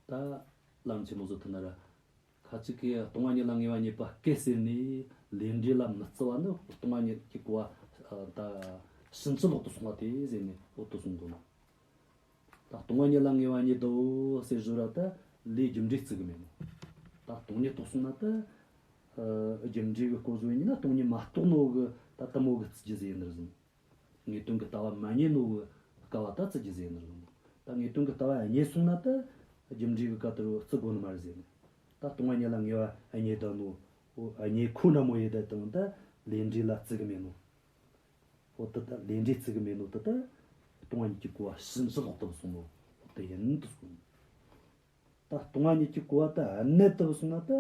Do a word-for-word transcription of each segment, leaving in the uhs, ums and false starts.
ད་ལམ་ཆེན་མོ་བཟོ་ཐུབ་ན་ར། ཁ་ཅིག་གིས་སྟོང་པ་ཉིད་ལ་ངེས་པ་རྙེད་པ་སྐད་ཟེར་ནས་ལས་འབྲས་ལ་མི་བརྩི་བ་ནི་སྟོང་པ་ཉིད་ཀྱི་གོ་བ་ད་ཕྱིན་ཅི་ལོག་ཏུ་སོང་བ་དེ་ཟེར་ནས་འོ་དེ་གསུང་དགོས་ནོ། ད་སྟོང་པ་ཉིད་ལ་ངེས་པ་རྙེད་དོ་ཟེར་བཟོ་ར་ད་ལས་རྒྱུ་འབྲས་བརྩི་གི་མེད་ནོ། ད་སྟོང་ཉིད་རྟོགས་སོང་ན་ད་རྒྱུ་འབྲས་གི་སྐོར་བཟོ་ཡིན་ན་སྟོང་ཉིད་མ་རྟོགས་ནོ་གི་ད་དེ་མོ་གི་བརྩི་རྒྱུ་ཟེར་ནི་རེད་ཟེར། ངེས་དོན་གྱི་ལྟ་བ་མ་རྙེད་ནོ་གི་སྐབས་བ་ད་བརྩི་རྒྱུ་ཟེར་ནི་རེད། ད་ངེས་དོན་གྱི་ལྟ་བ་རྙེད་སོང་ན་ད་རྒྱུ་འབྲས་གི་སྐབས་དེར་བརྩི་དགོས་ནི་མ་རེད་ཟེར་ནས། ད་སྟོང་པ་ཉིད་ལ་ངེས་པ་རྙེད་ད་ནོ། འོ་རྙེད་ཁོ་འདྲ་མོ་ཡེ་ད་དང་ད་ལས་འབྲས་ལ་བརྩི་གི་མེད་ནོ། འོ་ད་ད་ལས་འབྲས་བརྩི་གི་མེད་ནོ་ད་ད་སྟོང་པ་ཉིད་ཀྱི་གོ་བ་ཕྱིན་ཅི་ལོག་ཏུ་སོང་ནོ། འོ་ད་ཡིན་དུ་སོང་། ད་སྟོང་པ་ཉིད་ཀྱི་གོ་བ་ད་གནད་དུ་སོང་ན་ད་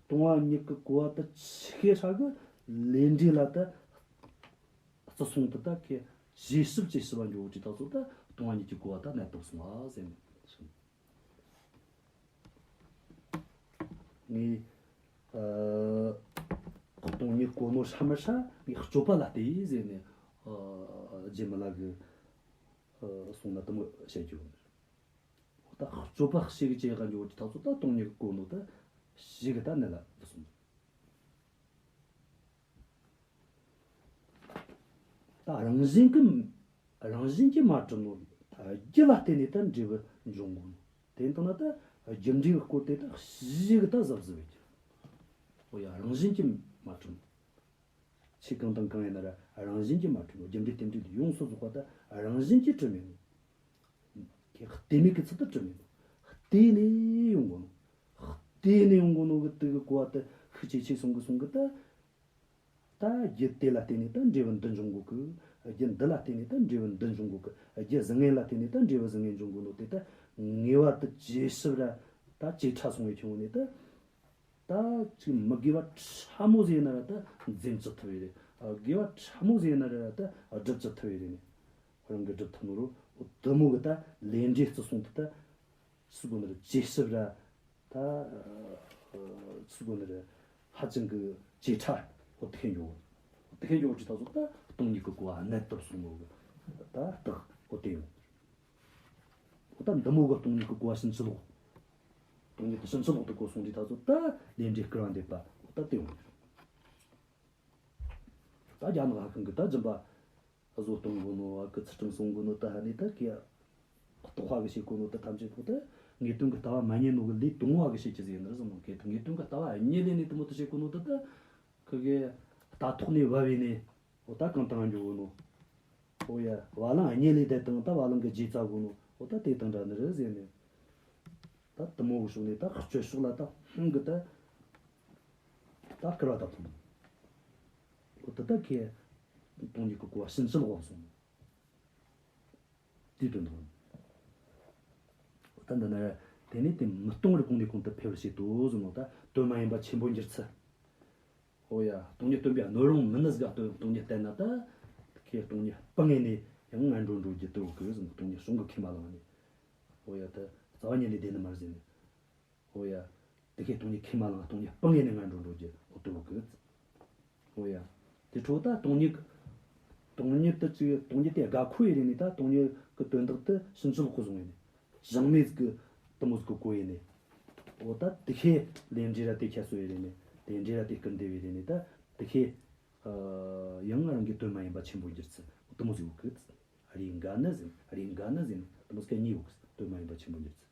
སྟོང་པ་ཉིད་ཀྱི་གོ་བ་ད་ཆི་ཤེས་ཧྲ་གི་ལས་འབྲས་ལ་ད་བརྩི་སོང་དུ་ད་ཁེ་བྱས་ཞིབ་བྱས་ཞིབ་བ་འཇོག་ཅི་ད་ཚོ་ད་སྟོང་པ་ཉིད་ཀྱི་གོ་བ་ད་གནད་དུ་སོང་བ་ཟེར་ནས། ངས་ཨ་སྟོང་ཉིད་གོ་ནོ་ཧྲ་མི་ཧྲ་ངས་སྤྱོད་པ་ལ་བལྟས་ཟེར་ནས་ཨ་རྗེ་མི་ལ་གི་ཨ་གསུང་ན་དུ་མོ་བཤད་རྒྱུ་ཡོད། ད་སྤྱོད་པ་ཞིག་བྱེད་ག་འཇོག་ཅི་ད་ཚོ་ད་སྟོང་ཉིད་གོ་ནོ་ད་ཞིག་ད་གནད་ལ་འདི་སོང་། ད་རང་བཞིན་གྱི་རང་བཞིན་གྱིས་མ་གྲུབ་ནོ། ད་རྒྱུ་ལ་བརྟེན་ནས་ད་འབྲས་བུ་འབྱུང་དགོས་ནོ། དེ་ལྟ་ན་ད་རྒྱུ་འབྲས་ཀྱི་སྐོར་དེ་ད་ཞིག་ད་གཟབ་གཟབ་བྱེད་རྒྱུ། འོ་ཡ་རང་བཞིན་གྱིས་མ་གྲུབ་ནོ། ཆོས་གང་དང་གང་ཡིན་ན་ར་རང་བཞིན་གྱིས་མ་གྲུབ་ནོ། རྒྱུ་འབྲས་རྟེན་འབྲེལ་ཡོངས་སུ་རྫོགས་པ་ད་རང་བཞིན་གྱིས་གྲུབ་མེད་ནོ། ཁེ་བལྟས་མེད་ཀྱི་ཚུལ་དུ་གྲུབ་མེད་ནོ། བལྟས་ནས་ཡོང་གོ་ནོ། བལྟས་ནས་ཡོང་གོ་ནོ་གི་དེ་གི་གོ་བ་དེ་ཤུགས་ཆེ་ཆེ་སོང་གི་སོང་གི་ད། ད་རྒྱུ་དེ་ལ་བརྟེན་ནས་ད་འབྲས་བུ་འདི་འབྱུང་གོ་གི། རྒྱུ་འདི་ལ་བརྟེན་ནས་ད་འབྲས་བུ་འདི་འབྱུང་གོ་གི། རྒྱུ་བཟང་ངན་ལ་བརྟེན་ནས་ད་འབྲས་བུ་བཟང་ངན་འབྱུང་གོ་ནོ་དེ་ད་ངེས་པ་དེ་ཇེ་ཞིབ་ར་ད་ཇེ་ཕྲ་སོང་བའི་ཁྱོན་ནས་ད། ད་ཅིག་མི་དགེ་བ་ཕྲ་མོ་ཟིག་ཡིན་ན་ར་ད་འཛེམ་ཅི་ཐུབ་ཡི་རེད། ཨ་དགེ་བ་ཕྲ་མོ་ཟིག་ཡིན་ན་ར་ད་སྒྲུབ་ཅི་ཐུབ་ཡི་རེད་ནས། རང་གི་སྒྲུབ་ཐུབ་ནོ་རུ་འོ་དུ་མོ་གི་ད་ལས་འབྲས་བརྩི་སོང་དུ་ད་སུ་གོ་ནི་ར་ཇེ་ཞིབ་ར་ད་སུ་གོ་ནི་ར་ཧ་ཅང་གི་ཇེ་ཕྲ་འོ་དེ་ཁེ་འགྱོ། འོ་དེ་ཁེ་འགྱོ་ཅི་ད་སོ་ད་སྟོང་ཉིད་ཀྱི་གོ་བ་གནད་དུ་སོང་ནོ་གི་ད་རྟགས་འོ་དེ་ཡོང་། འོ་ད་འདི་མོ་གི་སྟོང་ཉིད་ཀྱི་གོ་བ་ཕྱིན་ཅི་ལོག་སྟོང་ཉིད་དུ་ཕྱིན་ཅི་ལོག་ཏུ་གོ་སོང་དུས་ད་ཚོ་ད་ལས་འབྲས་སྐུར་བ་འདེབས་པ་འོ་ད་དེ་ཡོང་། ད་རྒྱ་ནག་ཧ་ཤང་གི་ད་སྦྱིན་པ་བཟོ་གཏོང་གོ་ནོ། ཨ་ཁུ་ཚུལ་ཁྲིམས་སྲུང་གོ་ནོ་ད་ཧ་ནི་ད་ཀི་ལྟོགས་པ་གི་བྱེད་གོ་ནོ་ད་ཐམས་ཅད་པོ་ད་ངེས་དོན་གི་ལྟ་བ་མ་རྙེད་ནོ་གི་ལས་དུང་བ་གི་བྱེད་ཀྱི་ཟེར་ནི་རེད་ཟེར་ནོ། ངེས་དོན་གི་ལྟ་བ་རྙེད་ལས་ནས་དུ་མོ་དུ་བྱེད་གོ་ནོ་ད་ད་ཁི་གི་ལྟ་ཐོག་ནས་བབས་ཡིན་ནས། འོ་ད་གང་དང་འགྱོ་གོ་ནོ། འོ་ཡ། བ་ལང་རྙེད་ལས་དེ་དང་ད་བ་ལང་གི་རྗེས་བཙལ་གོ་ནོ། འོ་ད་དེ་དང་འདྲ་ནི་རེད་ཟེར་ནས། ད་དུ་མོ་གི་ཕྱོགས་ནས་ད་སྤྱོད་ཕྱོགས་ལ་ད་ཧང་གི་ད་ད་སྐུར་བ་ད་ཐོང་། འོ་ད་ད་ཁེ་སྟོང་ཉིད་ཀྱི་གོ་བ་ཕྱིན་ཅི་ལོག་སོང་། དེ་དོན་དང་། འོ་ད་འདི་ནི་དེ་ནས་དེ་མི་གཏོང་བར་གོང་ནས་གོང་དུ་འཕེལ་བར་བྱེད་དོ་གསུངས་ནོ། ད་དོན་མ་ཡིན་པ་ཆེན་པོར་འགྱུར་ཚུལ། ཨོ་ཡ། སྟོང་ཉིད་སྟོན་པའི་སྣོད་རུང་མིན་ནི་ཟིག་ག་སྟོན། སྟོང་ཉིད་བསྟན་ན་ད་ཁེ་སྟོང་ཉིད་སྤང་ངེ་ནས་ཡང་ངན་འགྲོ་འགྲོ་རྒྱུ་དུ་གི་ཟིན། སྟོང་ཉིད་བྱུང་གི་ཁས་མ་བླངས་ནས། ཨོ་ཡ། ད་རྩ་བ་ཉིད་ལས་བདེན་ནི་མར་ཟིན་ནས། ཨོ་ཡ། དེ་ཁེ་སྟོང་ཉིད་ཁས་མ་བླངས། སྟོང་ཉིད་སྤང་ངེ་ནས་ངན་འགྲོ་འགྲོ་རྒྱུ་འོ་དུ་གི། ཨོ་ཡ། དེ་འཕྲོ་ད་སྟོང་ཉིད། སྟོང་ཉིད་དུ་ཅི་སྟོང་ཉིད་དེ་དགའ་ཁོ་ཡི་རེ་ནས། ད་སྟོང་ཉིད་གི་དོན་དག་དུ་ཕྱིན་ཅི་ལོག་གི་བཟུང་ཡི་ནས། བྱང་མེད་ཀྱི་དུ་མོ་ཟིག་གི་གོ་ཡི་ནས། འོ་ད་དེ་ཁེ་ལས་འབྲས་ར་དེ་ཁྱད་གསོད་ཡི་རེ་ནས། ལས་འབྲས་ར་དེ་སྐུར་འདེབས་ཡི་རེ་ནས། ད་དེ་ཁེ་ཡང་རང་གི་དོན་མ་ཡིན་པ་ཆེན་པོ་འགྱུར་ཚུལ་དུ་མོ་ཟིག་གི། རེ་འགའ་ནི་ཟིན། རེ་འགའ་ནི་ཟིན། དུ་མོ་ཟིག་གཉིས་ཡོད་གི། དོན་མ་ཡིན་པ་ཆེན་པོ་འགྱུར་ཚུལ།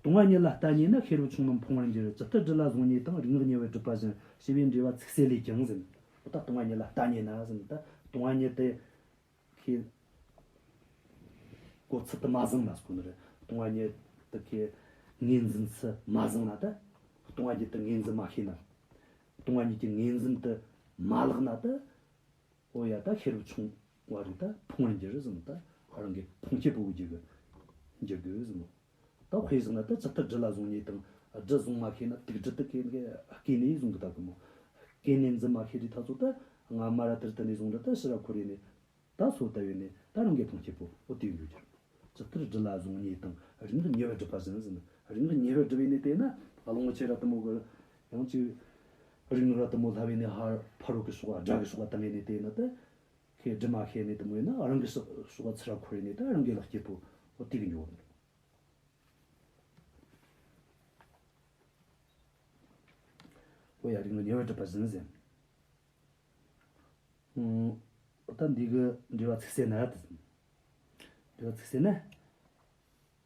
སྟོང་པ་ཉིད་ལ་ལྟ་ཉེས་ན། ཤེས་རབ་ཆུང་རྣམས་ཕུང་བར་འགྱུར། ཇི་ལྟར་སྦྲུལ་ལ་བཟུང་ཉེས་དང་། རིག་སྔགས་ཉེ་བར་སྒྲུབ་པ་བཞིན། ཞེས་པའི་འགྲེལ་པ་ཚིག་གསལ་ལས་ཀྱང་ཟིན། འོ་ད་སྟོང་པ་ཉིད་ལ་ལྟ་ཉེས་ན་ཟིན། ད་སྟོང་པ་ཉིད་དེ་ཁེ་གོ་ཚུལ་དུ་མ་བཟང་ན་ཟེར་གོ་ནི་རེད། སྟོང་པ་ཉིད་དེ་ཁེ་ངོས་འཛིན་ཚུལ་མ་བཟང་ན། ད་སྟོང་པ་ཉིད་དེ་ངོས་འཛིན་མ་ཤེས་ན། སྟོང་པ་ཉིད་ཀྱི་ངོས་འཛིན་དེ་མ་ལེགས་ན། ད་འོ་ཡ། ད་ཤེས་རབ་ཆུང་བ་རིགས་ད་ཕུང་བར་འགྱུར་ཟིན། ད་རང་གི་ཕུང་བྱེད་པོ་གི་འགྱུར་གི་ཟིན། ད་དཔེ་བཞག་ན་ད་ཇི་ལྟར་སྦྲུལ་ལ་བཟུང་ཉེས་དང་། སྦྲུལ་བཟུང་མ་ཤེས་ན། དུག་སྦྲུལ་དུ་སྐེ་སྐེ་ནས་བཟུང་གི་ད་གི་མོ། སྐེ་ནས་འཛིན་མ་ཤེས་རིགས་ད་ཚོ་ད་སྔ་མ་ར་དེར་དུ་ནས་བཟུང་ར་ད་ཕྱི་ར་འཁོར་རེ་ནས་ད་སོ་ལྟ་བས་ནས་ད་རང་གི་ཕུང་བྱེད་པོ་འོ་དེ་འགྱུར་གྱི། ཇི་ལྟར་སྦྲུལ་ལ་བཟུང་ཉེས་དང་། རིག་སྔགས་ཉེ་བར་སྒྲུབ་པ་བཞིན་ཟིན། རིག་སྔགས་ཉེ་བར་སྒྲུབ་པས་ནས་དེ་ན་ཨ་ལོང་ཆེ་ར་དུ་མོ་གི་ཡང་ཅིག་རིག་སྔགས་ར་དུ་མོ་ལྷ་བས་ནས་ཧ་ཕ་རོལ་གི་ཕྱོགས་དགྲ་གི་ཕྱོགས་བཏང་ངེ་ནས་དེ་ན་ད་ཁེ་སྒྲུབ་མ་ཤེས་ནས་དུ་མོ་ཡིན་ན་རང་གི་ཕྱོགས་ཚུར་ར་འཁོར་ནས་ད་རང་གི་ལག་སྐྱེས་པོ་འོ་དེ་གི་འགྱུར་བ་ནི། ཨོ་ཡ། རིགས་ངོ་ཉེ་བར་གྲུབ་པ་བཞིན་ཟེར། ཨང་། ད་འདི་གི་འགྲེལ་བ་ཚིག་གསལ་ན་དེ། འགྲེལ་བ་ཚིག་གསལ་ན།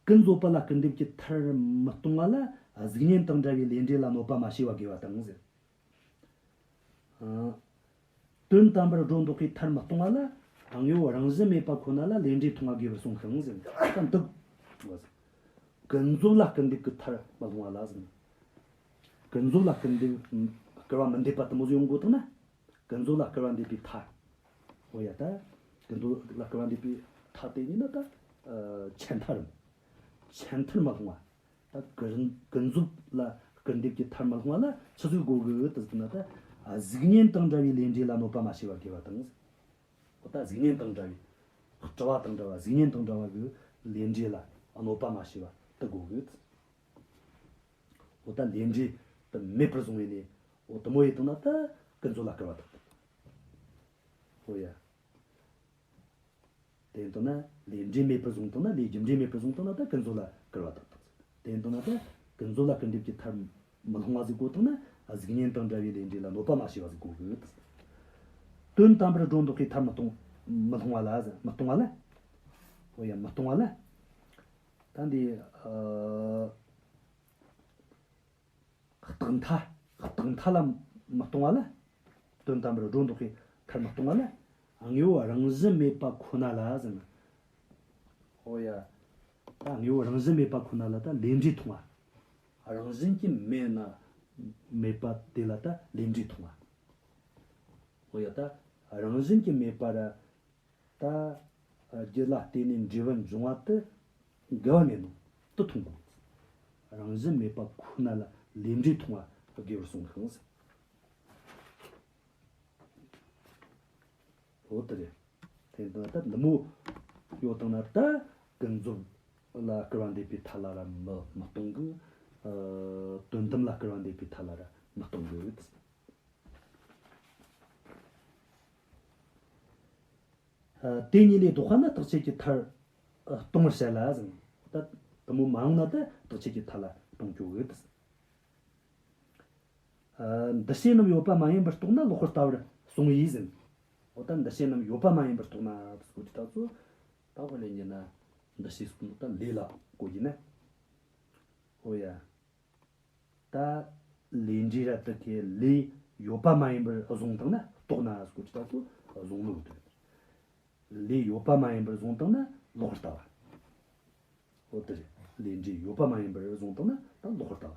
ཀུན་རྫོབ་པ་ལ་སྐུར་འདེབས་ཀྱི་མཐར་མི་གཏོང་བ་ལ། གཟུགས་བརྙན་དང་འདྲ་བའི་ལས་འབྲས་ལ་གནོད་པ་མ་བྱས་པ་དགོས་པ་དང་ཟེར། ཨང་། དོན་དམ་པར་སྒྲོ་འདོགས་པའི་མཐར་མི་གཏོང་བ་ལ། དངོས་པོ་རང་བཞིན་མེད་པ་ཁོ་ན་ལ་ལས་འབྲས་མཐོང་བ་དགོས་པར་གསུངས་ཤིང་ཟེར། ད་འདི། ཀུན་རྫོབ་ལ་སྐུར་འདེབས་ཀྱི་མཐར་མི་ལྷུང་བ་ལ་ཟེར། ཀུན་རྫོབ་ལ་སྐུར་འདེབས། སྐུར་བ་མི་འདེབས་པ་དེ་མོ་ཟིག་ཡོང་དགོས་བཏང་ན། ཀུན་རྫོབ་ལ་སྐུར་བ་འདེབས་པའི་མཐའ། འོ་ཡ། ད་ཀུན་རྫོབ་ལ་སྐུར་བ་འདེབས་པའི་མཐའ་དེ་ཉིད་ནི་ད་ཨ་ཆད་མཐའ་རེད། ཆད་མཐར་མི་ལྷུང་བ། ད་ཀུན་ཀུན་རྫོབ་ལ་སྐུར་འདེབས་ཀྱི་མཐར་མི་ལྷུང་བ་ལ་ཆི་ཟིག་དགོས་གི་ཟེར་ན། ད་གཟུགས་བརྙན་དང་འདྲ་བའི་ལས་འབྲས་ལ་གནོད་པ་མ་བྱས་པ་དགོས་པ་དང་། འོ་ད་གཟུགས་བརྙན་དང་འདྲ་བའི། སྤྲུལ་བ་དང་འདྲ་བ། གཟུགས་བརྙན་དང་འདྲ་བ་གི་ལས་འབྲས་ལ་གནོད་པ་མ་བྱས་པ་དེ་དགོས་གི། འོ་ད་ལས་འབྲས་དེ་མེད་པར་བཟུང་བས་ནས། འོ་དེ་མོ་ཡེ་བཏང་ན་ད་ཀུན་རྫོབ་ལ་སྐུར་བ་ཐོབ། འོ་ཡ། དེ་ཡིན་བཏང་ན་ལས་འབྲས་མེད་པར་བཟུང་བཏང་ན། ལས་རྒྱུ་འབྲས་མེད་པར་བཟུང་བཏང་ན་ད་ཀུན་རྫོབ་ལ་སྐུར་བ་ཐོབ་ཐོབ། དེ་ཡིན་བཏང་ན་ད་ཀུན་རྫོབ་ལ་སྐུར་འདེབས་ཀྱི་མཐར་མི་ལྷུང་བ་ཟིག་དགོས་བཏང་ན། གཟུགས་བརྙན་དང་འདྲ་བའི་ལས་འབྲས་ལ་གནོད་པ་མ་བྱས་པ་ཟིག་དགོས་གི། དོན་དམ་པར་སྒྲོ་འདོགས་ཀྱི་མཐར་མི་གཏོང་། མི་ལྷུང་བ་ལ་ཟེར། མི་གཏོང་བ་ལ། འོ་ཡ། མི་གཏོང་བ་ལ། ད་འདི་ཨ་རྟག་མཐའ། རྟག་མཐའ་ལ་མི་གཏོང་བ་ལ། དོན་དམ་པར་སྒྲོ་འདོགས་ཀྱི་མཐར་མི་གཏོང་བ་ལ། དངོས་པོ་རང་བཞིན་མེད་པ་ཁོ་ན་ལ་ཟེར་ན། འོ་ཡ། ད་དངོས་པོ་རང་བཞིན་མེད་པ་ཁོ་ན་ལ་ད་ལས་འབྲས་མཐོང་བ། རང་བཞིན་གྱིས་མེད་ན། མེད་པ་དེ་ལ་ད་ལས་འབྲས་མཐོང་བ། འོ་ཡ། ད་རང་བཞིན་གྱིས་མེད་པ་ར། ད་རྒྱུ་ལ་བརྟེན་ནས་འབྲས་བུ་འབྱུང་བ་དེ་འགལ་བ་མེད་ནོ་དེ་མཐོང་དགོས། རང་བཞིན་མེད་པ་ཁོ་ན་ལ་ལས་འབྲས་མཐོང་བ་དགོས་པར་གསུངས་ཤིང་ཟེར། འོ་དེ་རེད། དེ་ལྟར་ད་འདི་མོ་ཡོད་བཏང་ན་ད་ཀུན་རྫོབ་ལ་སྐུར་བ་འདེབས་པའི་མཐའ་ལ་ར་མི་མི་གཏོང་གི། ཨ་དོན་དམ་ལ་སྐུར་བ་འདེབས་པའི་མཐའ་ལ་ར་མི་གཏོང་གི། ཨ་དེ་གཉིས་ལས་ལྡོག་པ་ན་རྟག་ཆད་ཀྱི་མཐར་ཨ་གཏོང་བར་བྱ་ལ་ཟེར། ད་དེ་མོ་མ་ཡོང་ན་ད་རྟག་ཆད་ཀྱི་མཐའ་ལ་གཏོང་རྒྱུ་གི། ཨ་འདུ་བྱེད་རྣམས་ཡོད་པ་མ་ཡིན་པར་རྟོགས་ན་ལོག་པར་ལྟ་བར་གསུངས་པས་ཟེར། འོ་ད་འདུ་བྱེད་རྣམས་ཡོད་པ་མ་ཡིན་པར་རྟོགས་ན་ཟེར་གོ་དུས་ད་ཚོ། ད་དཔེ་ལེན་རྒྱུ་ན་འདུ་བྱེད་ཟེར་གོ་ནོ་ད་ལས་ལ་གོ་རྒྱུ་ན། འོ་ཡ། ད་ལས་འབྲས་ར་དེ་ཁའི་ལས་ཡོད་པ་མ་ཡིན་པར་བཟུང་བཏང་ན། རྟོགས་ན་ཟེར་གོ་དུས་ད་ཚོ་བཟུང་ནོ་དེ། ལས་ཡོད་པ་མ་ཡིན་པར་བཟུང་བཏང་ན་ལོག་པར་ལྟ་བ། འོ་དེ་རེད། ལས་འབྲས་ཡོད་པ་མ་ཡིན་པར་བཟུང་བཏང་ན་ད་ལོག་པར་ལྟ་བ་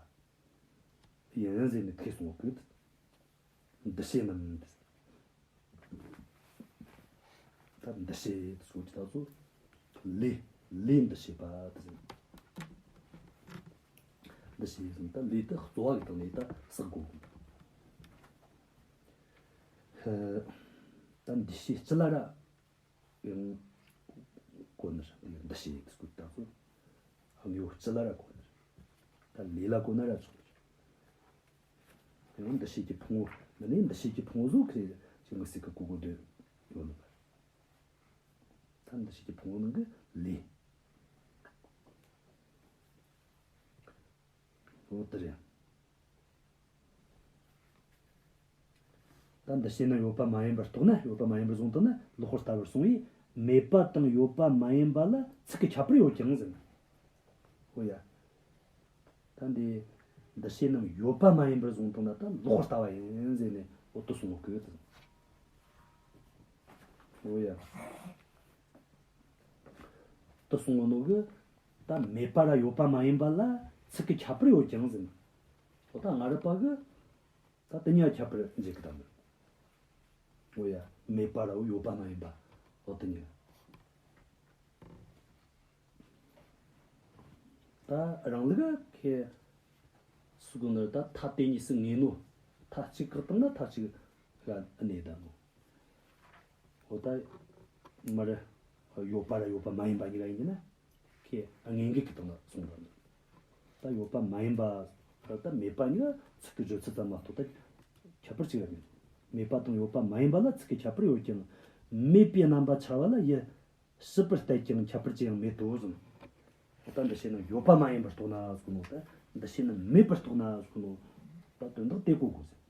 ཡིན་ཟེར་ནས་ཐེ་གསུངས་གི། འདུ་བྱེད་རྣམས་དེ། ད་འདུ་བྱེད་ཟེར་གོ་དུས་ད་ཚོ་ལས། ལས་འདུ་བྱེད་པ་དེ་ཟེར། འདུ་བྱེད་ཟེར་ད་ལས་དེ་རྩོལ་བ་གི་སྟེང་ནས་ད་བསགས་དགོས། ཧ། ད་འདུ་བྱེད་སྤྱི་ལ་ར་ཡང་གོ་ནི་རེད། འདུ་བྱེད་ཟེར་གོ་དུས་ད་ཚོ་དངོས་པོ་སྤྱི་ལ་ར་གོ་ནི་རེད། ད་ལས་ལ་གོ་ན་ར་ཆོག་ནི་རེད། ཡང་འདུ་བྱེད་ཀྱི་ཕུང་པོ་ནི། ནི་འདུ་བྱེད་ཀྱི་ཕུང་པོ་ཟོ་ཁེ་ཅིག་མི་སྲིད་གི་གོ་དགོས་དོན་ཡོད་ནི་མ་རེད། ད་འདུ་བྱེད་ཀྱི་ཕུང་པོ་ནང་གི་ལས། འོ་དེ་རེད། ད་འདུ་བྱེད་རྣམས་ཡོད་པ་མ་ཡིན་པར་རྟོགས་ན། ཡོད་པ་མ་ཡིན་པར་བཟུང་བཏང་ན་ལོག་པར་ལྟ་བར་གསུངས་པས། མེད་པ་དང་ཡོད་པ་མ་ཡིན་པ་ལ་ཚིག་གི་ཁྱད་པར་ཡོད་ཀྱང་ཟེར། འོ་ཡ། ད་འདི་འདུ་བྱེད་རྣམས་ཡོད་པ་མ་ཡིན་པར་བཟུང་བཏང་ན་ད་ལོག་པར་ལྟ་བ་ཡིན་ཟེར་ནས་འོ་དེ་གསུངས་གི། འོ་ཡ། དེ་གསུངས་ནོ་གི་ད་མེད་པ་ར་ཡོད་པ་མ་ཡིན་པ་ལ་ཚིག་གི་ཁྱད་པར་ཡོད་ཀྱང་ཟེར། འོ་ད་སྔ་རབས་པ་གི་ད་དེ་གཉིས་ཁྱད་པར་འབྱེད་གི་ད་མི། འོ་ཡ། མེད་པ་ར་ཡོད་པ་མ་ཡིན་པ། འོ་དེ་གཉིས། ད་རང་ལུགས་ཁེ་སུ་གོ་ནི་ད་མཐའ་དེ་གཉིས་སུ་ངེས་ནོ། མཐའ་གཅིག་བཀག་བཏང་ན་མཐའ་གཅིག་ག་གནས་ད་ནོ། འོ་ད་མར་ཡོད་པ་ར་ཡོད་པ་མ་ཡིན་པ་གཉིས་ཀ་ཡིན་གྱི་ན། ཁེ་དངོས་འགལ་གྱི་སྟེང་ལ་གསུངས་པ་ནི། ད་ཡོད་པ་མ་ཡིན་པ་ད་མེད་པ་གཉིས་ཀ་ཚིག་གི་བརྗོད་ཚུལ་ཙམ་མ་གཏོགས་ད་ཁྱད་པར་གཅིག་ཡང་མེད། མེད་པ་དང་ཡོད་པ་མ་ཡིན་པ་ལ་ཚིག་གི་ཁྱད་པར་ཡོད་ཀྱང་། མེད་པའི་རྣམ་པ་འཆར་བ་ལ་ཡུལ་སྲིད་པར་བལྟས་ཀྱང་ཁྱད་པར་ཅི་ཡང་མེད་དོ་གསུངས། ད་འདུ་བྱེད་རྣམས་ཡོད་པ་མ་ཡིན་པར་རྟོགས་ན་གསུངས་ནོ། ད་འདུ་བྱེད་རྣམས་མེད་པར་རྟོགས་ན་གསུངས་ནོ། ད་དོན་དག་དེ་གོ་དགོས་ཟེར།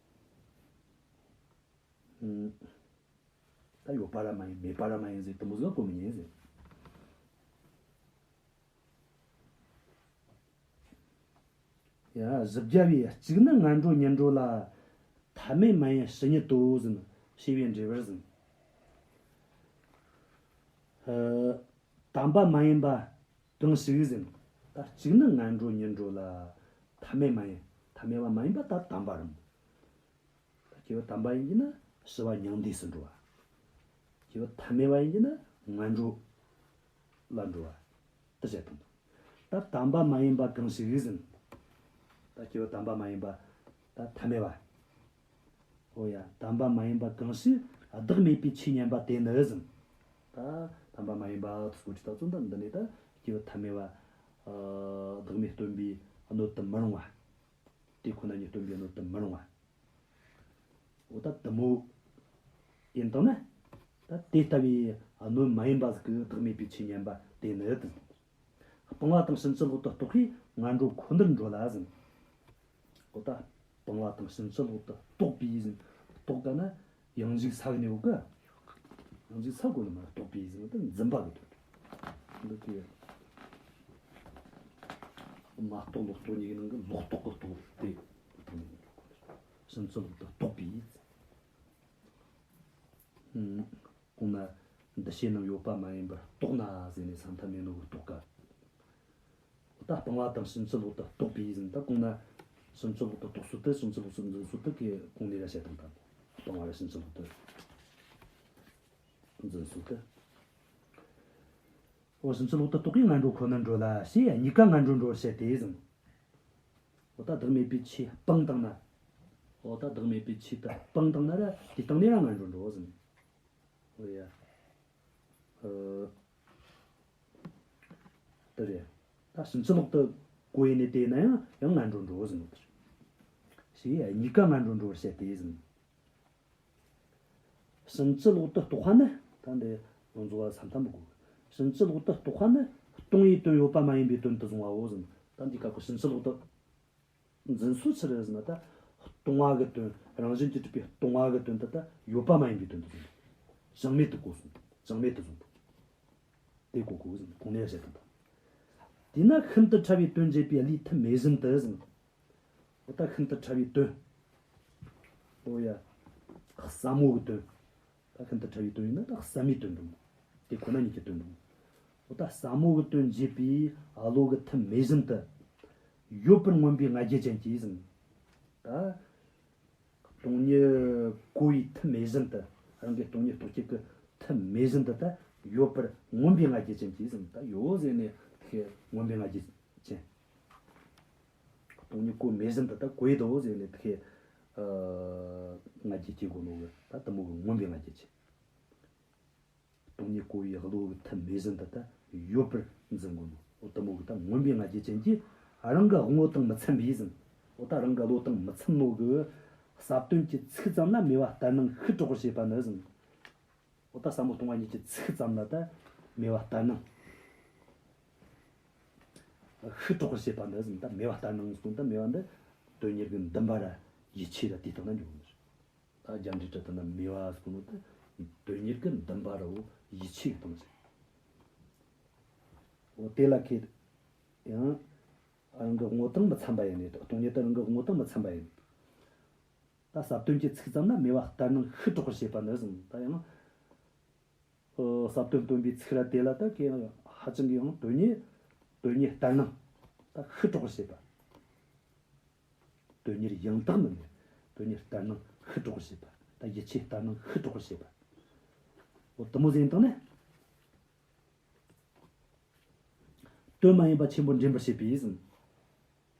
ད་ཡོད་པ་ར་མ་ཡིན། མེད་པ་ར་མ་ཡིན་ཟེར། དེ་མོ་ཟིག་གོ་མི་ཉན་ཟེར། ཡ། བཞི་བརྒྱ་པའི། གཅིག་ནི་ངན་འགྲོ་ཉིད་འགྲོ་ལ། ཐ་མལ་མ་ཡིན་ཕྱི་ཉིད་དོ་ཟེར། ཞེས་པའི་འགྲེལ་པར་ཟེར། ཨ། དམ་པ་མ་ཡིན་པ་གང་ཞིག་ཟེར། ད་གཅིག་ནི་ངན་འགྲོ་ཉིད་འགྲོ་ལ། ཐ་མལ་མ་ཡིན། ཐ་མལ་པ་མ་ཡིན་པ་ད་དམ་པ་རེད། ད་སྐྱེས་བུ་དམ་པ་ཡིན་གྱི་ན་ཞི་བ་མྱང་འདས་སུ་འགྲོ་བ། སྐྱེས་བུ་ཐ་མལ་པ་ཡིན་གྱི་ན་ངན་འགྲོ་ལ་འགྲོ་བ། དེ་བཤད་དང་། ད་དམ་པ་མ་ཡིན་པ་གང་ཞིག་ཟེར། ད་སྐྱེས་བུ་དམ་པ་མ་ཡིན་པ་ད་ཐ་མལ་པ། འོ་ཡ། དམ་པ་མ་ཡིན་པ་གང་ཞིག་བདག་མེད་པའི་ཆོས་ཉན་པ་དེ་ནི་ཟེར། ད་དམ་པ་མ་ཡིན་པ་དེ་སྐོར་གྱི་ད་ཚོད་ད་འདི་ནས་ད་སྐྱེས་བུ་ཐ་མལ་པ། ཨ། བདག་མེད་སྟོན་པའི་སྣོད་དུ་མི་རུང་བ། དེ་ཁོ་ན་ཉིད་སྟོན་པའི་སྣོད་དུ་མི་རུང་བ། འོ་ད་དེ་མོ་ཡིན་དང་ན། ད་དེ་ལྟ་བུའི་སྣོད་མ་ཡིན་པ་ཟིག་གིས་བདག་མེད་པའི་ཆོས་ཉན་པ་དེ་ནི་དེ། སྤང་བ་དང་ཕྱིན་ཅི་ལོག་ཏུ་རྟོག་པས་ངན་འགྲོ་ཁོ་ནར་འགྲོ་ལ་ཟེར། འོ་ད་སྤང་བ་དང་ཕྱིན་ཅི་ལོག་ཏུ་རྟོག་པས་ཟེར། རྟོག་ག་ན་ཡང་འཇིག་ས་གི་ནས་འོ་ག་ཡང་འཇིག་ས་གོ་ནི་མ་རྟོག་པས་ཟེར། འོ་ད་འཛིན་པ་གི་དོན་འདི་གི། མ་རྟོགས་ལོག་རྟོག་གཉིས་ཀྱི་ནང་གི་ལོག་རྟོག་གི་རྟོག་དེ། ཕྱིན་ཅི་ལོག་ཏུ་རྟོག་པས། ཨང་། གོང་ན་འདུ་བྱེད་རྣམས་ཡོད་པ་མ་ཡིན་པར་རྟོགས་ན་ཟེར་ནས་ས་མཐའ་མེད་ནོ་གི་རྟོགས་ག། ད་སྤང་བ་དང་ཕྱིན་ཅི་ལོག་ཏུ་རྟོག་པས་ཟེར། ད་གོང་ན་ཕྱིན་ཅི་ལོག་ཏུ་རྟོགས་ཚུལ་དེ། ཕྱིན་ཅི་ལོག་ཏུ་འཛིན་ཚུལ་དེ་གི་གོང་ནས་ར་བཤད་དང་། ད་སྤང་བ་ར་ཕྱིན་ཅི་ལོག་ཏུ་འཛིན་ཚུལ་དེ། འོ་ཕྱིན་ཅི་ལོག་ཏུ་རྟོག་པས་ངན་འགྲོ་ཁོ་ནར་འགྲོ་ལ་ཞེས་གཉིས་ཀ་ངན་འགྲོར་འགྲོ་བར་བཤད་དེ་ཟེར། འོ་ད་བདག་མེད་པའི་ཆོས་སྤངས་བཏང་ན། འོ་ད་བདག་མེད་པའི་ཆོས་དེ་སྤངས་བཏང་ན་ར་དེ་སྟེང་ནས་ར་ངན་འགྲོར་འགྲོ་ཟེར། འོ་ཡ། ཨ། དེ་རེད། ད་ཕྱིན་ཅི་ལོག་ཏུ་གོ་ཡེ་ནས་བལྟས་ན་ཡང་ཡང་ངན་འགྲོར་འགྲོ་ཟེར་ནོ་དེ་རེད། ཞེས་གཉིས་ཀ་ངན་འགྲོར་འགྲོ་བར་བཤད་དེ་ཟེར། ཕྱིན་ཅི་ལོག་ཏུ་རྟོག་པ་ནི། ད་འདི་ཡོངས་རྫོགས་ས་མཐའ་མི་གོ་གི། ཕྱིན་ཅི་ལོག་ཏུ་རྟོག་པ་ནི་སྟོང་པའི་དོན་ཡོད་པ་མ་ཡིན་པའི་དོན་དུ་བཟུང་བའོ་ཟེར། ད་འདི་སྐབས་ཀྱི་ཕྱིན་ཅི་ལོག་ཏུ་འཛིན་སྲོལ་ཆི་རེད་ཟེར་ན། ད་སྟོང་པ་གི་དོན། རང་བཞིན་གྱིས་གྲུབ་པའི་སྟོང་པ་གི་དོན་དེ་ད་ཡོད་པ་མ་ཡིན་པའི་དོན་དུ་བཟུང་། བྱང་མེད་དུ་གོ་སོང་། བྱང་མེད་དུ་བཟུང་། དེ་གོ་དགོས་ཟེར། གོང་ནས་བཤད་དང་། དེས་ན་ཤིན་ཏུ་ཕྲ་བའི་དོན་འབྱེད་པའི་བློའི་ཐབས་མེད་བཞིན་དུ་ཟེར། འོ་ད་ཤིན་ཏུ་ཕྲ་བའི་དོན། འོ་ཡ། ཟབ་མོ་གི་དོན། ད་ཤིན་ཏུ་ཕྲ་བའི་དོན་ཡིན་ན་ད་ཟབ་མོའི་དོན་དང་། དེ་ཁོ་ན་ཉིད་ཀྱི་དོན་དང་། འོ་ད་ཟབ་མོ་གི་དོན་འབྱེད་པའི་བློ་གི་ཐབས་མེད་བཞིན་དུ། ཡོད་པར་མངོན་པའི་ང་རྒྱལ་ཅན་གྱིས་ཟེར། ད་སྟོང་ཉིད་གོ་བའི་ཐབས་མེད་བཞིན་དུ། རང་གི་སྟོང་ཉིད་རྟོགས་བྱེད་ཀྱི་ཐབས་མེད་བཞིན་དུ་ད་ཡོད་པར་མངོན་པའི་ང་རྒྱལ་ཅན་གྱིས་ཟེར། ད་ཡོད་ཟེར་ནས་དེ་མངོན་པའི་ང་རྒྱལ་ཅན། སྟོང་ཉིད་གོ་མེད་བཞིན་དུ་ད་གོ་ཡི་དོ་ཟེར་ནས་དེ། ཨ། ང་རྒྱལ་སྐྱེ་དགོས་ནོ་གི། ད་དེ་མོ་གི་མངོན་པའི་ང་རྒྱལ་ཅན། སྟོང་ཉིད་གོ་བའི་བློ་གི་ཐབས་མེད་བཞིན་དུ་ད་ཡོད་པར་འཛིན་དགོས་ནོ། འོ་དེ་མོ་གི་ད་མངོན་པའི་ང་རྒྱལ་ཅན་གྱིས་རང་གི་དབང་པོ་དང་མི་འཚམ་པས་ཟེར། འོ་ད་རང་གི་བློ་དང་མི་འཚམ་ནོ་གི་ཟབ་དོན་གྱི་ཚིག་ཙམ་ལ་མོས་པ་ལྟར་སྣང་ཤེས་སྒྲོག་པར་བྱེད་པ་ནི་ཟེར། འོ་ད་ཟབ་མོ་སྟོང་པ་ཉིད་ཀྱི་ཚིག་ཙམ་ལ་ད་མོས་པ་ལྟར་སྣང་ཤེས་སྒྲོག་པར་བྱེད་པ་ནི་ཟེར། ད་མོས་པ་ལྟར་སྣང་གསུངས། ད་མོས་པ་འདི་དོན་གཉེར་གྱི་འདུན་པ་ར་ཡིད་ཆེས་ར་དེ་དག་ན་འཇུག་གོ་ནི་རེད། ད་རྒྱ་འགྲེལ་བྲིས་དེ་ན་མོས་པ་ཟེར་གོ་ནོ་དེ་དོན་གཉེར་གྱི་འདུན་པ་ར་འོ་ཡིད་ཆེས་གི་སྟངས་ཟེར། འོ་དེ་ལ་ཁེ་ཡང་རང་གི་དབང་པོ་དང་མི་འཚམ་པ་ཡིན་ནས། སྟོང་ཉིད་དེ་རང་གི་དབང་པོ་དང་མི་འཚམ་པ་ཡིན། ད་ཟབ་དོན་གྱི་ཚིག་ཙམ་ན་མོས་པ་ལྟར་སྣང་ཤེས་སྒྲོག་པར་བྱེད་པ་ནི་ཟེར། ད་ཡང་ཨ་ཟབ་དོན་སྟོན་པའི་ཚིག་ར་དེ་ལ་ད་གི་ཧ་ཅང་གི་ཡང་དོན་གཉེར་དོན་གཉེར་ལྟར་སྣང་ད་ཤེས་སྒྲོག་པར་བྱེད་པ། དོན་གཉེར་ཡང་དག་མིན་ནས་དོན་གཉེར་ལྟར་སྣང་ཤེས་སྒྲོག་པར་བྱེད་པ། ད་ཡིད་ཆེས་ལྟར་སྣང་ཤེས་སྒྲོག་པར་བྱེད་པ། འོ་དེ་མོ་ཟིག་ཡིན་དང་ནི། དོན་མ་ཡིན་པ་ཆེན་པོར་འདྲེན་པར་བྱེད་པས་ཟེར།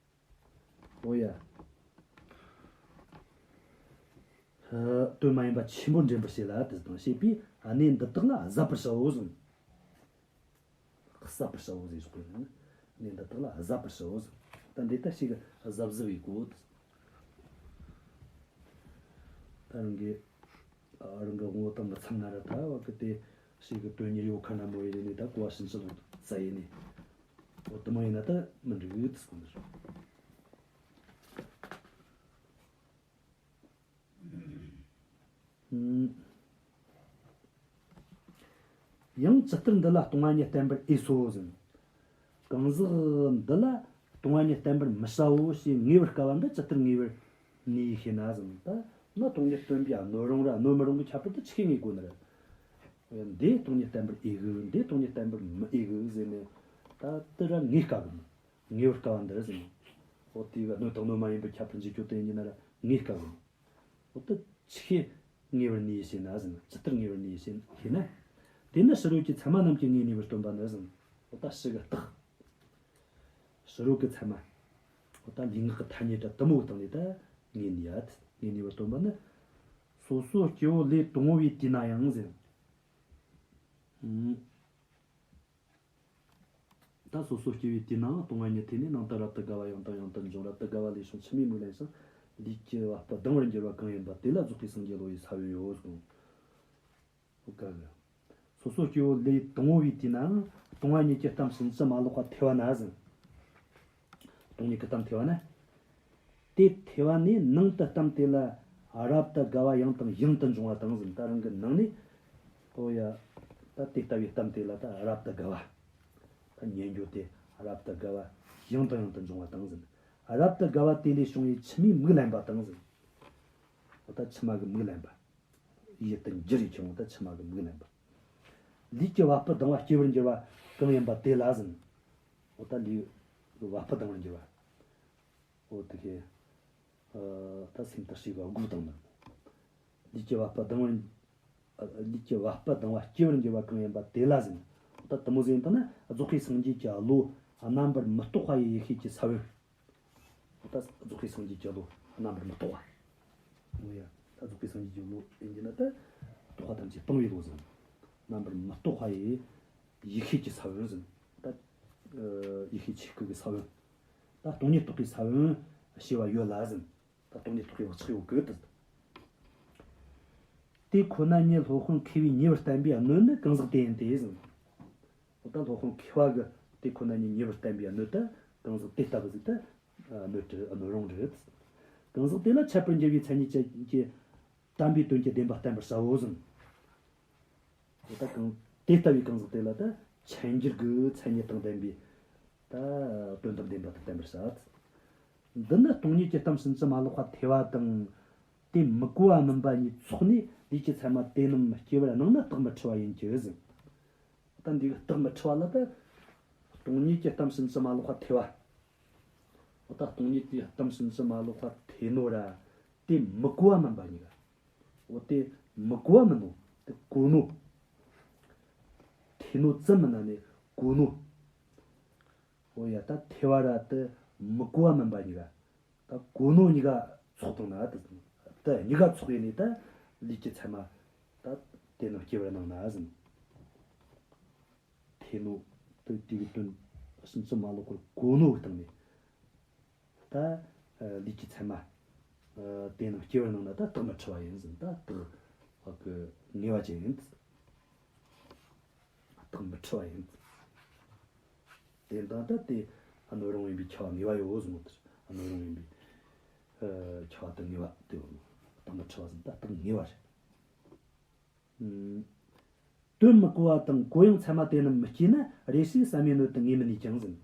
འོ་ཡ། ཨ། དོན་མ་ཡིན་པ་ཆེན་པོར་འདྲེན་པར་བྱེད་ལ། དེ་དང་བྱེད་པས་གནས་འདི་དག་ལ་གཟབ་པར་བྱའོ་ཟེར། གཟབ་པར་བྱའོ་ཟེར་གོ་ནི། གནས་འདི་དག་ལ་གཟབ་པར་བྱའོ་ཟེར། ད་འདི་ལྟ་ཞིག་གཟབ་གཟབ་ཡེད་དགོས། ད་རང་གི་ཨ། རང་གི་དབང་པོ་དང་མི་འཚམ་ན་ར་ད་བ་གི་དེ་ཞིག་གི་དོན་གཉེར་ཡོད་ཁ་ན་མོ་ཡེ་ནས་ད་གོ་བ་ཕྱིན་ཅི་ལོག་ཏུ་བཙལ་ཡེ་ནས། འོ་དེ་མོ་ཡིན་ན་ད་མི་འགྲིག་གི་ཟེར་གོ་ནི་རེད། ཡང་ཇི་ལྟར་འདི་ལ་སྟོང་པ་ཉིད་བསྟན་པར་འོས་སོ་ཟེར། གང་ཟག་འདི་ལ་སྟོང་པ་ཉིད་བསྟན་པར་མི་བྱའོ་ཞེས་ངེས་པར་དཀའ་བ་འདི་ཇི་ལྟར་ངེས་པར་ནུས་ཤེ་ན་ཟེར། ད་ན་སྟོང་ཉིད་སྟོན་པའི་གནོད་རུང་ར་གནོད་མི་རུང་གི་ཁྱད་པར་དུ་ཆི་ངེས་དགོས་ནི་རེད། འདི་སྟོང་ཉིད་བསྟན་པར་འོས་གི། འདི་སྟོང་ཉིད་བསྟན་པར་མི་འོས་གི་ཟེར་ནས་ད་དེ་ར་ངེས་དཀའ་གི། ངེས་པར་དཀའ་བ་འདི་ཟེར་ནས། འོ་དེ་ག་གནོད་དང་གནོད་མ་ཡིན་པའི་ཁྱད་པར་འབྱེད་རྒྱུ་དེ་ཡིན་གྱི་ན་ར་ངེས་དཀའ་གི། འོ་ད་ཆི་ངེས་པར་ནུས་ཤེ་ན་ཟེར་ན། ཇི་ལྟར་ངེས་པར་ནུས་ཤེ་ན། དེ་ནི་ཕྱི་རོལ་གྱི་ཚད་མ་རྣམས་ཀྱིས་ངེས་ནུས་པར་སྟོན་པ་ནི་ཟེར་ན། འོ་ད་ཕྱི་གི་རྟགས། ཕྱི་རོལ་གྱི་ཚད་མ། འོ་ད་ལུས་ངག་གི་ཐ་སྙད་དྲ་དེ་མོ་གི་སྟེང་ནས་ད་ངེས་ནུས་ཡ། ངེས་ནུས་པར་སྟོན་པ་ནི། སོ་སོ་སྐྱེ་བོ་ལས་དང་པོ་བའི་དུས་ན་ཡང་ཟེར། ཨུམ། ད་སོ་སོ་སྐྱེ་བོའི་དུས་ནའང་སྟོང་པ་ཉིད་ཐོས་ནས་ནང་དུ་རབ་ཏུ་དགའ་བ་ཡང་དང་ཡང་དུ་འབྱུང་། རབ་ཏུ་དགའ་བ་ལས་བྱུང་འཆི་མེད་མིག་ལེན་ཞིང་། ལུས་ཀྱི་བ་སྤུ་ལྡང་བར་འགྱུར་བ་གང་ཡིན་པ་དེ་ལ་རྫོགས་པའི་སངས་རྒྱས་བློ་ཡི་ས་བོན་ཡོད་གསུངས། ཀ་གི། སོ་སོ་སྐྱེ་བོ་ལས་དང་པོ་བའི་དུས་ནའང་སྟོང་པ་ཉིད་ཀྱི་གཏམ་ཕྱིན་ཅི་མ་ལོག་པ་ཐོས་པ་ན་ཟེར། སྟོང་ཉིད་ཀྱི་གཏམ་ཐོས་པ་ན། དེ་ཐོས་པ་ནས་ནང་དུ་གཏམ་དེ་ལ་རབ་ཏུ་དགའ་བ་ཡང་དང་ཡང་དུ་འབྱུང་བ་དང་ཟེར། ད་རང་གི་ནང་ནས། ཨོ་ཡ། ད་དེ་ལྟ་བུའི་གཏམ་དེ་ལ་ད་རབ་ཏུ་དགའ་བ། ད་ཉན་རྒྱུ་དེ་རབ་ཏུ་དགའ་བ་ཡང་དང་ཡང་དུ་འབྱུང་བ་དང་ཟེར། རབ་ཏུ་དགའ་བ་དེ་ལས་བྱུང་བའི་མཆི་མའི་མིག་ལེན་པ་དང་ཟེར། ཨོ་ད་མཆི་མ་གི་མིག་ལེན་པ། ཡིད་དུ་འགྱུར་རེ་ཆུང་ད་མཆི་མ་གི་མིག་ལེན་པ། ལུས་ཀྱི་བ་སྤུ་ལྡང་བ་སྐྱེ་བར་འགྱུར་བ་གང་ཡིན་པ་དེ་ལ་ཟེར། ཨོ་ད་ལུས་ཀྱི་བ་སྤུ་ལྡང་བར་འགྱུར་བ། འོ་དེ་གའི། ཨ། ད་སེམས་དང་བྱིས་པ་དགུ་དང་ནི། ལུས་ཀྱི་བ་སྤུ་ལྡང་བར། ཨ། ལུས་ཀྱི་བ་སྤུ་ལྡང་བ་སྐྱེ་བར་འགྱུར་བ་གང་ཡིན་པ་དེ་ལ་ཟེར། ད་དེ་མོ་ཟེར་ཡིན་དང་ན་རྫོགས་པའི་སངས་རྒྱས་ཀྱི་བློ་རྣམ་པར་མི་རྟོག་པ་ཡི་ཡེ་ཤེས་ཀྱི་ས་བོན། ད་རྫོགས་པའི་སངས་རྒྱས་ཀྱི་བློ་རྣམ་པར་མི་རྟོག་པ། འོ་ཡ། ད་རྫོགས་པའི་སངས་རྒྱས་ཀྱི་བློ་ཡིན་གྱི་ན་ད་རྟོག་པ་ཐམས་ཅད་སྤངས་པའི་བློ་ཟེར། རྣམ་པར་མི་རྟོག་པ་ཡི་ཡེ་ཤེས་ཀྱི་ས་བོན་ཟེར། ད་ཡེ་ཤེས་ཆོས་སྐུ་གི་ས་བོན། ད་སྟོང་ཉིད་རྟོགས་པའི་ས་བོན་ཞེས་པ་ཡོད་ལ་ཟེར། ད་སྟོང་ཉིད་རྟོགས་པའི་བག་ཆགས་ཡོད་གི་ད། དེ་ཁོ་ན་ཉིད་སློབ་དཔོན་མཁས་པས་ཉེ་བར་བསྟན་པའི་སྣོད་ནི་གང་ཟག་དེ་ཡིན་ཏེ་ཟེར། འོ་ད་སློབ་དཔོན་མཁས་པ་གིས་དེ་ཁོ་ན་ཉིད་ཉེ་བར་བསྟན་པའི་སྣོད་ད་གང་ཟག་དེ་ལྟ་བུ་ཟིག་ད་སྣོད་རེད། སྣོད་རུང་རེད། གང་ཟག་དེ་ལ་འཆད་པར་འགྱུར་བའི་མཚན་ཉིད་ཅན་གྱི་དམ་པའི་དོན་གྱི་བདེན་པ་བསྟན་པར་བྱའོ་ཟེར། འོ་ད་གང་དེ་ལྟ་བུའི་གང་ཟག་དེ་ལ་ད་འཆད་འགྱུར་གྱི་མཚན་ཉིད་དང་ལྡན་པའི་ད་དོན་དམ་བདེན་པ་དེ་བསྟན་པར་བྱ། འདི་ནི་སྟོང་ཉིད་ཀྱི་གཏམ་ཕྱིན་ཅི་མ་ལོག་པ་ཐོས་པ་དང་། དེ་མི་གོ་བ་མིན་པ་གཉིས་ཚོགས་ནས་ལུས་ཀྱི་ཚད་མ་དེ་རྣམས་སྐྱེ་བར་སྣང་ན་རྟགས་མི་འཁྲུལ་བ་ཡིན་གྱི་ཟེར། ད་འདི་གི་རྟགས་མི་འཁྲུལ་བ་ལ་ད་སྟོང་ཉིད་ཀྱི་གཏམ་ཕྱིན་ཅི་མ་ལོག་པ་ཐོས་པ། འོ་ད་སྟོང་ཉིད་ཀྱི་གཏམ་ཕྱིན་ཅི་མ་ལོག་པ་ཐོས་ནོ་ར། དེ་མི་གོ་བ་མིན་པ་གཉིས་ཀ། འོ་དེ་མི་གོ་བ་མིན་ནོ། དེ་གོ་ནོ། ཐོས་ནོ་ཙམ་མིན་ན་ནི་གོ་ནོ། འོ་ཡ། ད་ཐོས་པ་ར་དེ་མི་གོ་བ་མིན་པ་གཉིས་ཀ། ད་གོ་ནོ་གཉིས་ཀ་ཚོགས་བཏང་ན་དེ། དེ་གཉིས་ཀ་ཚོགས་ཡིན་ནི་ད་ལུས་ཀྱི་ཚད་མ་ད་དེ་རྣམས་སྐྱེ་བར་སྣང་ན་ཟེར། ཐོས་ནོ་དེ་དེ་གི་དོན་ཕྱིན་ཅི་མ་ལོག་པར་གོ་ནོ་གི་སྟེང་ནས། ད་ལུས་ཀྱི་ཚད་མ་དེ་རྣམས་སྐྱེ་བར་སྣང་ན་ད་རྟགས་མི་འཁྲུལ་བ་ཡིན་ཟེར། ད་རྟགས་གི་ངེས་པ་ཅན་ཡིན། རྟགས་མི་འཁྲུལ་བ་ཡིན། དེ་དང་ད་དེ་སྣོད་རུང་ཡིན་པའི་ཁྱབ་པ་ངེས་པ་ཡོད་ཟེར་མོ། དེ་སྣོད་རུང་ཡིན་པའི་ཁྱབ་པ་དེ་ངེས་པ་དེ་རྟགས་མི་འཁྲུལ་བ་ཟེར། ད་རྟགས་ངེས་པ་རེད། དོན་མི་གོ་བ་དང་གོ་ཡང་ཚད་མ་དེ་རྣམས་མི་སྐྱེ་ན་རེ་ཞིག་བསམ་ཡས་སྣོད་དུ་ངེས་མི་ནུས་ཀྱང་ཟེར།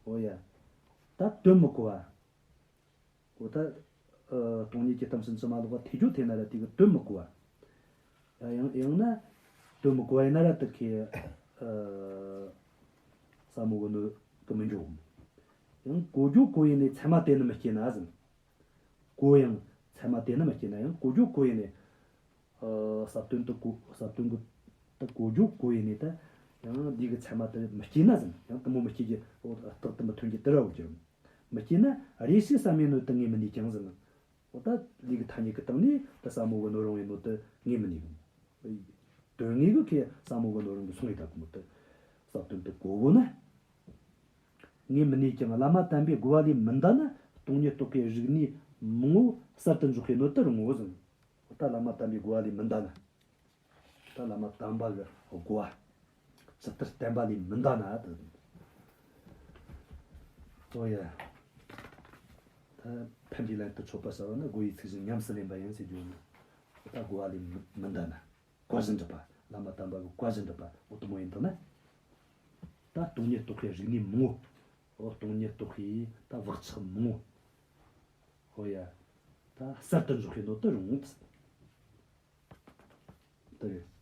འོ་ཡ། ད་དོན་མི་གོ་བ། འོ་ད་སྟོང་ཉིད་ཀྱི་གཏམ་ཕྱིན་ཅི་མ་ལོག་པ་ཐོས་རྒྱུ་དེ་ན་ར་དེ་གི་དོན་མི་གོ་བ། ཡང་ཡང་ན་དོན་མི་གོ་བ་ཡིན་ན་ར་དེ་གི་ཟབ་མོ་གི་སྣོད་དུ་མི་འཇུག་ཡང་གོ་རྒྱུ་གོ་ཡིན་ནི་ཚད་མ་དེ་རྣམས་མི་སྐྱེ་ན་ཟེར། གོ་ཡང་ཚད་མ་དེ་རྣམས་མི་སྐྱེ་ན། ཡང་གོ་རྒྱུ་གོ་ཡིན་ནི། ཨ། ཟབ་དོན་དུ་གོ། ཟབ་དོན་གྱི་དུ་གོ་རྒྱུ་གོ་ཡིན་ནི་ད། ཡང་འདི་གི་ཚད་མ་དེ་མི་སྐྱེ་ན་ཟེར། ཡང་དེ་མོ་མི་སྐྱེ་རྒྱུ་རྟགས་དེ་མི་ཐོན་རྒྱུ་དེ་ར་འོ་ཀྱང་། མི་སྐྱེ་ན་རེ་ཞིག་བསམ་ཡས་སྣོད་དུ་ངེས་མི་ནུས་ཀྱང་ཟེར་ན། འོ་ད་ལུས་ཀྱི་ཐ་སྙད་ཀྱི་སྟེང་ནས་ད་ཟབ་མོ་གི་སྣོད་རུང་བའི་སྣོད་དུ་ངེས་མི་ནུས་གི། དོན་དངོས་ཀྱི་ཁས་ཟབ་མོ་གི་སྣོད་རུང་གི་སོང་ཡོད་ད་གི་མོ་དེ། ཟབ་དོན་དུ་གོ་གོ་ན། ངེས་མི་ནུས་ཀྱང་བླ་མ་དམ་པའི་གོ་བ་ལས་མི་འདའ་ན། སྟོང་ཉིད་རྟོགས་པའི་རིག་གནས་མང་བོ་གསར་དུ་འཇོག་པའི་སྣོད་དུ་རུང་ངོ་ཟེར། ད་བླ་མ་དམ་པའི་གོ་བ་ལས་མི་འདའ་ན། ད་བླ་མ་དམ་པ་གི་གོ་བ་ཇི་ལྟར་བསྟན་པ་ལས་མི་འདའ་ན་ད། ཨོ་ཡ། ད་ཕན་པའི་ལན་དུ་མཆོད་པ་ཟེར་བ་ནི་གོ་བའི་ཚིག་བཞིན་ཉམས་སུ་ལེན་པ་ཡིན་ཟེར་རྒྱུ་ནི། ད་གོ་བ་ལས་མི་མི་འདའ་ན། བཀའ་བཞིན་སྒྲུབ་པ། བླ་མ་དམ་པ་གི་བཀའ་བཞིན་སྒྲུབ་པ་འོ་དེ་མོ་ཡིན་དང་ན། ད་སྟོང་ཉིད་རྟོགས་པའི་རིག་གནས་མང་བོ། འོ་སྟོང་ཉིད་རྟོགས་པའི་ད་བག་ཆགས་མང་བོ། ཨོ་ཡ། ད་གསར་དུ་འཇོག་པའི་ནོ་དེ་རུང་། དེ་རེད།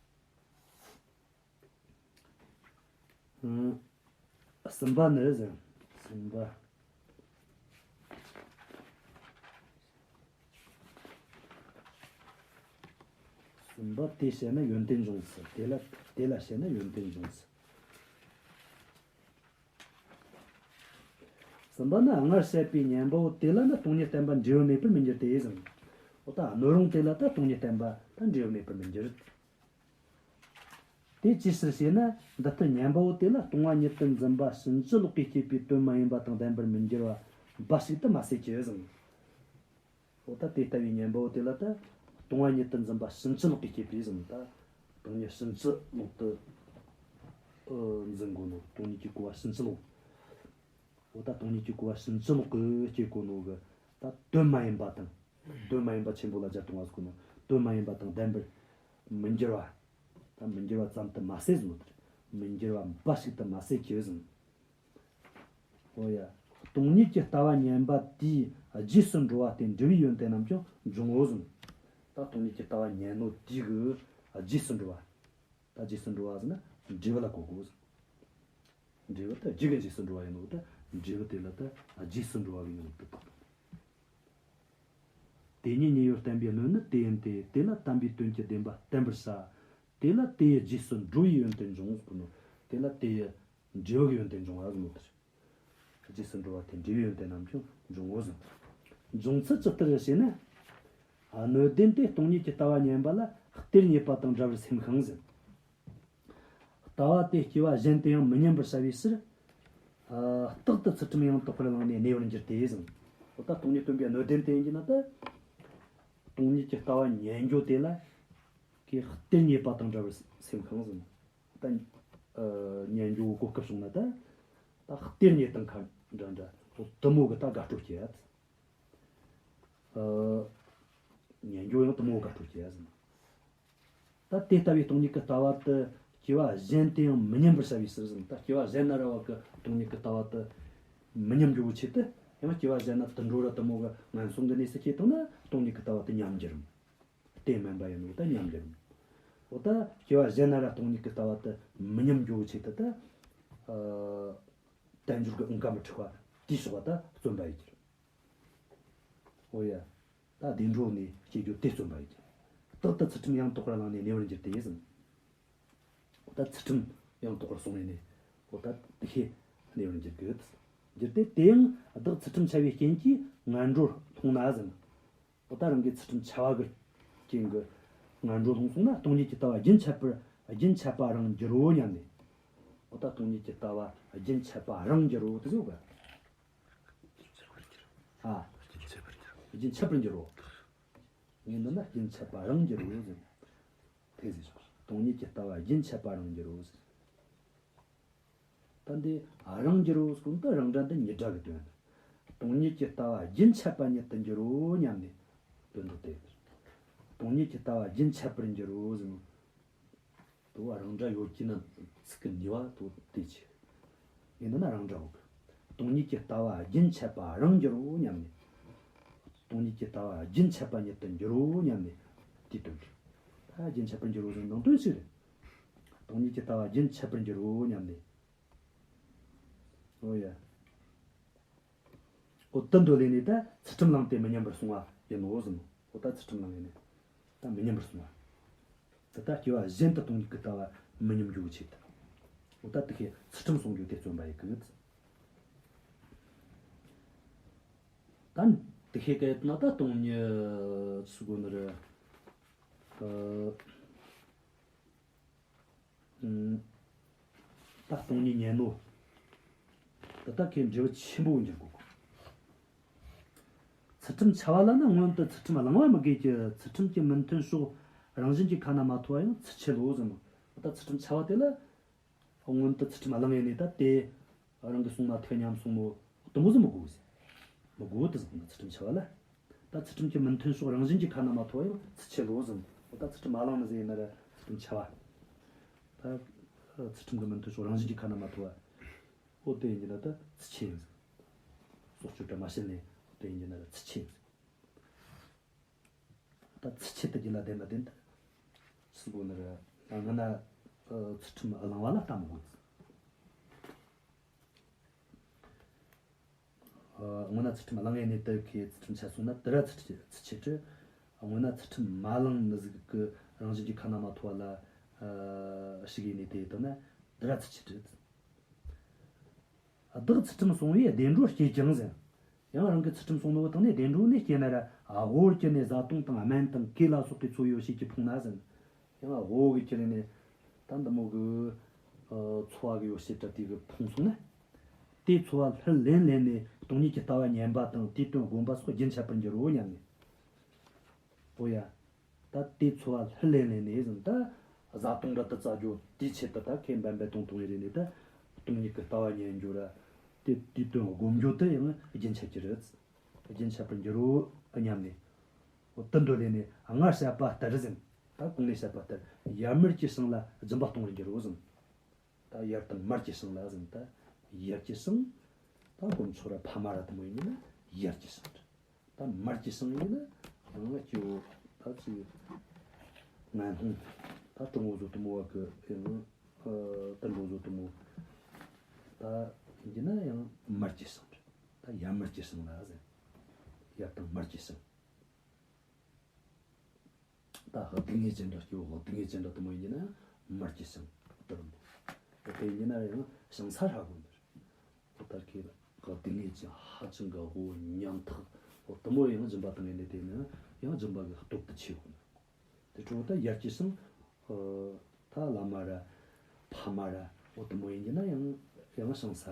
ཨང་། གསུམ་པ་ནི་རེད་ཟེར། གསུམ་པ། གསུམ་པ་དེ་བཤད་ན་ཡོན་ཏན་འབྱུང་ཚུལ། དེ་ལ་དེ་ལ་བཤད་ན་ཡོན་ཏན་འབྱུང་ཚུལ། གསུམ་པ་ནི། སྔར་བཤད་པའི་མཉན་པ་བོ་དེ་ལ་ནི་སྟོང་ཉིད་བསྟན་པ་འབྲས་བུ་མེད་པར་མི་འགྱུར་ཏེ་ཟེར། འོ་ད་སྣོད་རུང་དེ་ལ་ད་སྟོང་ཉིད་བསྟན་པ་ད་འབྲས་བུ་མེད་པར་མི་འགྱུར། དེ་ཅིའི་ཕྱིར་ཞེ་ན། འདི་ལྟར་མཉན་པ་བོ་དེ་ལ་སྟོང་པ་ཉིད་དུ་འཛིན་པ་ཕྱིན་ཅི་ལོག་གིས་སྐྱེས་པའི་དོན་མ་ཡིན་པ་དང་ལྡན་པར་མི་འགྱུར་བ་འབའ་ཞིག་ཏུ་མ་ཟད་ཀྱི་ཟེར། འོ་ད་དེ་ལྟ་བུའི་མཉན་པ་བོ་དེ་ལ་ད་སྟོང་པ་ཉིད་དུ་འཛིན་པ་ཕྱིན་ཅི་ལོག་གིས་སྐྱེས་པའི་ཟེར། ད་སྟོང་ཉིད་ཕྱིན་ཅི་ལོག་ཏུ་ཨ་འཛིན་གོ་ནོ། སྟོང་ཉིད་ཀྱི་གོ་བ་ཕྱིན་ཅི་ལོག་འོ་ད་སྟོང་ཉིད་ཀྱི་གོ་བ་ཕྱིན་ཅི་ལོག་གིས་སྐྱེ་གོ་ནོ་གི་ད་དོན་མ་ཡིན་པ་དང་། དོན་མ་ཡིན་པ་ཆེན་པོ་ལ་སྦྱར་བཏང་བ་ཟེར་གོ་ནོ། དོན་མ་ཡིན་པ་དང་ལྡན་པར་མི་འགྱུར་བ། ད་མི་འགྱུར་བ་ཙམ་དུ་མ་ཟད་ཟེར་ནོ་དེ་རེད། མི་འགྱུར་བ་འབའ་ཞིག་ཏུ་མ་ཟད་ཀྱི་ཟེར། འོ་ཡ། སྟོང་ཉིད་ཀྱི་ལྟ་བ་ཉན་པ་དེའི་རྗེས་སུ་འགྲོ་བ་སྟེ་འབྲས་བུའི་ཡོན་ཏན་རྣམས་ཀྱང་འབྱུང་ངོ་ཟེར། ད་སྟོང་ཉིད་ཀྱི་ལྟ་བ་ཉན་ནོ་དེའི་གི་རྗེས་སུ་འགྲོ་བ། ད་རྗེས་སུ་འགྲོ་བ་ཟེར་ན་འབྲས་བུ་ལ་གོ་དགོས་ཟེར། འབྲས་བུ་ད་རྒྱུ་གི་རྗེས་སུ་འགྲོ་བ་ཡིན་ནོ། ད་འབྲས་བུ་དེ་ལ་ད་རྗེས་སུ་འགྲོ་བ་གི་ཡོན་ཏན་དག་དེ་ཉིད་ཉེ་བར་བསྟན་པའི་སྣོད་ནི་དེ་ཡིན་ཏེ། དེ་ལ་དམ་པའི་དོན་གྱི་བདེན་པ་བསྟན་པར་བྱ། དེ་ལ་དེ་ཡི་རྗེས་སུ་འགྲོ་བའི་ཡོན་ཏན་འབྱུང་ཟེར་གོ་ནོ། དེ་ལ་དེ་ཡི་འབྲས་བུ་གི་ཡོན་ཏན་འབྱུང་བ་ཟེར་ནོ་དེ་རེད། རྗེས་སུ་འགྲོ་བ་སྟེ་འབྲས་བུའི་ཡོན་ཏན་རྣམས་ཀྱང་འབྱུང་ངོ་ཟེར། འབྱུང་ཚུལ་ཇི་ལྟར་ཞེ་ན། སྣོད་ལྡན་དེ་སྟོང་ཉིད་ཀྱི་ལྟ་བ་ཉན་པ་ལ་གཏེར་རྙེད་པ་དང་འདྲ་བར་སེམས་ཤིང་ཟེར། ལྟ་བ་དེ་སྐྱེ་བ་གཞན་དུ་ཡང་མི་ཉམས་པར་བྱ་བའི་ཕྱིར། ཨ། རྟག་ཏུ་ཚུལ་ཁྲིམས་ཡང་དག་པར་བླངས་ནས་གནས་པར་འགྱུར་ཏེ་ཟེར། འོ་ད་སྟོང་ཉིད་སྟོན་པའི་སྣོད་ལྡན་དེ་ཡིན་གྱི་ན་ད། སྟོང་ཉིད་ཀྱི་ལྟ་བ་ཉན་རྒྱུ་དེ་ལ་གི་གཏེར་རྙེད་པ་དང་འདྲ་བར་སེམས་ཤིང་ཟེར། ད་ཨ་ཉན་རྒྱུ་གོ་སྐབས་བྱུང་ན་ད། ད་གཏེར་རྙེད་དང་ཁ་འདྲ་འདྲ། འོ་དེ་མོ་གི་ད་དགའ་སྤྲོ་སྐྱེ། ཨ། ཉན་རྒྱུ་ཡང་དེ་མོ་དགའ་སྤྲོ་སྐྱེ་ཟེར། ད་དེ་ལྟ་བུའི་སྟོང་ཉིད་ཀྱི་ལྟ་བ་དེ་སྐྱེ་བ་གཞན་དུ་ཡང་མི་ཉམས་པར་བྱ་བའི་ཕྱིར་ཟེར། ད་སྐྱེ་བ་གཞན་ན་ར་བ་གི་སྟོང་ཉིད་ཀྱི་ལྟ་བ་དེ་མི་ཉམས་རྒྱུ་བོ་ཆེད་དུ། ཡང་སྐྱེ་བ་གཞན་ན་དུད་འགྲོ་ར་དེ་མོ་གི་ངན་སོང་གི་གནས་སུ་སྐྱེས་བཏང་ན་སྟོང་ཉིད་ཀྱི་ལྟ་བ་དེ་ཉམས་འགྱུར་རམ། དེ་དམན་པ་ཡིན་ནོ་ད་ཉམས་འགྱུར་རམ། འོ་ད་སྐྱེ་བ་གཞན་ན་ར་སྟོང་ཉིད་ཀྱི་ལྟ་བ་དེ་མི་ཉམས་རྒྱུ་བོ་ཆེད་དུ་ད། ཨ། དལ་འབྱོར་གྱི་འོང་ཁ་མི་འཁྲུག་པ་དེའི་ཕྱོགས་པ་ད་བརྩོན་པ་ཡིན་གྱི། འོ་ཡ། ད་བདེ་འགྲོ་ནས་སྐྱེ་རྒྱུ་དེ་བརྩོན་པ་ཡིན་གྱི། རྟག་ཏུ་ཚུལ་ཁྲིམས་ཡང་དག་པར་བླངས་ནས་གནས་པར་འགྱུར་ཏེ་ཟེར། འོ་ད་ཚུལ་ཁྲིམས་ཡང་དག་པར་སྲུང་བས་ནས། འོ་ད་དེ་ཤེས་གནས་པར་འགྱུར་གི། འགྱུར་ཏེ་དེ་ཡང་བདག་ཚུལ་ཁྲིམས་འཆལ་བའི་རྐྱེན་གྱིས་ངན་འགྲོར་ལྷུང་ན་ཟེར། འོ་ད་རང་གི་ཚུལ་ཁྲིམས་འཆལ་བ་གི་རྐྱེན་གྱིས་ངན་འགྲོར་ལྷུང་སོང་ན་སྟོང་ཉིད་ཀྱི་ལྟ་བ་རྒྱུན་ཆད་པར་རྒྱུན་ཆད་པ་རང་འགྱུར་རོ་སྙམ་ནས། འོ་ད་སྟོང་ཉིད་ཀྱི་ལྟ་བ་རྒྱུན་ཆད་པ་རང་འགྱུར་རོ་དེ་ཟེར་བ། ཨ། རྒྱུན་ཆད་པར་འགྱུར་རོ། ངས་འདི་ན་རྒྱུན་ཆད་པ་རང་འགྱུར་རོ་ཟེར། དེ་ཟེར་ཞིང་སྟོང་ཉིད་ཀྱི་ལྟ་བ་རྒྱུན་ཆད་པ་རང་འགྱུར་རོ་ཟེར། ད་འདི་རང་འགྱུར་རོ་ཟེར་གོ་ནོ་ད་རང་སྒྲ་འདི་ཉིད་སྒྲ་གི་དོན། སྟོང་ཉིད་ཀྱི་ལྟ་བ་རྒྱུན་ཆད་པ་ཉིད་དུ་འགྱུར་རོ་སྙམ་ནས་དོན་དུ་སྟེ། སྟོང་ཉིད་ཀྱི་ལྟ་བ་རྒྱུན་ཆད་པར་འགྱུར་རོ་ཟེར་ནོ། དོ་བ་རང་སྒྲ་ཡོད་ཀྱི་ན་ཚིག་གི་ནུས་པ་དོ་དེ་ཆེ། ཡིན་ན་རང་སྒྲ་འོག་སྟོང་ཉིད་ཀྱི་ལྟ་བ་རྒྱུན་ཆད་པ་རང་འགྱུར་རོ་སྙམ་ནས། སྟོང་ཉིད་ཀྱི་ལྟ་བ་རྒྱུན་ཆད་པ་ཉིད་དུ་འགྱུར་རོ་སྙམ་ནས་དེ་སྟོན་གྱི། ད་རྒྱུན་ཆད་པར་འགྱུར་རོ་ཟེར་ནང་དོན་ཞིག་རེད། སྟོང་ཉིད་ཀྱི་ལྟ་བ་རྒྱུན་ཆད་པར་འགྱུར་རོ་སྙམ་ནས། འོ་ཡ། འོ་དེ་འདོད་ལས་ནས་ད་ཚུལ་ཁྲིམས་བླངས་ཏེ་མི་ཉམས་པར་སོང་བ་ཡིན་ནོ་ཟེར་ནོ། འོ་ད་ཚུལ་ཁྲིམས་བླངས་ཡིན་ནས་ད་མི་ཉམས་པར་སོང་བ། ད་ལྟ་སྐྱེ་བ་གཞན་དུ་སྟོང་ཉིད་ཀྱི་ལྟ་བ་མི་ཉམས་རྒྱུ་ཆེད་དུ། འོ་ད་དེ་ཁའི་ཚུལ་ཁྲིམས་སྲུང་རྒྱུ་དེ་བརྩོན་པ་ཡིན་གི། ད་དེ་ཁའི་སྐད་ན་ད་སྟོང་ཉིད་ཟེར་གོ་ནི་རེད། ཨ། ཨུམ། ད་སྟོང་ཉིད་ཉན་ནོ། ད་ལྟ་ཁའི་འབྲས་བུ་ཆེན་པོ་འགྱུར་གོ། ཚུལ་ཁྲིམས་འཆལ་བ་ལ་ནི་སྔོན་དུ་ཚུལ་ཁྲིམས་བླང་བ་མི་དགོས་ཀྱི། ཚུལ་ཁྲིམས་ཀྱི་མི་མཐུན་ཕྱོགས་རང་བཞིན་གྱིས་ཁ་ན་མ་ཐོ་བ་ཡང་ཚུལ་འཆལ་ལོ་ཟེར་ནོ། ད་ཚུལ་ཁྲིམས་འཆལ་བ་དེ་ལ་སྔོན་དུ་ཚུལ་ཁྲིམས་བླངས་ཡས་ནས་ད་དེ་རང་གི་སྲུང་མ་ཐུག་ཉམས་སྲུང་མོ་དེ་མོ་ཟིག་མི་དགོས་ཟེར། མི་དགོས་དེ་ཟེར་ནོ་ཚུལ་ཁྲིམས་འཆལ་བ་ལ། ད་ཚུལ་ཁྲིམས་ཀྱི་མི་མཐུན་ཕྱོགས་རང་བཞིན་གྱིས་ཁ་ན་མ་ཐོ་བ་ཡང་ཚུལ་འཆལ་ལོ་ཟེར། འོ་ད་ཚུལ་ཁྲིམས་མ་བླངས་ནི་ཟིག་ཡིན་ན་ར་ཚུལ་ཁྲིམས་འཆལ་བ། ད་ཚུལ་ཁྲིམས་ཀྱི་མི་མཐུན་ཕྱོགས་རང་བཞིན་གྱིས་ཁ་ན་མ་ཐོ་བ། འོ་དེ་ཡིན་གྱི་ན་ད་ཚུལ་ཆེན་ཡིན་ཟེར། སྲོག་གཅོད་བཀྲ་མ་བྱིན་ནས་འོ་དེ་ཡིན་གྱི་ན་ད་ཚུལ་ཆེན་ཡིན་ཟེར། ད་ཚུལ་ཆེན་དུ་རྒྱུད་ལ་ལྡན་པ་དེ་འདི་སུ་གོ་ནི་རེད། ང་ན་ཚུལ་ཁྲིམས་བླང་བ་ལ་ལྟ་མི་དགོས། སྔོན་ན་ཚུལ་ཁྲིམས་བླངས་ཡས་ནས་དེ་ཁའི་ཚུལ་ཁྲིམས་ཆད་སོང་ན་དེ་ར་ཚུལ་ཁྲིམས་ཚུལ་ཆེ་དྲི། སྔོན་ན་ཚུལ་ཁྲིམས་མ་བླངས་མི་ཟིག་གི་རང་བཞིན་གྱིས་ཁ་ན་མ་ཐོ་བ་ལ་ཞུགས་ཡས་ནས་དེ་ཡས་བཏང་ན་དེ་ར་ཚུལ་ཆེ་དྲི། བདག་ཚུལ་ཁྲིམས་སྲུང་བས་བདེ་འགྲོ་སྐྱེད་ཀྱང་ཟེར། ཡང་རང་གི་ཚུལ་ཁྲིམས་སྲུང་ནོ་བཏང་ནས་བདེ་འགྲོ་ནས་སྐྱེད་ན་ར་དབུལ་གྱུར་ནས་བཟའ་བཏུང་དང་སྨན་དང་གོས་ལ་སོགས་པའི་འཚོ་བའི་ཡོ་བྱད་ཀྱིས་ཕོངས་ན་ཟེར། ཡང་དབུལ་གྱི་གྱུར་ནས་ད་འདི་མོ་གི་འཚོ་བ་གི་ཡོ་བྱད་དྲ་དེ་གི་ཕོངས་སོང་ན། དེ་འཚོ་བ་ལྷུར་ལེན་ལེན་ནས་སྟོང་ཉིད་ཀྱི་ལྟ་བ་ཉན་པ་དང་དེའི་དོན་བསྒོམ་པ་སོགས་རྒྱུན་ཆད་པར་འགྱུར་རོ་སྙམ་ནས། འོ་ཡ། ད་དེ་འཚོ་བ་ལྷུར་ལེན་ལེན་ནས་ཟེར། ད་བཟའ་བཏུང་འདྲ་དུ་བཙལ་རྒྱུ་དེའི་ཆེད་དུ་ད་ཁེ་འབད་འབད་ཐུང་ཐུང་ཡེ་རེ་ནས་ད་སྟོང་ཉིད་ཀྱི་ལྟ་བ་ཉན་རྒྱུ་ར། དེ་དེའི་དོན་བསྒོམ་རྒྱུ་དེ་ཡང་རྒྱུན་ཆད་ཀྱི་རེད། རྒྱུན་ཆད་པར་འགྱུར་རོ་སྙམ་ནས། འོ་དེ་འདོད་ལས་ནས་སྔར་བཤད་པ་ལྟར་ཟེར། ད་གོང་ནས་བཤད་པ་ལྟར་ཡར་མར་གྱི་ཞིང་ལ་སྦྱིན་པ་གཏོང་བར་འགྱུར་རོ་ཟེར། ད་ཡར་དང་མར་གྱི་ཞིང་ལ་ཟེར། ད་ཡར་གྱི་ཞིང་། ད་དཀོན་མཆོག་ར་ཕ་མ་ར་དེ་མོ་ཡིན་ན་ཡར་གྱི་ཞིང་། ད་མར་གྱི་ཞིང་ཡིན་ན་རང་ལ་སྐྱེ་བོ་ད་ཅིག་ངན་སློང་། ད་གྲང་བོ་བཟོ་དེ་མོ་བ་གི་ཡང་། ཨ། དུད་འགྲོ་བཟོ་དེ་མོ། ད་ཡིན་ན་ཡང་མར་གྱི་ཞིང་། ད་ཡར་མར་གྱི་ཞིང་ལ་ཟེར། ཡར་དང་མར་གྱི་ཞིང་། ད་སྡུག་བསྔལ་ཅན་འདྲ་སྐྱེ་བོ་སྡུག་བསྔལ་ཅན་འདྲ་དེ་མོ་ཡིན་ན་མར་གྱི་ཞིང་། དེ་རིང་དེ་ཡིན་ན་ཡང་ཞིང་ས་ཧྲ་གོ་འདིར། འོ་ད་ཁེ་སྡུག་བསྔལ་ཅན་ཧ་ཅང་གི་དབུལ་ཉམ་ཐག་འོ་དེ་མོ་ཡང་སྦྱིན་པ་བཏང་ཡས་ནས་དེ་ནི་ཡང་སྦྱིན་པ་གི་སྟོབས་དེ་ཆེ་གོ་ནི། དེ་འཕྲོ་ད་ཡར་གྱི་ཞིང་། ཨ། ད་བླ་མ་ར་ཕ་མ་ར་འོ་དེ་མོ་ཡིན་གྱི་ན་ཡང་ཡང་ཞིང་ས་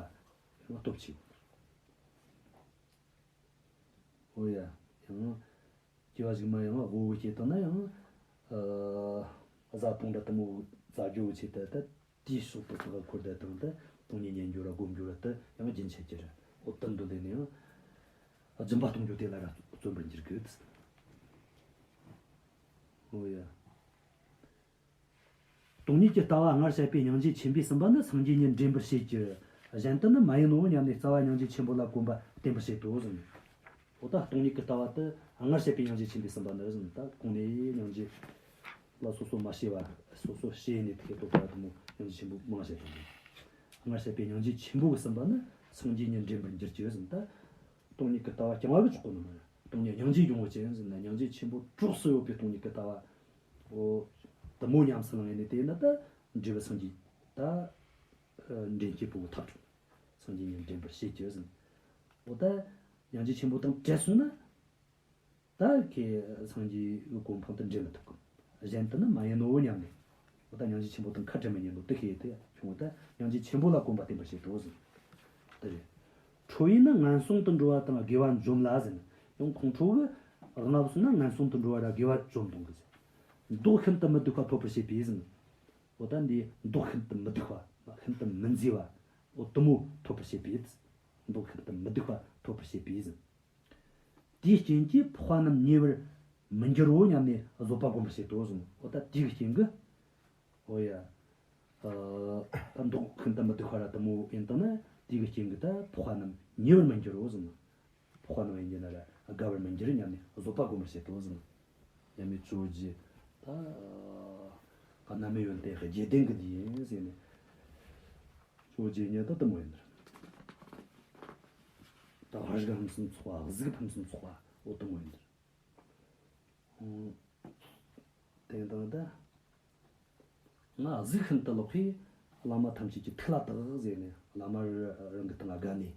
ཡང་སྟོབས་ཆེ་གོ་ནི། འོ་ཡ། ཡང་སྐྱེ་བ་གཞུག་མ་ཡང་དབུལ་བོ་སྐྱེས་བཏང་ན་ཡང་། ཨ། བཟའ་བཏུང་འདྲ་དེ་མོ་བཙལ་རྒྱུ་བོ་ཆེ་ད་ད་དེའི་ཕྱོགས་དེ་དག་འཁོར་ད་དང་ད་སྟོང་ཉིད་ཉན་རྒྱུ་ར་སྒོམ་རྒྱུ་ར་ད་ཡང་རྒྱུན་ཆད་ཀྱི་རེད། འོ་དེ་འདོད་ལས་ནས་ཡང་སྦྱིན་པ་གཏོང་རྒྱུ་དེ་ལ་ར་བརྩོན་པར་འགྱུར་དགོས། འོ་ཡ། སྟོང་ཉིད་ཀྱི་ལྟ་བ་སྔར་བཤད་པའི་སྙིང་རྗེ་ཆེན་པོས་ཟིན་པ་ནི་སངས་རྒྱས་ཉིད་འདྲེན་པར་བྱེད་ཀྱི། གཞན་དུ་ནི་མ་ཡིན་ནོ་སྙམ་ནས་རྩ་བ་སྙིང་རྗེ་ཆེན་པོ་ལ་གོམས་པ་བརྟན་པར་བྱེད་དོ་ཟེར། འོ་ད་སྟོང་ཉིད་ཀྱི་ལྟ་བ་དེ་སྔར་བཤད་པའི་སྙིང་རྗེ་ཆེན་པོས་ཟིན་པ་ནི་ཟེར། ད་གོང་ནས་སྙིང་རྗེ་ལ་སོ་སོ་མ་བྱས་པ། སོ་སོ་བྱས་ནས་དེ་ལྟོ་ལྟ་བ་དེ་མོ་སྙིང་རྗེ་ཆེན་པོ་མང་བཤད་དང་། སྔར་བཤད་པའི་སྙིང་རྗེ་ཆེན་པོ་གིས་ཟིན་པ་ནི་སངས་རྒྱས་ཉིད་འདྲེན་པར་འགྱུར་གྱི་ཟེར། ད་སྟོང་ཉིད་ཀྱི་ལྟ་བ་རྐྱང་བ་གིས་ཆོག་གོ་ནི་མ་རེད། སྟོང་ཉིད་སྙིང་རྗེ་ཡོང་བ་ཅན་ཟེར་ན་སྙིང་རྗེ་ཆེན་པོ་གྲོགས་སུ་ཡོད་པའི་སྟོང་ཉིད་ཀྱི་ལྟ་བ། འོ། དེ་མོ་ཉམས་སུ་བླངས་ཡས་ནས་དེ་ན་ད་འབྲས་བུ་སངས་རྒྱས་ད་འདྲེན་བྱེད་པོ་ཐབས་བྲལ། སངས་རྒྱས་ཉིད་འདྲེན་པར་བྱེད་ཀྱི་ཟེར། འོ་ད་སྙིང་རྗེ་ཆེན་པོ་དང་བྲལ་སོང་ན། ད་ཁོས་སངས་རྒྱས་གོ་འཕང་དུ་འདྲེན་མི་ཐུབ་གི། གཞན་དུ་ནི་མ་ཡིན་ནོ་སྙམ་ནས། འོ་ད་སྙིང་རྗེ་ཆེན་པོ་དང་ཁ་བྲལ་མི་ཉན་ནོ་དེ་ཤེས་ཏེ་བྱུང་བ་ད་སྙིང་རྗེ་ཆེན་པོ་ལ་གོམས་པ་བརྟན་པར་བྱེད་དོ་ཟེར། དེ་རེད། ཁྲོ་བས་ནི་ངན་སོང་དུ་འགྲོ་བ་དང་དགེ་བ་འཇོམས་ལ་ཟེར། ཡང་ཁོང་ཁྲོ་གིས་བརྔ་བ་སོང་ན་ངན་སོང་དུ་འགྲོ་བ་ར་དགེ་བ་འཇོམས་གཏོང་གི་ཟེར། མདོག་ཤིན་ཏུ་མི་སྡུག་པ་ཐོབ་པར་བྱེད་པས་ཟེར། འོ་ད་འདི་མདོག་ཤིན་ཏུ་མི་སྡུག་པ། ཤིན་ཏུ་མི་མཛེས་པ། འོ་དེ་མོ་ཐོབ་པར་བྱེད་པས། མདོག་ཤིན་ཏུ་མི་སྡུག་པ་ཐོབ་པར་བྱེད་པས་ཟེར། དེའི་རྐྱེན་གྱིས་འཕགས་པ་རྣམས་ཉེ་བར་མི་འགྱུར་རོ་སྙམ་ནས་བཟོད་པ་སྒོམ་པར་བྱེད་དོ་གསུངས། འོ་ད་དེའི་རྐྱེན་གྱིས། འོ་ཡ། ཨ། ད་མདོག་ཤིན་ཏུ་མི་སྡུག་པ་ར་དེ་མོ་ཡིན་དང་ན་དེའི་རྐྱེན་གྱིས་ད་འཕགས་པ་རྣམས་ཉེ་བར་མི་འགྱུར་རོ་གསུངས། འཕགས་པ་རྣམས་ཡིན་གྱི་ན་ར་དགའ་བར་མི་འགྱུར་སྙམ་ནས་བཟོད་པ་སྒོམ་པར་བྱེད་དོ་གསུངས། ཡ་མི་ཇོ་བོ་རྗེ་ད་རྣམ་སྨིན་ཡོན་ཏན་བརྒྱད་ལྡན་གྱི་འདི་ཡིན་ཟེར་ནས། ཇོ་བོ་རྗེ་ཉིད་ད་དེ་མོ་ཡིན་ནི་རེད། ད་རིགས་ཕུན་སུམ་ཚོགས་པ། གཟུགས་ཕུན་སུམ་ཚོགས་པ། འོ་དེ་མོ་ཡིན་ནི་རེད། དེ་དང་ད་ང་གཟུགས་ཤིན་ཏུ་ལེགས་པས་བླ་མ་ཐམས་ཅད་ཀྱི་ཐུགས་ལ་བཏགས་ཟེར་ནས། བླ་མ་རང་གི་སྟེང་ལ་དགའ་ནས།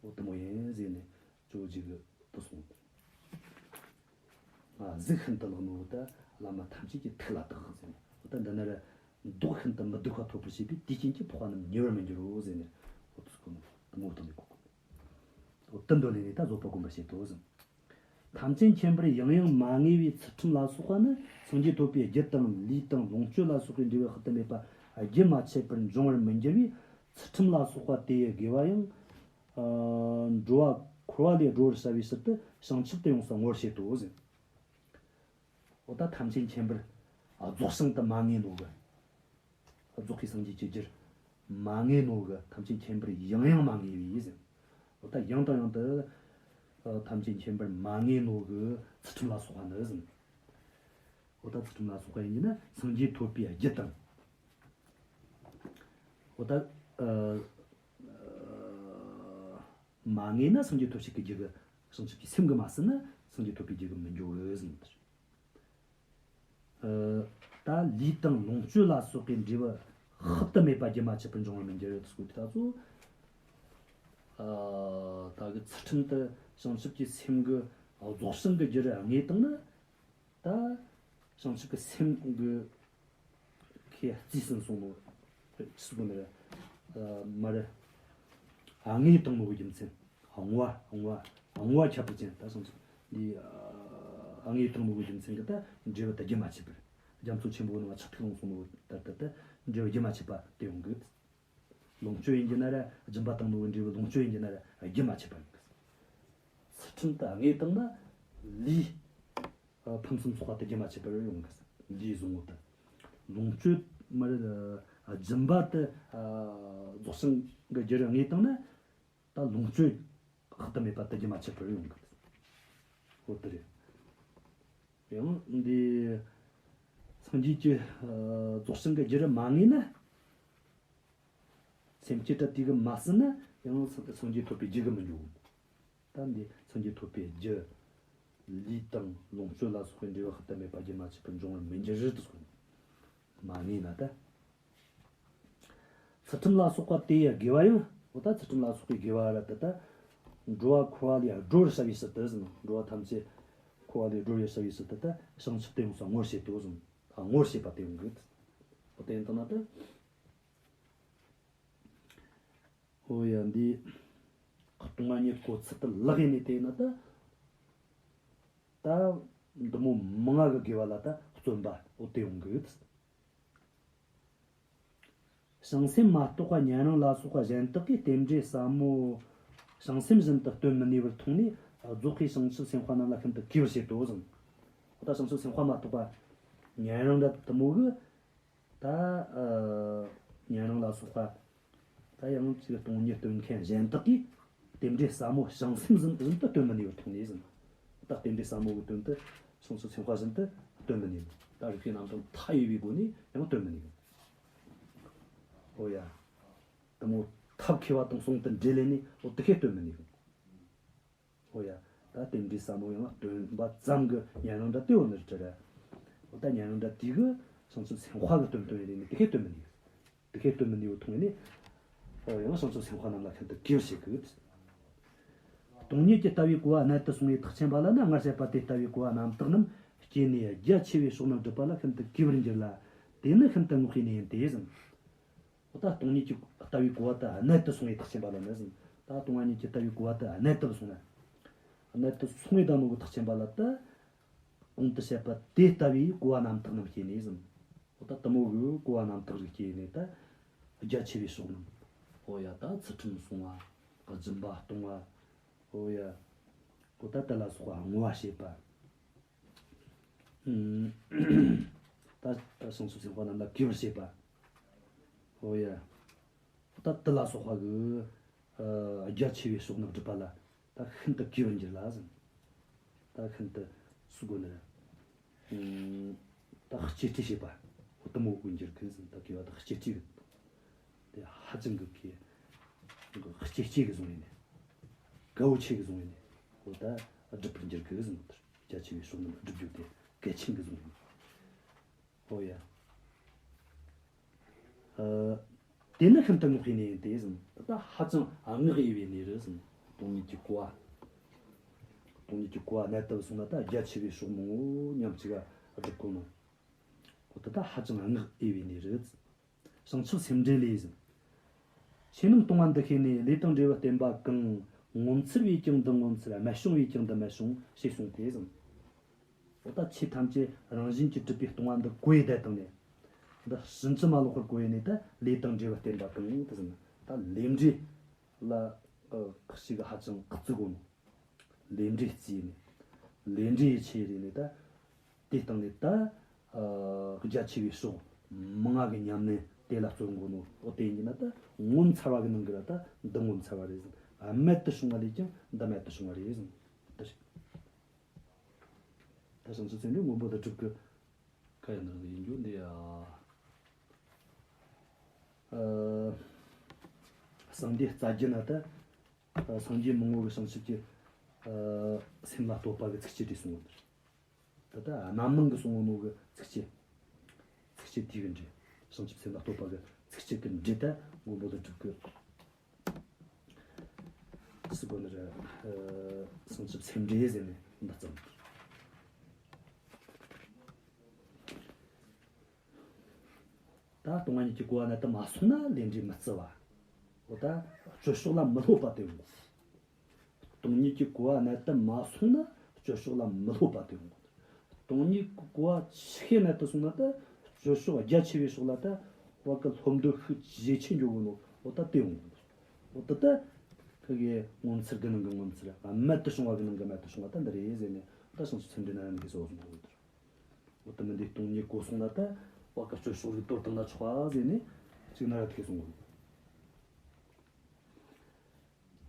འོ་དེ་མོ་ཡིན་ཟེར་ནས། ཇོ་བོ་རྗེ་གིས་དེ་གསུངས། ང་གཟུགས་ཤིན་ཏུ་ལེགས་ནོ་ད་བླ་མ་ཐམས་ཅད་ཀྱི་ཐུགས་ལ་བཏགས་ཟེར་ནས། འོ་ད་འདི་ན་ར་མདོག་ཤིན་ཏུ་མི་སྡུག་པ་ཐོབ་པར་བྱེད་པས་དེའི་རྐྱེན་གྱིས་འཕགས་པ་རྣམས་ཉེ་བར་མི་འགྱུར་རོ་ཟེར་ནས། འོ་དེ་གསུངས་ནོ་དེ་མོ་བཏང་ནས་གོ་གོ། འོ་དེ་འདོད་ལས་ནས་ད་བཟོད་པ་སྒོམ་པར་བྱེད་དོ་ཟེར། ཐམས་ཅད་མཁྱེན་པར་ཡང་ཡང་མ་ངེས་པའི་ཚུལ་ཁྲིམས་ལ་སོགས་པ་ནི་སངས་རྒྱས་ཐོབ་པའི་རྒྱུ་དང་ལུས་དང་ལོངས་སྤྱོད་ལ་སོགས་པའི་འབྲས་བུ་དཔག་ཏུ་མེད་པ་རྒྱུན་མ་ཆད་པར་འབྱུང་བར་མི་འགྱུར་བས། ཚུལ་ཁྲིམས་ལ་སོགས་པ་དེ་ཡི་དགེ་བ་ཡང་། ཨ། འགྲོ་བ་འཁོར་བ་ལས་སྒྲོལ་བར་བྱ་བའི་ཕྱིར་དུ་བྱང་ཆུབ་ཏུ་ཡོངས་སུ་བསྔོ་བར་བྱེད་དོ་ཟེར། འོ་ད་ཐམས་ཅད་མཁྱེན་པར་རྫོགས་བྱང་དུ་མ་ངེས་ནོ་གི། རྫོགས་པའི་སངས་རྒྱས་ཀྱི་རྒྱུར་མ་ངེས་ནོ་གི། ཐམས་ཅད་མཁྱེན་པར་ཡང་ཡང་མ་ངེས་པའི་ཟེར། འོ་ད་ཡང་དང་ཡང་དུ་ཨ་ཐམས་ཅད་མཁྱེན་པར་མ་ངེས་ནོ་གི་ཚུལ་ཁྲིམས་ལ་སོགས་པ་ནི་ཟེར། འོ་ད་ཚུལ་ཁྲིམས་ལ་སོགས་པ་ཡིན་གྱི་ན་སངས་རྒྱས་ཐོབ་པའི་རྒྱུ་དང་། འོ་ད་ཨ་མ་ངེས་ན་སངས་རྒྱས་ཐོབ་བྱེད་ཀྱི་རྒྱུ་གི། བྱང་ཆུབ་ཀྱི་སེམས་གི་མ་ཟིན་ན་སངས་རྒྱས་ཐོབ་པའི་རྒྱུ་གི་མི་འགྱུར་གི་ཟེར། ཨ་ད་ལུས་དང་ལོངས་སྤྱོད་ལ་སོགས་པའི་འབྲས་བུ་དཔག་ཏུ་མེད་པ་རྒྱུན་མ་ཆད་པར་འབྱུང་བར་མི་འགྱུར་ཟེར་གོ་དེ། ད་ཚོ་ཨ་ད་གི་ཚུལ་ཁྲིམས་དེ་བྱང་ཆུབ་ཀྱི་སེམས་གི་རྫོགས་བྱང་གི་རྒྱུར་ངེས་བཏང་ན། ད་བྱང་ཆུབ་ཀྱི་སེམས་གི་ཁོས་རྩིས་ཟིན་སོང་ནོ། ཆི་ཟིག་ནི་རེད། ཨ་མ་རེད། ཨ་ངེས་བཏང་ནོ་གི་རྒྱུ་མཚན། ཨ་བསྔོ་བ་བསྔོ་བ་བསྔོ་བ་ཁྱད་པར་ཅན། ད་བྱང་ཆུབ་འདི་ཨ་ངེས་བཏང་ནོ་གི་རྒྱུ་མཚན་གི་ད་འབྲས་བུ་ད་རྒྱུན་མ་ཆད་པར། རྒྱ་མཚོ་ཆེན་པོ་ནང་ཆག་ཐིག་ལངས་སོང་ནོ་ད་ད་ད་འབྲས་བུ་རྒྱུན་མ་ཆད་པ་དེ་ཡོང་གི། ལོངས་སྤྱོད་ཡིན་གྱི་ན་ར། སྦྱིན་པ་བཏང་ནོ་གི་འབྲས་བུ་ལོངས་སྤྱོད་ཡིན་གྱི་ན་ར་རྒྱུན་མ་ཆད་པ་ཡོང་གི། ཚུལ་ཁྲིམས་དེ་ངེས་བཏང་ན་ལུས་ཨ་ཕུན་སུམ་ཚོགས་པ་དེ་རྒྱུན་མ་ཆད་པར་ཡོང་གི། ལུས་བཟང་བོ་དེ། ལོངས་སྤྱོད་མ་རེད། ཨ་སྦྱིན་པ་དེ་ཨ་རྫོགས་བྱང་གི་རྒྱུར་ངེས་བཏང་ན་ད་ལོངས་སྤྱོད་དཔག་ཏུ་མེད་པ་དེ་རྒྱུན་མ་ཆད་པར་ཡོང་གི། འོ་དེ་རེད། ཡང་འདི་སངས་རྒྱས་ཀྱི་ཨ་རྫོགས་བྱང་གི་རྒྱུར་མ་ངེས་ན། སེམས་བསྐྱེད་དེ་གི་མ་ཟིན་ན་ཡང་སངས་སངས་རྒྱས་ཐོབ་པའི་རྒྱུ་གི་མི་འགྱུར། ད་འདི་སངས་རྒྱས་ཐོབ་པའི་རྒྱུ། ལུས་དང་ལོངས་སྤྱོད་ལ་སོགས་པའི་འབྲས་བུ་དཔག་ཏུ་མེད་པ་རྒྱུན་མ་ཆད་པར་འབྱུང་བར་མི་འགྱུར་རེད་དོ། མ་ངེས་ན་ད། ཚུལ་ཁྲིམས་ལ་སོགས་པ་དེ་ཡི་དགེ་བ་ཡང་། འོ་ད་ཚུལ་ཁྲིམས་ལ་སོགས་པའི་དགེ་བ་ར་དེ་ད་འགྲོ་བ་འཁོར་བ་ལས་སྒྲོལ་བར་བྱ་བའི་ཕྱིར་དུ་ཟེར། འགྲོ་བ་ཐམས་ཅད་འཁོར་བ་ལས་སྒྲོལ་བར་བྱ་བའི་ཕྱིར་དུ་ད་བྱང་ཆུབ་ཏུ་ཡོངས་སུ་བསྔོ་བར་བྱེད་དོ་ཟེར། ཨ་བསྔོ་བར་བྱེད་པ་དེ་ཡོང་གི། འོ་དེ་ཡིན་དང་ན་ད། འོ་ཡ། འདི་སྟོང་པ་ཉིད་གོ་ཚུལ་དེ་ལག་ཡིན་ནས་དེ་ཡིན་ན་ད། ད་འདི་མོ་མང་ང་གི་དགེ་བ་ལ་ད་བརྩོན་པ་འོ་དེ་ཡོང་གི། བྱང་སེམས་མ་གཏོགས་པ་ཉན་རང་ལ་སོགས་པ་གཞན་དག་གིས་རྟེན་འབྲེལ་ཟབ་མོ། བྱང་སེམས་བཞིན་དུ་སྟོན་མི་ནུས་པར་མཐོང་ནས། རྫོགས་པའི་བྱང་ཆུབ་སེམས་དཔའ་རྣམས་ལ་ཤིན་ཏུ་གུས་པར་བྱེད་དོ་གསུངས། ད་བྱང་ཆུབ་སེམས་དཔའ་མ་གཏོགས་པ་ཉན་རང་འདྲ་དེ་མོ་གིས། ད་ཨ་ཉན་རང་ལ་སོགས་པ། ད་ཡང་ཅིག་སྟོང་ཉིད་སྟོན་མཁན་གཞན་དག་གིས་རྟེན་འབྲེལ་ཟབ་མོ་བྱང་སེམས་བཞིན་བཞིན་དུ་སྟོན་མི་ནུས་པར་མཐོང་ནས་ཟེར། ད་རྟེན་འབྲེལ་ཟབ་མོ་གི་དོན་དུ་བྱང་ཆུབ་སེམས་དཔའ་བཞིན་དུ་སྟོན་མི་ནུས། ད་རིགས་པའི་རྣམ་གྲངས་མཐའ་ཡས་པའི་སྒོ་ནས་ཡང་སྟོན་མི་ནུས། འོ་ཡ། དེ་མོ་ཐབས་མཁས་པ་དང་ཟུང་དུ་འབྲེལ་ལས་ནས་འོ་དེ་ཁས་སྟོན་མི་ནུས། འོ་ཡ། ད་རྟེན་འབྲེལ་ཟབ་མོ་ཡང་སྟོན་པ་ཙམ་གྱིས་ཉན་རང་འདྲ་དེ་འོ་ནི་རེད་ར། འོ་ད་ཉན་རང་འདྲ་དེ་གིས་བྱང་ཆུབ་སེམས་དཔའ་གི་སྟོན་དོན་རེད་ནི་དེ་ཁས་སྟོན་མི་ནུས། དེ་ཁས་སྟོན་མི་ནུས་པར་མཐོང་ནས། འོ་ཡང་བྱང་ཆུབ་སེམས་དཔའ་རྣམས་ལ་ཤིན་ཏུ་གུས་པར་བྱེད་དགོས། སྟོང་ཉིད་ཀྱི་ལྟ་བའི་གོ་བ་རྣལ་དུ་སོང་བའི་ཐེག་ཆེན་པ་ལ་ནི། སྔར་བཤད་པ་དེ་ལྟ་བུའི་གོ་བ་རྣམ་དག་རྣམས་སྐྱེས་ནས་རྒྱ་ཆེ་བའི་ཕྱོགས་རྣམས་སྒྲུབ་པ་ལ་ཤིན་ཏུ་གུས་པར་འགྱུར་ལ། དེ་ནི་ཤིན་ཏུ་བསྔགས་པའི་གནས་ཡིན་ཏེ་ཟེར། འོ་ད་སྟོང་ཉིད་ཀྱི་ལྟ་བའི་གོ་བ་དེ་རྣལ་དུ་སོང་བའི་ཐེག་ཆེན་པ་ལ་ནི་ཟེར། ད་སྟོང་པ་ཉིད་ཀྱི་ལྟ་བའི་གོ་བ་དེ་རྣལ་དུ་སོང་ན། རྣལ་དུ་སོང་བའི་ད་ནོ་གི་ཐེག་ཆེན་པ་ལ་ད། གོང་དུ་བཤད་པ་དེ་ལྟ་བུའི་གོ་བ་རྣམ་དག་རྣམས་སྐྱེས་ནས་ཟེར། འོ་ད་དེ་མོ་གི་གོ་བ་རྣམ་དག་རིགས་སྐྱེས་ནས་ད། རྒྱ་ཆེ་བའི་ཕྱོགས་རྣམས། འོ་ཡ། ད་ཚུལ་ཁྲིམས་སྲུང་བ། སྦྱིན་པ་གཏོང་བ། འོ་ཡ། འོ་ད་དེ་ལ་སོགས་པ་བསྔོ་བ་བྱེད་པ། ཨུམ། ད་ད་བྱང་ཆུབ་སེམས་དཔའ་རྣམས་ལ་གུས་པར་བྱེད་པ། འོ་ཡ། ད་དེ་ལ་སོགས་པ་གི་ཨ་རྒྱ་ཆེ་བའི་ཕྱོགས་རྣམས་སྒྲུབ་པ་ལ་ད་ཤིན་ཏུ་གུས་པར་འགྱུར་ལ་ཟེར། ད་ཤིན་ཏུ་སུ་དགོས་ནི་རེད། ཨུམ། ད་གཅེས་སྤྲས་བྱེད་པ། འོ་དེ་མོ་དགོས་འགྱུར་གི་ཟེར། ད་གུས་པ་ད་གཅེས་སྤྲས་གི། དེ་ཧ་ཅང་གི་གི་གཅེས་སྤྲས་གི་བཟུང་ཡིན་ནི། དགའ་བོ་ཆེ་གི་བཟུང་ཡིན་ནི། འོ་ད་སྒྲུབ་པར་འགྱུར་གི་ཟེར། རྒྱ་ཆེ་བའི་ཕྱོགས་རྣམས་སྒྲུབ་རྒྱུ་དེ་གལ་ཆེན་གི་བཟུང་ཡིན་ནི། ཨོ་ཡ། ཨ། དེ་ནི་ཤིན་ཏུ་བསྔགས་པའི་གནས་ཡིན་ཏེ་ཟེར། ད་ཧ་ཅང་བསྔགས་འོས་པའི་གནས་རེད་ཟེར། སྟོང་ཉིད་ཀྱི་གོ་བ། སྟོང་ཉིད་ཀྱི་གོ་བ་རྣལ་དུ་སོང་ན་ད་རྒྱ་ཆེ་བའི་ཕྱོགས་མང་བོ་མཉམ་གཅིག་ག་སྒྲུབ་གོ་ནོ། འོ་ད་ད་ཧ་ཅང་བསྔགས་འོས་པའི་གནས་རེད། བྱང་ཆུབ་སེམས་འགྲེལ་ལས་ཟེར། ཆོས་རྣམས་སྟོང་པ་འདི་ཤེས་ནས། ལས་དང་འབྲས་བུ་བསྟན་པ་གང་། ངོ་མཚར་བས་ཀྱང་འདི་ངོ་མཚར། རྨད་བྱུང་བས་ཀྱང་འདི་རྨད་བྱུང་། ཞེས་གསུངས་ཏེ་ཟེར། འོ་ད་ཆོས་ཐམས་ཅད་རང་བཞིན་གྱིས་གྲུབ་པའི་སྟོང་པ་འདི་གོ་ཡི་བསྡད་བཏང་ནས། འདི་ཕྱིན་ཅི་མ་ལོག་པར་གོ་ཡི་ནས་ད་ལས་དང་འབྲས་བུ་བསྟན་པ་གང་དེ་ཟེར་ན། ད་ལས་འབྲས་ལ་ཁ་ཤས་ཀྱིས་ཧ་ཅང་ཁག་བརྩི་གོ་ནོ། ལས་འབྲས་བརྩིས་ནས། ལས་འབྲས་ཡི་ཆེད་ཡིན་ནས་ད། དེ་སྟེང་ནས་ད། ཨ། རྒྱ་ཆེ་བའི་ཕྱོགས་མང་ང་གི་ཉམས་ལེན་ དེ་ལ་བརྩོན་དགོས་ནོ། འོ་དེ་ཡིན་ན་ད་ངོ་མཚར་བ་གི་ནང་གི་ར་ད་འདི་ངོ་མཚར་བ་རེད་ཟེར། རྨད་དུ་བྱུང་བ་ལས་ཀྱང་འདི་རྨད་དུ་བྱུང་བ་རེད་ཟེར། ད་ད་བྱང་ཆུབ་སེམས་འགྲེལ་མགོན་པོ་ཀླུ་སྒྲུབ་ཀྱི་བཀའ་ཡང་ནང་ཡིན་རྒྱུ་འདི་ཡ། ཨ། སངས་རྒྱས་རྩ་བརྒྱུད་ན་ད། ཨ། སངས་རྒྱས་མང་བོ་གི་བྱང་ཆུབ་ཀྱི། ཨ། སེམས་ལ་བསྟོད་པ་གི་ཚིགས་བཅད་དེ་གསུངས་ཡོད། ད་ལྟ་རྣམ་མང་གི་གསུངས་ནོ་གི་ཚིགས་བཅད། ཚིགས་བཅད་དེ་གི་འགྲེལ། བྱང་ཆུབ་སེམས་ལ་བསྟོད་པ་གི་ཚིགས་བཅད་གི་འགྲེལ་ད་མགོན་པོ་ཀླུ་སྒྲུབ་ཀྱི། སུ་གོ་ནི་རེད། ཨ། བྱང་ཆུབ་སེམས་འགྲེལ་ཟེར་ནས་འདི་བརྩམས། ད་སྟོང་བ་ཉིད་ཀྱི་གོ་བ་ནན་ཏན་མ་སོང་ན་ལས་འབྲས་མི་བརྩི་བ། འོ་ད་སྤྱོད་ཕྱོགས་ལ་མི་སློབ་པ་དེ་ཡོང་གོ། སྟོང་ཉིད་ཀྱི་གོ་བ་ནན་ཏན་མ་སོང་ན་སྤྱོད་ཕྱོགས་ལ་མི་སློབ་པ་དེ་ཡོང་གོ། སྟོང་ཉིད་ཀྱི་གོ་བ་ཆི་ནན་ཏན་སོང་ན་ད་སྤྱོད་ཕྱོགས་རྒྱ་ཆེ་བའི་ཕྱོགས་ལ་ད་བ་གི་སློབ་འདོད་ཤུགས་ཇེ་ཆེ་འགྱོ་གོ་ནོ། འོ་ད་དེ་ཡོང་གོ། འོ་ད་ད་ཁི་གེ་ངོ་མཚར་གི་ནང་གི་ངོ་མཚར། རྨད་དུ་བྱུང་བ་གི་ནང་གི་རྨད་དུ་བྱུང་བ་ད་འདི་རེད་ཟེར་ནས། ད་བྱང་ཆུབ་སེམས་འགྲེལ་ན་འདི་གི་གསལ་བོ་གསུངས་གོ། འོ་ད་མི་འདི་སྟོང་ཉིད་གོ་སོང་ན་ད་བ་གི་སྤྱོད་ཕྱོགས་རིག་དོར་བཏང་ན་ཆོག་ཟེར་ནས་གཅིག་ན་ར་ཐུག་སོང་གོ།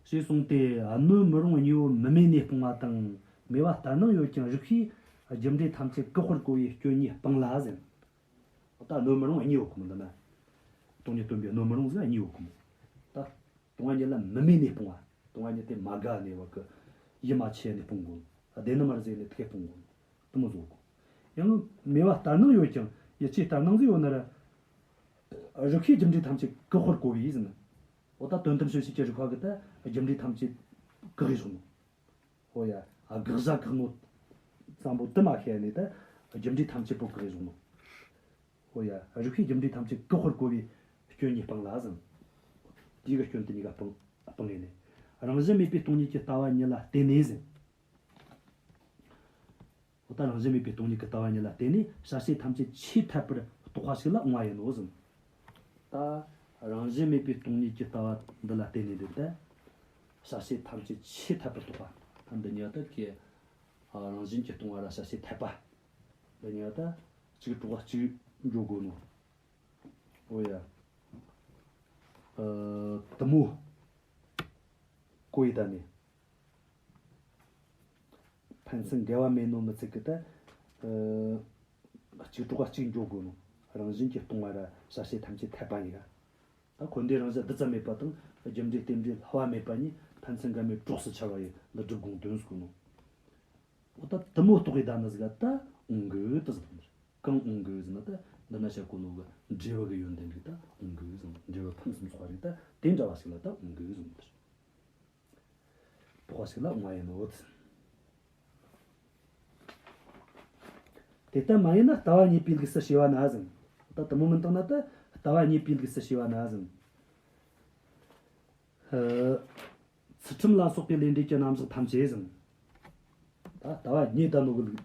ཞེས་གསུངས་ཏེ། གནོད་མི་རུང་གཉིས་པོ་མི་སྨྲས་ནས་སྤོང་བ་དང་། སྨྲས་པ་ལྟར་སྣང་ཡོད་ཀྱང་རིགས་པས་རྒྱུ་འབྲས་ཐམས་ཅད་བཀག་པར་གོ་བས་སྐྱོན་གཉིས་སྤངས་ལ་ཟེར། འོ་ད་གནོད་མི་རུང་གཉིས་པོ་གོ་མི་འདི་ན། སྟོང་ཉིད་སྟོན་པའི་གནོད་མི་རུང་ཟེར་གཉིས་པོ་གོ་མོ། ད་སྟོང་བ་ཉིད་ལ་མི་སྨྲས་ནས་སྤོང་བ། སྟོང་བ་ཉིད་དེ་མ་དགའ་ནས་བ་གི་ཡིད་མ་ཆེས་ནས་སྤོང་དགོས། བདེན་ནི་མ་རེད་ཟེར་ནས་ཐུག་སྤོང་དགོས། དེ་མོ་བཟོ་དགོས། ཡང་སྨྲས་པ་ལྟར་སྣང་ཡོད་ཀྱང་། ཡིད་ཆེས་ལྟར་སྣང་ཟིག་ཡོད་ན་ར། རིགས་པས་རྒྱུ་འབྲས་ཐམས་ཅད་བཀག་པར་གོ་བས་ཟེར་ན། འོ་ད་དོན་དམ་དཔྱོད་བྱེད་ཀྱི་རིགས་པ་གིས་ད་རྒྱུ་འབྲས་ཐམས་ཅད་བཀག་གི་བཞག་ནོ། འོ་ཡ། དགག་བྱ་བཀག་ནོ་ཙམ་པོ་དེ་མ་ཤེས་ནས་ད་རྒྱུ་འབྲས་ཐམས་ཅད་པོ་བཀག་གི་བཞག་ནོ། འོ་ཡ། རིགས་པས་རྒྱུ་འབྲས་ཐམས་ཅད་བཀག་པར་གོ་བས་སྐྱོན་གཉིས་སྤངས་ལ་ཟེར། དེ་གི་སྐྱོན་དེ་གཉིས་ཀ་སྤངས། སྤངས་ནས་ནི། རང་བཞིན་མེད་པའི་སྟོང་ཉིད་ཀྱི་ལྟ་བ་ཉིད་ལ་བརྟེན་ནས་ཟེར། འོ་ད་རང་བཞིན་མེད་པའི་སྟོང་ཉིད་ཀྱི་ལྟ་བ་ཉིད་ལ་བརྟེན་ནས་བྱ་བྱེད་ཐམས་ཅད་ཆེས་ཐད་པར་རྟོགས་པ་ཞིག་ལ་འོང་བ་ཡིན་ནོ་ཟེར། ད་རང་བཞིན་མེད་པའི་སྟོང་ཉིད་ཀྱི་ལྟ་བ་འདི་ལ་བརྟེན་ནས་འདི་ལྟ། བྱ་བྱེད་ཐམས་ཅད་ཆེས་ཐད་པར་རྟོགས་པ། ད་འདི་ཉིད་ད་ཀྱི། ཨ། རང་བཞིན་གྱིས་སྟོང་བ་ར་བྱ་བྱེད་ཐད་པ། འདི་ཉིད་ད་གཅིག་གྲོགས་གཅིག་འགྱོ་དགོས་ནོ། འོ་ཡ། ཨ། དེ་མོ་གོ་ཡི་ད་ནི། ཕན་ཚུན་འགལ་བ་མེད་ནོ་མི་ཚིག་གི་ད། ཨ། གཅིག་གྲོགས་གཅིག་འགྱོ་དགོས་ནོ། རང་བཞིན་གྱིས་སྟོང་བ་ར་བྱ་བྱེད་ཐམས་ཅད་ཐད་པ་ཡིན་ག། ད་འཁོར་འདས་རང་བཞིན་རྡུལ་ཙམ་མེད་པ་དང་རྒྱུ་འབྲས་རྟེན་འབྲེལ་བསླུ་བ་མེད་པ་གཉིས་ཕན་ཚུན་འགལ་མེད་གྲོགས་སུ་འཆར་བ་ཡི་ཀླུ་སྒྲུབ་དགོངས་དོན་ཟེར་གོ་ནོ། འོ་ད་དེ་མོ་རྟོགས་ཡི་ད་ནི་ཟིག་ག་ད་འོང་གི་ད་ཟེར་གོ་ནོ། གང་འོང་གི་ཟེར་ན་ད་འདི་ན་བཤད་གོ་ནོ་གི་འབྲས་བུ་གི་ཡོན་ཏན་རིགས་ད་འོང་གི་ཟེར། འབྲས་བུ་ཕུན་སུམ་ཚོགས་པ་རིགས་ད་དེ་འདྲ་བ་ཞིག་ལ་ད་འོང་གི་ཟེར་གོ་ནོ། རྟོགས་པ་ཞིག་ལ་འོང་བ་ཡིན་ནོ། དེ་ལྟ་མ་ཡིན་ན་ལྟ་བ་ཉེས་པའི་ལུགས་སུ་བྱས་པ་ན་ཟེར། ད་དེ་མོ་མིན་བཏང་ན་ད་ལྟ་བ་ཉེས་པའི་ལུགས་སུ་བྱས་པ་ན་ཟེར། ཨ། ཚུལ་ཁྲིམས་ལ་སོགས་པའི་ལས་འབྲས་ཀྱི་རྣམ་གཞག་ཐམས་ཅད་ཟེར། ད་ལྟ་བ་ཉེས་བསྡད་ནོ་གི་ལུགས།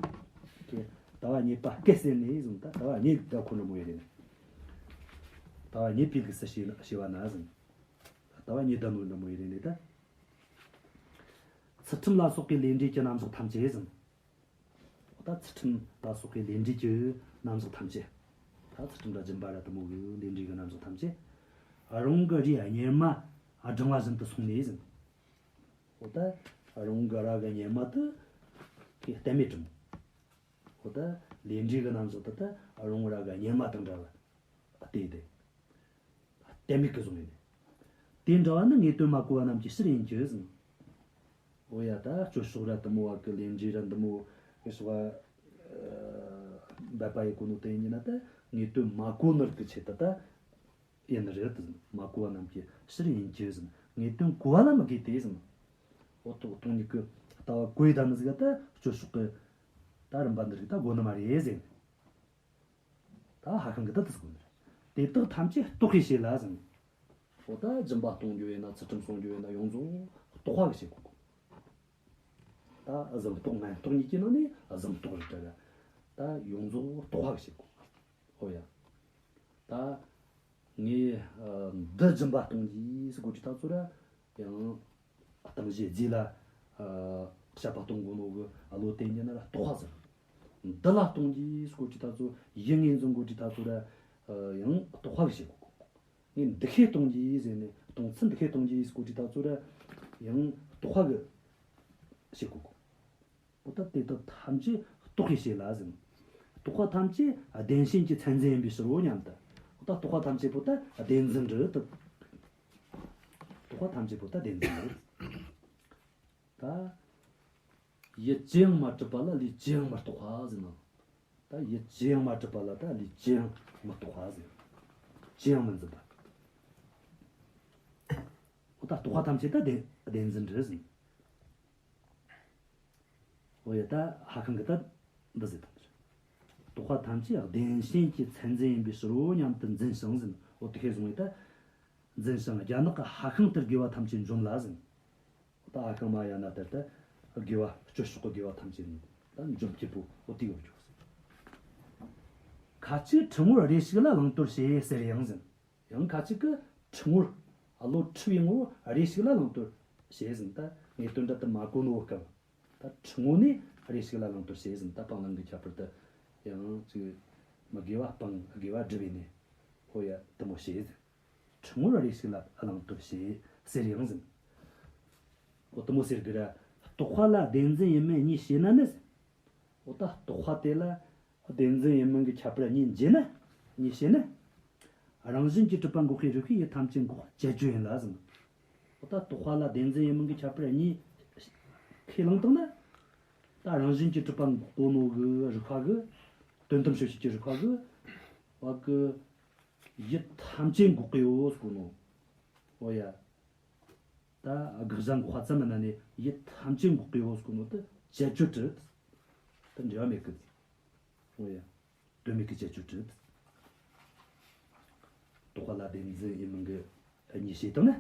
ལྟ་བ་ཉེས་པ་སྐད་ཟེར་ནས་ཟེར། ད་ལྟ་བ་ཉེས་བསྡད་ཁོ་འདྲ་མོ་ཡིན་ནས། ལྟ་བ་ཉེས་པའི་ལུགས་སུ་བྱས་ན། བྱས་པ་ན་ཟེར། ལྟ་བ་ཉེས་བསྡད་ནོ་འདྲ་མོ་ཡིན་ནས་ད། ཚུལ་ཁྲིམས་ལ་སོགས་པའི་ལས་འབྲས་ཀྱི་རྣམ་གཞག་ཐམས་ཅད་ཟེར། འོ་ད་ཚུལ་ཁྲིམས་ལ་སོགས་པའི་ལས་འབྲས་ཀྱི་རྣམ་གཞག་ཐམས་ཅད། ད་ཚུལ་ཁྲིམས་ར་སྦྱིན་པ་ར་དེ་མོ་གི་ལས་འབྲས་ཀྱི་རྣམ་གཞག་ཐམས་ཅད། རང་གི་རིགས་གཉེར་མ་བགྲང་བ་བཞིན་དུ་སོང་ནས་ཟེར། འོ་ད་རང་གི་ར་གི་གཉེར་མ་དེ་གི་གཏན་མེད་བགྲང་། འོ་ད་ལས་འབྲས་ཀྱི་རྣམ་གཞག་དེ་ད་རང་ར་གི་གཉེར་མ་དང་འདྲ་བ་སྟེ་དེ། གཏན་མེད་ཀྱི་བཟུང་ཡིན། དེ་འདྲ་བ་ནི་ངེས་དོན་མ་གོ་བ་རྣམས་ཀྱི་ཕྱིར་ཡིན་གྱི་ཟེར། འོ་ཡ། ད་སྤྱོད་ཕྱོགས་ར་དེ་མོ་བ་གི་ལས་འབྲས་ར་འདི་མོ་གི་སོགས་པ། ཨ། འབད་པ་ཡི་གོ་ནོ་དེ་ཡིན་ན་ད་ངེས་དོན་མ་གོ་ནོ་གི་ཆེད་དུ་ད་ཡིན་ནི་རེད་ཟེར། མ་གོ་བ་རྣམས་ཀྱི་ཕྱིར་ཡིན་གྱི་ཟེར། ངེས་དོན་གོ་བ་ལ་མི་དགོས་ཏེ་ཟེར། འོ་ད་སྟོང་ཉིད་ཀྱི་ལྟ་བ་གོ་ཡི་ད་ནི་ཟིག་ད་སྤྱོད་ཕྱོགས་ཀྱི་ད་རིམ་པ་འདི་རིགས་ད་དགོས་ནི་མ་རེད་ཟེར། ད་ཧ་ཤང་གི་ད་དེ་ཟེར་གོ་ནི་རེད། དེ་དག་ཐམས་ཅད་རྟོག་གེ་བྱེད་ལ་ཟེར། འོ་ད་སྦྱིན་པ་གཏོང་རྒྱུ་ཡིན་ན་ཚུལ་ཁྲིམས་སྲུང་རྒྱུ་ཡིན་ན་ཡོངས་རྫོགས་རྟོག་པ་གིས་བྱེད་དགོས། ད་གཟུང་རྟོག་ངན་རྟོག་གཉིས་ཀྱི་ནང་ནས་གཟུང་རྟོག་རེད་དྲ་ག། ད་ཡོངས་རྫོགས་རྟོག་པ་གིས་བྱེད་དགོས། འོ་ཡ། ད་ངས་ཨ་འདི་སྦྱིན་པ་གཏོང་རྒྱུ་ཟེར་གོ་དུས་ད་ཚོ་ར་ཡང་། ཨ། གཏོང་བྱེད་རྫས་ལ་ཨ་བཤད་པ་གཏོང་དགོས་ནོ་གི་བློ་དེ་ཉིད་ན་ར་རྟོག་པ་ཟེར། འདི་ལ་གཏོང་རྒྱུ་ཟེར་གོ་དུས་ད་ཚོ་ཡིད་ངོས་འཛིན་གོ་དུས་ད་ཚོ་ར་ཨ་ཡང་རྟོག་པ་གིས་བྱེད་དགོས། ངས་འདུ་ཤེས་གཏོང་རྒྱུ་ཡིན་ཟེར་ནས། གཏོང་ཚུལ་འདུ་ཤེས་གཏོང་རྒྱུ་ཡིན་ཟེར་གོ་དུས་ད་ཚོ་ར་ཡང་རྟོག་པ་གིས་བྱེད་གོ་གི། འོ་ད་དེ་དག་ཐམས་ཅད་རྟོག་གིས་བྱེད་ལ་ཟེར། རྟོག་པ་ཐམས་ཅད་བདེན་ཞེན་གྱི་མཚན་འཛིན་ཡིན་པའི་ཕྱིར་རོ་སྙམ་དུ། འོ་ད་རྟོག་པ་ཐམས་ཅད་པོ་ད་བདེན་འཛིན་རེད་དེ། རྟོག་པ་ཐམས་ཅད་པོ་ད་བདེན་འཛིན་རེད། ད་ཡུལ་ཅི་ཡང་མ་གྲུབ་པ་ལ་ལུས་ཅི་ཡང་མི་རྟོགས་པ་ཟེར་ན། ད་ཡུལ་ཅི་ཡང་མ་གྲུབ་པ་ལ་ད་ལུས་ཅི་ཡང་མི་རྟོགས་པ་ཟེར། ཅི་ཡང་མི་འཛིན་པ། འོ་ད་རྟོག་པ་ཐམས་ཅད་ད་བདེན་བདེན་འཛིན་རེད་ཟེར། འོ་ཡ། ད་ཧ་ཤང་གིས་ད་འདི་ཟེར་དང་། རྟོག་པ་ཐམས་ཅད་བདེན་ཞེན་གྱི་མཚན་འཛིན་ཡིན་པའི་ཕྱིར་རོ་སྙམ་དུ་འཛིན་ཞིང་ཟེར། འོ་དེ་ཤེས་བཟུང་བས་ད། འཛིན་ཞིང་རྒྱ་ནག་གི་ཧ་ཤང་ལྟར་དགེ་བ་ཐམས་ཅད་འཇོམས་ལ་ཟེར། ད་ཧ་ཤང་མ་ཧཱ་ཡ་ན་ལྟར་ད་དགེ་བ་སྤྱོད་ཕྱོགས་ཀྱི་དགེ་བ་ཐམས་ཅད་ནི་ད་འཇོམས་བྱེད་པོ་འོ་དེ་ཡོད་རྒྱུ། ཁ་ཅིག་ཁྲི་ངོར་རེ་ཞིག་ལ་བླང་དོར་བྱེད་ཟེར་ཡང་ཟེར། ཡང་ཁ་ཅིག་གིས་ཁྲི་ངོར། ཨ། ལོ་ཁྲི་བའི་ངོར་རེ་ཞིག་ལ་བླང་དོར་བྱེད་ཟེར། ད་ངས་དོན་འདྲ་དེ་མ་གོ་ནོ་སྐབས། ད་ཁྲི་ངོ་ནས་རེ་ཞིག་ལ་བླང་དོར་བྱེད་ཟེར། ད་སྤང་བླང་གི་ཁྱད་པར་དེ་ཡང་ཅིག་མི་དགེ་བ་སྤང་དགེ་བ་སྒྲུབ་ཡིན་ནས། འོ་ཡ། དེ་མོ་བྱེད་ཟེར། ཁྲི་ངོར་རེ་ཞིག་ལ་བླང་དོར་བྱེད་ཟེར་ཡང་ཟེར། འོ་དེ་མོ་ཟེར་གི་ར། རྟོག་པ་ལ་བདེན་འཛིན་ཡིན་མིན་གཉིས་ཕྱེ་ན་ནི་ཟེར། འོ་ད་རྟོག་པ་དེ་ལ་བདེན་འཛིན་ཡིན་མིན་གྱི་ཁྱད་པར་གཉིས་འབྱེད་ན། གཉིས་ཕྱེ་ན། རང་བཞིན་གྱིས་གྲུབ་པ་འགོག་པའི་རིགས་པས་ཡུལ་ཐམས་ཅད་འགོག་བྱེད་རྒྱུ་ཡིན་ལ་ཟེར། འོ་ད་རྟོག་པ་ལ་བདེན་འཛིན་ཡིན་མིན་གྱི་ཁྱད་པར་གཉིས་ཁས་བླངས་བཏང་ན། ད་རང་བཞིན་གྱིས་གྲུབ་པ་འགོག་གོ་ནོ་གི་རིགས་པ་གིས། དོན་དམ་དཔྱོད་བྱེད་ཀྱི་རིགས་པ་གིས། བ་གི། ཡུལ་ཐམས་ཅད་འགོག་གི་ཡོད་ཟེར་གོ་ནོ། འོ་ཡ། ད་དགག་བྱ་འགོག་པ་ཙམ་མིན་ན་ནི་ཡུལ་ཐམས་ཅད་འགོག་གི་ཡོད་ཟེར་གོ་ནོ་དེ་བཅད་གཅོད་རེད། དེ་འབྲེལ་བ་མེད་གི། འོ་ཡ། དོན་མེད་ཀྱི་བཅད་གཅོད་རེད། རྟོག་པ་ལ་བདེན་འཛིན་ཡིན་མིན་གྱི་གཉིས་ཕྱེ་བཏང་ན།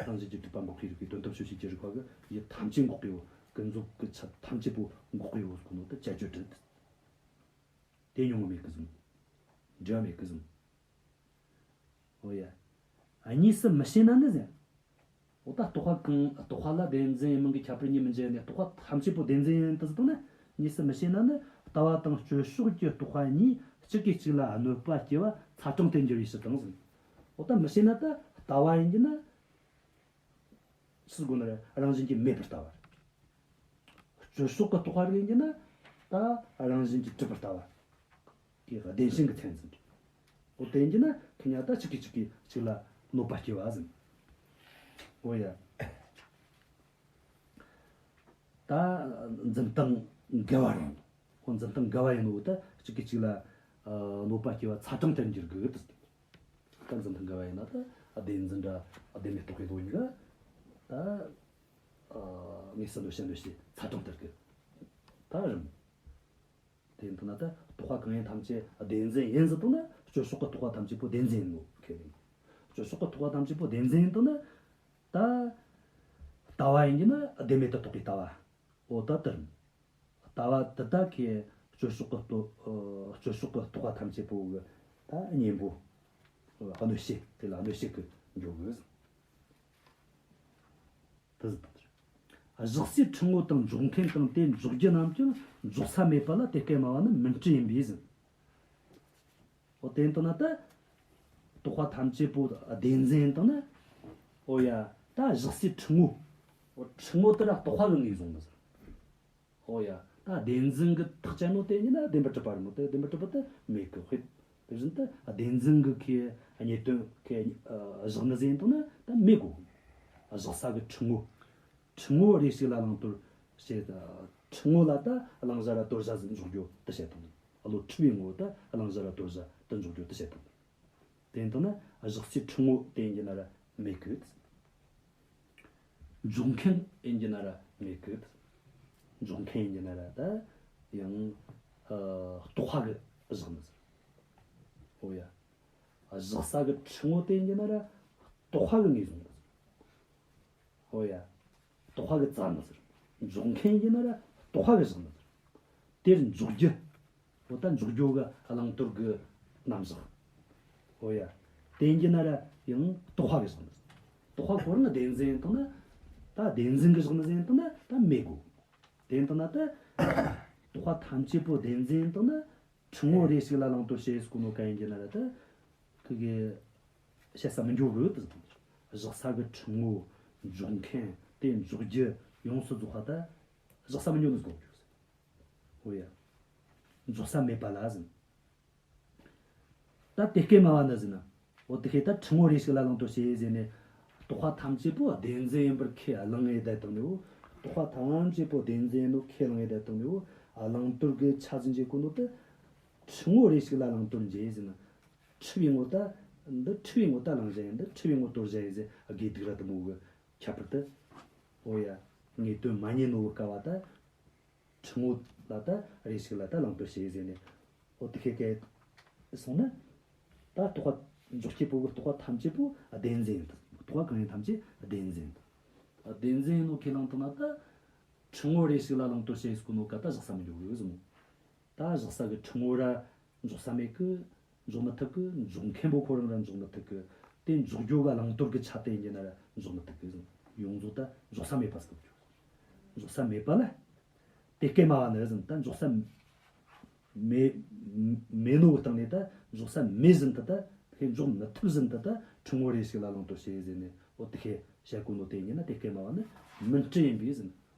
རང་བཞིན་གྱིས་གྲུབ་པ་འགོག་པའི་རིགས་པས་དོན་དམ་དཔྱོད་བྱེད་ཀྱི་རིགས་པ་གིས་ཡུལ་ཐམས་ཅད་འགོག་གི་ཡོད། ཀུན་རྫོབ་ཀྱི་ཆ་ཐམས་ཅད་པོ་འགོག་གི་ཡོད་ཟེར་གོ་ནོ་དེ་བཅད་གཅོད་རེད། དེ་ཉུང་ངུ་མེད་གི་ཟེར། འབྲེལ་བ་མེད་གི་ཟེར། འོ་ཡ། གཉིས་སུ་མི་ཕྱེ་ན་ནི་ཟེར། འོ་ད་རྟོག་པ་གང་། རྟོག་པ་ལ་བདེན་འཛིན་ཡིན་མིན་གྱི་ཁྱད་པར་གཉིས་མི་འབྱེད་ནས་རྟོག་པ་ཐམས་ཅད་པོ་བདེན་འཛིན་ཡིན་དུ་ཟེར་བཏང་ན། གཉིས་སུ་མི་ཕྱེ་ན་ནི་ལྟ་བ་དང་སྤྱོད་ཕྱོགས་ཀྱི་རྟོག་པ་གཉིས་གཅིག་གིས་གཅིག་ལ་གནོད་པ་སྐྱེལ་བ་ཚ་གྲང་དུ་འགྱུར་བའི་ཕྱིར་དང་ཟེར། འོ་ད་མི་ཕྱེ་ན་ད་ལྟ་བ་ཡིན་གྱི་ན། ཟེར་གོ་ནི་རེད། རང་བཞིན་གྱིས་མེད་པར་ལྟ་བ་རེད། སྤྱོད་ཕྱོགས་ཀྱི་རྟོག་པ་རིགས་ཡིན་གྱི་ན། ད་རང་བཞིན་གྱིས་གྲུབ་པར་ལྟ་བ། དེ་བདེན་ཞེན་གྱི་མཚན་འཛིན་རེད། འོ་དེ་ཡིན་གྱི་ན་ཁི་གཉིས་ད་གཅིག་གིས་གཅིག་གིས་གཅིག་ལ་གནོད་པ་སྐྱེལ་བ་ཟེར། འོ་ཡ། ད་འཛིན་སྟངས་འགལ་བ་རེད། འོ་འཛིན་སྟངས་འགལ་བ་ཡིན་ནོ་ད་གཅིག་གིས་གཅིག་ལ་ཨ་གནོད་པ་སྐྱེལ་བ་ཚ་གྲང་དུ་འགྱུར་གི་ད། ད་འཛིན་སྟངས་འགལ་བ་ཡིན་ན་ད་བདེན་འཛིན་ར་བདེན་མེད་རྟོག་པའི་ལོ་གཉིས་ཀ་ད། ཨ་དངོས་སུ་འདོད་བྱ་འདོད་བྱེད་ཚ་གྲང་ལྟར་གི། ད་རིམ། དེ་ཡིན་ན་ད་རྟོག་པ་གང་ཡིན་ཐམས་ཅད་བདེན་འཛིན་ཡིན་ཟེར་བཏང་ན། སྤྱོད་ཕྱོགས་ཀྱི་རྟོག་པ་ཐམས་ཅད་པོ་བདེན་འཛིན་ཡིན་ནོ་ཁས་ལེན། སྤྱོད་ཕྱོགས་ཀྱི་རྟོག་པ་ཐམས་ཅད་པོ་བདེན་འཛིན་ཡིན་བཏང་ན། ད་ལྟ་བ་ཡིན་གྱི་ན་བདེན་མེད་དུ་རྟོགས་པའི་ལྟ་བ། འོ་ད་དེ་རིམ། ལྟ་བ་དེ་དག་གིས་སྤྱོད་ཕྱོགས་ཀྱི་རྟོག་ཨ་སྤྱོད་ཕྱོགས་ཀྱི་རྟོག་པ་ཐམས་ཅད་པོ་གི་ད་གཉེན་པོ། ཨ་གནོད་བྱེད། དེ་ལ་གནོད་བྱེད་ཀྱི་འཇོག་གི། དེ་ཟེར་དང་། བཞག་སའི་ཁྲི་ངོ་དང་འཇོག་མཁན་དང་དེ་འཇོག་རྒྱུ་རྣམས་ཀྱང་འཇོག་ས་མེད་པ་ལ་དེ་སྐད་སྨྲ་བ་ནི་མིན་འགྲོ་ཡིན་པས་ཟེར། འོ་དེ་ཡིན་བཏང་ན་ད་རྟོག་པ་ཐམས་ཅད་པོ་བདེན་འཛིན་ཡིན་བཏང་ན། འོ་ཡ། ད་བཞག་སའི་ཁྲི་ངོ། འོ་ཁྲི་ངོ་དེ་ར་རྟོག་པ་གི་ངོས་བཟུང་ནི་ཟེར། འོ་ཡ། ད་བདེན་འཛིན་གྱི་ཐག་བཅད་ནོ་དེ་ཡིན་ན་བདེན་པར་གྲུབ་པ་རེད་མོ། དེ་བདེན་པར་གྲུབ་པ་དེ་མེད་གི། དཔེ་དེ་བཞིན་དུ་བདེན་འཛིན་གྱི་ཁའི་རྙེད་དོན་ཁའི་ཨ་བཞག་ནི་ཟིག་ཡིན་བཏང་ན་ད་མེད་གོ། བཞག་ས་གི་ཁྲི་ངོ། ཁྲི་ངོ་རེ་ཞིག་ལ་བླང་དོར་བྱེད། ཁྲི་ངོ་ལ་ད་བླང་བྱ་ར་དོར་བྱ་ཟིག་འཇོག་རྒྱུ་དེ་བཤད་བཏང་། བློ་འཁྲུལ་བའི་ངོ་བོ་ད་བླང་བྱ་ར་དོར་བྱ་དེ་འཇོག་རྒྱུ་དེ་བཤད་བཏང་། དེ་ཡིན་བཏང་ན་བཞག་སའི་ཁྲི་ངོ་དེ་ཡིན་གྱི་ན་ར་མེད་གི། འཇོག་མཁན་ཡིན་གྱི་ན་ར་མེད་གི། འཇོག་མཁན་ཡིན་གྱི་ན་ར་ད་ཡང་ཨ་རྟོག་པ་གིས་བཞག་ནི་ཟེར། འོ་ཡ། བཞག་ས་གི་ཁྲི་ངོ་དེ་ཡིན་གྱི་ན་ར་རྟོག་པ་གིས་ངོས་བཟུང་ནི་ཟེར། འོ་ཡ། རྟོག་པ་གིས་བཙལ་ནི་ཟེར། འཇོག་མཁན་ཡིན་གྱི་ན་ར་རྟོག་པ་གིས་བཞག་ནི་ཟེར། དེར་འཇོག་རྒྱུ། འོ་ད་འཇོག་རྒྱུ་གི་བླང་དོར་གི་རྣམ་གཞག། འོ་ཡ། དེ་ཡིན་གྱི་ན་ར་ཡང་རྟོག་པ་གིས་བཞག་ནི་ཟེར། རྟོག་པ་ཁོ་རང་བདེན་འཛིན་ཡིན་བཏང་ན། ད་བདེན་འཛིན་གིས་བཞག་ནི་ཟིག་ཡིན་བཏང་ན་ད་མེད་གོ། དེ་ཡིན་བཏང་ན་ད་རྟོག་པ་ཐམས་ཅད་པོ་བདེན་འཛིན་ཡིན་བཏང་ན། ཁྲི་ངོ་རེ་ཞིག་ལ་བླང་དོར་བྱེད་ཟེར་གོ་ནོ་ག་ཡིན་གྱི་ན་ར་ད། ཁི་གེ་ བཤད་ས་མི་འགྱོ་གི་དེ་ཟེར། བཞག་ས་གི་ཁྲི་ངོ་འཇོག་མཁན་དེ་འཇོག་རྒྱུ་ཡོངས་སུ་རྫོགས་པ་ད་བཞག་ས་མི་འགྱོ་ནི་ཟིག་གོ། འོ་ཡ། འཇོག་ས་མེད་པ་ལ་ཟེར། ད་དེ་སྐད་སྨྲ་བ་ནི་ཟེར་ན། འོ་དེ་ཤེས་ད་ཁྲི་ངོ་རེ་ཞིག་ལ་བླང་དོར་བྱེད་ཟེར་ནས། རྟོག་པ་ཐམས་ཅད་པོ་བདེན་འཛིན་ཡིན་པར་ཁས་བླངས་ངེས་བསྡད་བཏང་ནས། འོ་རྟོག་པ་ཐམས་ཅད་པོ་བདེན་འཛིན་ཡིན་ནོ་ཁས་བླངས་ངེས་བསྡད་བཏང་ནས། འོ་བླང་དོར་གི་ཆ་ཟིན་བྱེད་གོ་ནོ་ད། ཁྲི་ངོ་རེ་ཞིག་ལ་བླང་དོར་འབྱེད་ཟེར་ན། འཁྲུལ་བའི་ངོ་ད། འདི་འཁྲུལ་བའི་ངོ་ད་བླང་བྱ་ཡིན། འདི་འཁྲུལ་བའི་ངོ་དོར་བྱ་ཡིན་ཟེར་དགོས་འདུག་ར། དེ་མོ་གི་ཁྱད་པར་དུ། འོ་ཡ། ངེས་དོན་མ་རྙེད་ནོ་གི་སྐབས་བ་ད། ཁྲི་ངོ་ལ་ད་རེ་ཞིག་ལ་ད་བླང་དོར་བྱེད་ཟེར་ནས། འོ་དེ་ཤེས་སྐད་སོང་ན། ད་རྟོག་པ་འཇོག་བྱེད་པོ་གི་རྟོག་པ་ཐམས་ཅད་པོ་བདེན་འཛིན་ཡིན། རྟོག་པ་གང་ཡིན་ཐམས་ཅད་བདེན་འཛིན་ཡིན། བདེན་འཛིན་ཡིན་ནོ་ཁས་བླངས་བཏང་ན་ད། ཁྲི་ངོ་རེ་ཞིག་ལ་བླང་དོར་བྱེད་ཟེར་གོ་ནོ་ག་ད་བཞག་ས་མི་འགྱོ་གི་ཟེར་མོ། ད་བཞག་ས་གི་ཁྲི་ངོ་ར་འཇོག་ས་མེད་གི། འཇོག་མི་ཐུབ་གི། འཇོག་མཁན་པོ་ཁོ་རང་ར་འཇོག་མི་ཐུབ་གི། དེ་འཇོག་རྒྱུ་ག་བླང་དོར་གི་ཆ་དེ་ཡིན་ན་ར་འཇོག་མི་ཐུབ་གི་ཟེར། ཡོངས་རྫོགས་ད་འཇོག་ས་མེད་པ་ཟེར་གི། འཇོག་ས་མེད་པ་ལ། དེ་སྐད་སྨྲ་བ་ནི་ཟེར། ད་འཇོག་ས་མེད། མེད་ནོ་གི་སྟེང་ནས་ད་འཇོག་ས་མེད་བཞིན་དུ་ད། དེ་འཇོག་མི་ཐུབ་བཞིན་དུ་ད་ཁྲི་ངོ་རེ་ཞིག་ལ་བླང་དོར་བྱེད་ཟེར་ནས། འོ་དེ་ཤེས་བཤད་གོ་ནོ་དེ་ཡིན་ན། དེ་སྐད་སྨྲ་བ་ནི་མུན་སྤྲུལ་ཡིན་པས་ཟེར།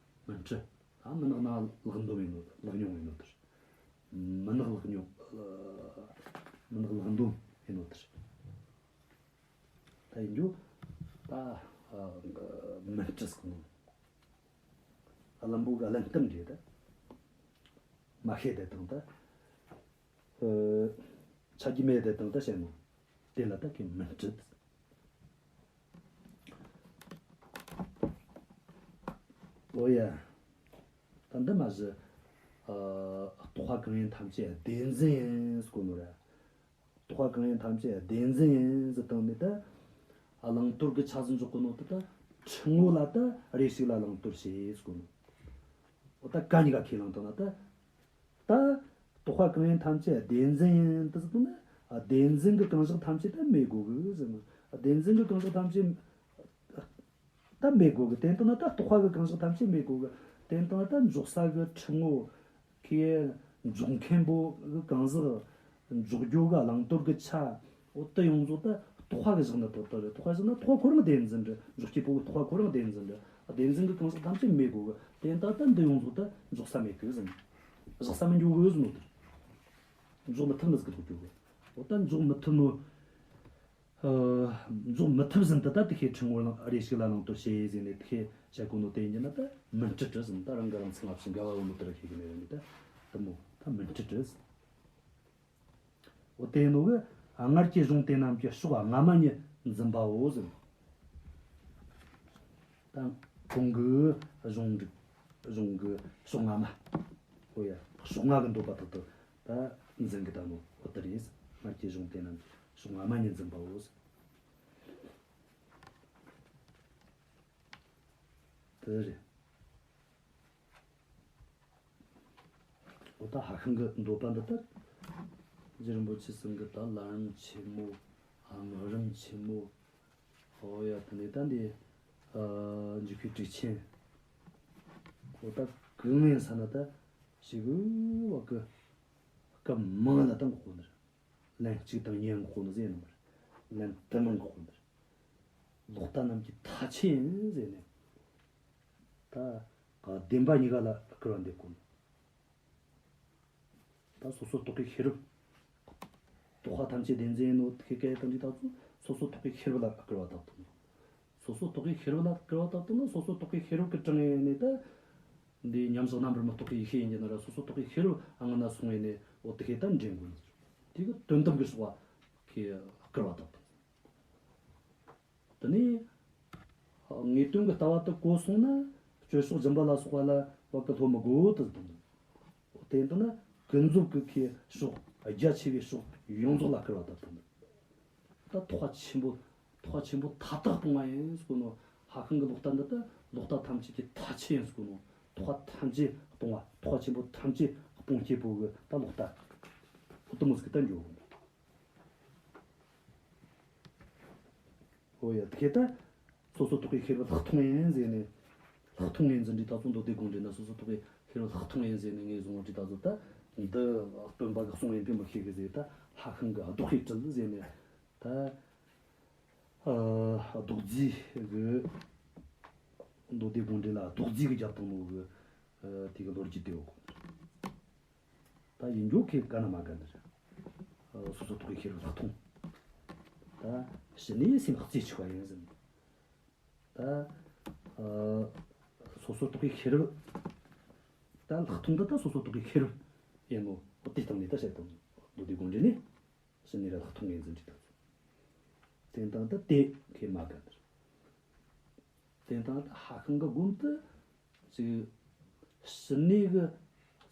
མུན་སྤྲུལ། ད་མུན་ནག་ན་ལག་འདོམས་ཡིན་ནོ། ལག་ཉོ་ཡིན་ནོ་དེར། མུན་ནག་ལག་ཉོ། མུན་ནག་ལག་འདོམས་ཡིན་ནོ་དེར། ད་ཡིན་རྒྱུ། ད་མུན་སྤྲུལ་ཟེར་གོ་ནོ། བླུན་པོ་གི་བླུན་གཏམ་རེད་ད། མ་ཤེས་བསྡད་བཏང་ད། ཨ། ཆ་རྒྱུས་མེད་བསྡད་བཏང་ད་བཤད་ནོ། དེ་ལ་ད་ཁྱེད་མུན་སྤྲུལ། འོ་ཡ། ད་འདི་མ་གཞི། ཨ། རྟོག་པ་གང་ཡིན་ཐམས་ཅད་བདེན་འཛིན་ཡིན་ཟེར་གོ་ནོ་ར། རྟོག་པ་གང་ཡིན་ཐམས་ཅད་བདེན་འཛིན་ཡིན་ཟེར་བཏང་ནས་ད། བླང་དོར་གི་ཆ་ཟིན་འཇོག་གོ་ནོ་ད། ད་ཁྲི་ངོ་ལ་ད་རེ་ཞིག་ལ་བླང་དོར་བྱེད་ཟེར་གོ་ནོ། འོ་ད་ག་གཉིས་ཀ་ཁས་བླངས་བཏང་ན་ད། ད་རྟོག་པ་གང་ཡིན་ཐམས་ཅད་བདེན་འཛིན་ཡིན་དུ་ཟེར་བཏང་ན། བདེན་འཛིན་གི་གང་ཟག་ཐམས་ཅད་ད་མེད་དགོས་གི་ཟེར་ནོ། བདེན་འཛིན་གི་གང་ཟག་ཐམས་ཅད་ད་མེད་དགོས་གི། དེ་ལྟ་ན་ད་རྟོག་པ་གི་གང་ཟག་ཐམས་ཅད་མེད་དགོས་གི། དེ་ལྟ་ན་ད་འཇོག་ས་གི་ཁྲི་ངོ། ཁྱེད་འཇོག་མཁན་པོ་གི་གང་ཟག། འཇོག་རྒྱུ་ག་བླང་དོར་གི་ཆ། འོ་དེ་ཡོངས་རྫོགས་ད་རྟོག་པ་གི་བཞག་ན་ཐོབ་ཐང་རེད། རྟོག་པ་བཞག་ན་རྟོག་པ་ཁོ་རང་བདེན་འཛིན་རེད། འཇོག་རྒྱུ་པོ་གི་རྟོག་པ་ཁོ་རང་བདེན་འཛིན་རེད། བདེན་འཛིན་གི་གང་ཟག་ཐམས་ཅད་མེད་དགོས་གི། དེ་ལྟ་ད་འདི་ཡོངས་རྫོགས་ད་འཇོག་ས་མེད་གི་ཟེར། བཞག་ས་མི་འགྱོ་གི་ཟེར་ནོ་དེ། འཇོག་མི་ཐུབ་ནི་ཟིག་གི་ཐོག་འགྱོ་གི། འོ་ད་འཇོག་མི་ཐུབ་ནོ། ཨ། འཇོག་མི་ཐུབ་ཟིན་དུ་ད་དེ་ཤེས་ཁྲི་ངོ་རེ་ཞིག་ལ་བླང་དོར་བྱེད་ཟེར་ནས་དེ་ཤེས་བྱ་གོ་ནོ་དེ་ཡིན་ན་ད་མུན་སྤྲུལ་རེད་ཟེར། ད་རང་གི་རང་ཚུགས་ལ་ཕྱིན་འགལ་བ་ཡོད་ནོ་དེ་ར་ཤེས་གི་མེད་རེད། ད་དེ་མོ་ད་མུན་སྤྲུལ་རེད་ཟེར། འོ་དེ་ནོ་གི་སྔར་གྱི་གཞུང་དེ་རྣམས་ཀྱི་ཕྱོགས་སྔ་མ་ཉིད་འཛིན་པའོ་ཟེར། ད་གོང་གི་གཞུང་འགྲིག། གཞུང་གི་ཕྱོགས་སྔ་མ། ཨོ་ཡ། ཕྱོགས་སྔ་གི་འདོད་པ་དག་ཏུ་ད་འཛིན་གི་ད་ནོ། ཨོ་དེ་རེད། སྔར་གྱི་གཞུང་དེ་རྣམས་ཕྱོགས་སྔ་མ་ཉིད་འཛིན་པའོ། དེ་རེད། ཨོ་ད་ཧྭ་ཤང་གི་འདོད་པ་འདི་ལྟར། རྗེ་རིན་པོ་ཆེ་ཚང་གི་ད་ལམ་རིམ་ཆེན་མོ། ཨ། སྨོན་རིམ་ཆེན་མོ། ཨོ་ཡ། དེ་ནས་ད་འདི། ཨ། འཇུག་པའི་ཊཱིཀ་ཆེན། ཨོ་ད་གང་ཡིན་ས་ན་ད་ཞེ་གི་བ་གི་སྐབས་མང་ལ་ད་འགོག་གོ་ནི་རེད། ལན་གཅིག་དང་གཉིས་འགོག་གོ་ནི་ཟེར་ནི་མ་རེད། ལན་དུ་མ་འགོག་གོ་ནི་རེད། ལོག་ལྟ་རྣམས་ཀྱི་མཐའ་ཆོད་ཡིན་ཟེར་ནས། ད་བདེན་པ་གཉིས་ཀ་ལ་སྐུར་བ་འདེབས་གོ་ནི། ད་སོ་སོ་རྟོག་གེ་ཤེས་རབ། རྟོག་པ་ཐམས་ཅད་བདེན་འཛིན་ཡིན་ནོ་དེ་སྐད་དང་འདི་དག་ཚོ་སོ་སོ་རྟོག་གེ་ཤེས་རབ་ལ་སྐུར་བ་བཏབ་བཏང་། སོ་སོ་རྟོག་གེ་ཤེས་རབ་ལ་སྐུར་བ་བཏབ་བཏང་ན། སོ་སོ་རྟོག་གེ་ཤེས་རབ་ཀྱི་དྲུང་ཡིན་ནས་ད། འདི་མཉམ་བཞག་རྣམ་པར་མི་རྟོག་པའི་ཡེ་ཤེས་ཡིན་གྱི་ན་ར། སོ་སོ་རྟོག་གེ་ཤེས་རབ་སྔ་ན་སོང་ཡིན་ནས། འོ་དེ་སྐད་ད་འདྲེན་དགོས་ནི། དེ་གི་དོན་དམ་གྱི་སོགས་པ་ཁོས་སྐུར་བ་བཏབ་བཏང་། དེ་ནས་ངེས་དོན་གྱི་ལྟ་བ་དེ་གོ་སོང་ན། སྤྱོད་ཕྱོགས་སྦྱིན་པ་ལ་སོགས་པ་ལ་བ་གི་སློབ་མི་དགོས་དུ་བཏང་། དེ་ལྟ་ན་ཀུན་རྫོབ་ཀྱི་ཁོའི་ཕྱོགས། རྒྱ་ཆེ་བའི་ཕྱོགས་ཡོངས་རྫོགས་ལ་སྐུར་བ་བཏབ་བཏང་། ད་རྟོག་པ་ཆེན་པོ། རྟོག་པ་ཆེན་པོ་མཐའ་དག་སྤོང་བ་ཡིན་ཟེར་གོ་ནོ། ཧྭ་ཤང་གི་ལོག་ལྟ་འདི་ད་ལོག་ལྟ་ཐམས་ཅད་ཀྱི་མཐའ་ཆོད་ཡིན་ཟེར་གོ་ནོ། རྟོག་པ་ཐམས་ཅད་སྤོང་བ། རྟོག་པ་ཆེན་པོ་ཐམས་ཅད་སྤོང་བྱེད་པོ་གི་ད་ལོག་ལྟ། ཨོ་དེ་མོ་ཟིག་གི་ད་འགྱོ། ཨོ་ཡ། དེ་ད་སོ་སོ་རྟོག་གེ་ཤེས་རབ་ལྷག་མཐོང་ཡིན་ཟེར་ནས། ལྷག་མཐོང་ཡིན་ཟེར་འདི་དག་ཚོ་མདོ་སྡེ་དགོངས་འགྲེལ་ན་སོ་སོ་རྟོག་གེ་ཤེས་རབ་ལྷག་མཐོང་ཡིན་ཟེར་ནས་ངས་བཟུང་བ་འདི་དག་ཚོ་ད། འདི་སྟོན་པ་གི་གསུང་ཡིན་པས་མི་ཤེས་གི་ཟེར། ད་ལྷ་ཤིང་གི་ཨ་བཟློག་ཤེས་བྲལ་ཟེར་ནས། ད་ ཨ། རྡོག་རྫིས་གི། མདོ་སྡེ་དགོངས་འགྲེལ་ལ་རྡོག་རྫིས་གི་རྒྱབ་བཏང་ནོ་གི། ཨ། དེ་གི་ལོ་རྒྱུས་དེ་ཡོད་གོ། ད་ཡིན་རྒྱུ་ཁེ་ག་ན་མ་ག་ནི་རེད། ཨ། སོ་སོར་རྟོག་པའི་ཤེས་རབ་ལྷག་མཐོང་། ད་ཕྱི་ནས་སེམས་རྩེ་ཆེ་བ་ཡིན་ཟེར། ད། ཨ། སོ་སོར་རྟོག་པའི་ཤེས་རབ། ད་ལྷག་མཐོང་འདི་ད་སོ་སོར་རྟོག་པའི་ཤེས་རབ་ཡིན་ནོ། འོ་དེ་སྟེང་ནས་ད་བཤད་དང་། མདོ་སྡེ་དགོངས་འགྲེལ་ནས། ཕྱི་ནས་ར་ལྷག་མཐོང་ངེས་འཛིན་གྱི་ཐབས། དེ་དང་ད་དེ་ཁེ་མ་ག་ནི་རེད། དེ་དང་ད་ཧྭ་ཤང་གི་སྒོམ་དུ་ཅིག་ཕྱི་ནས་གི་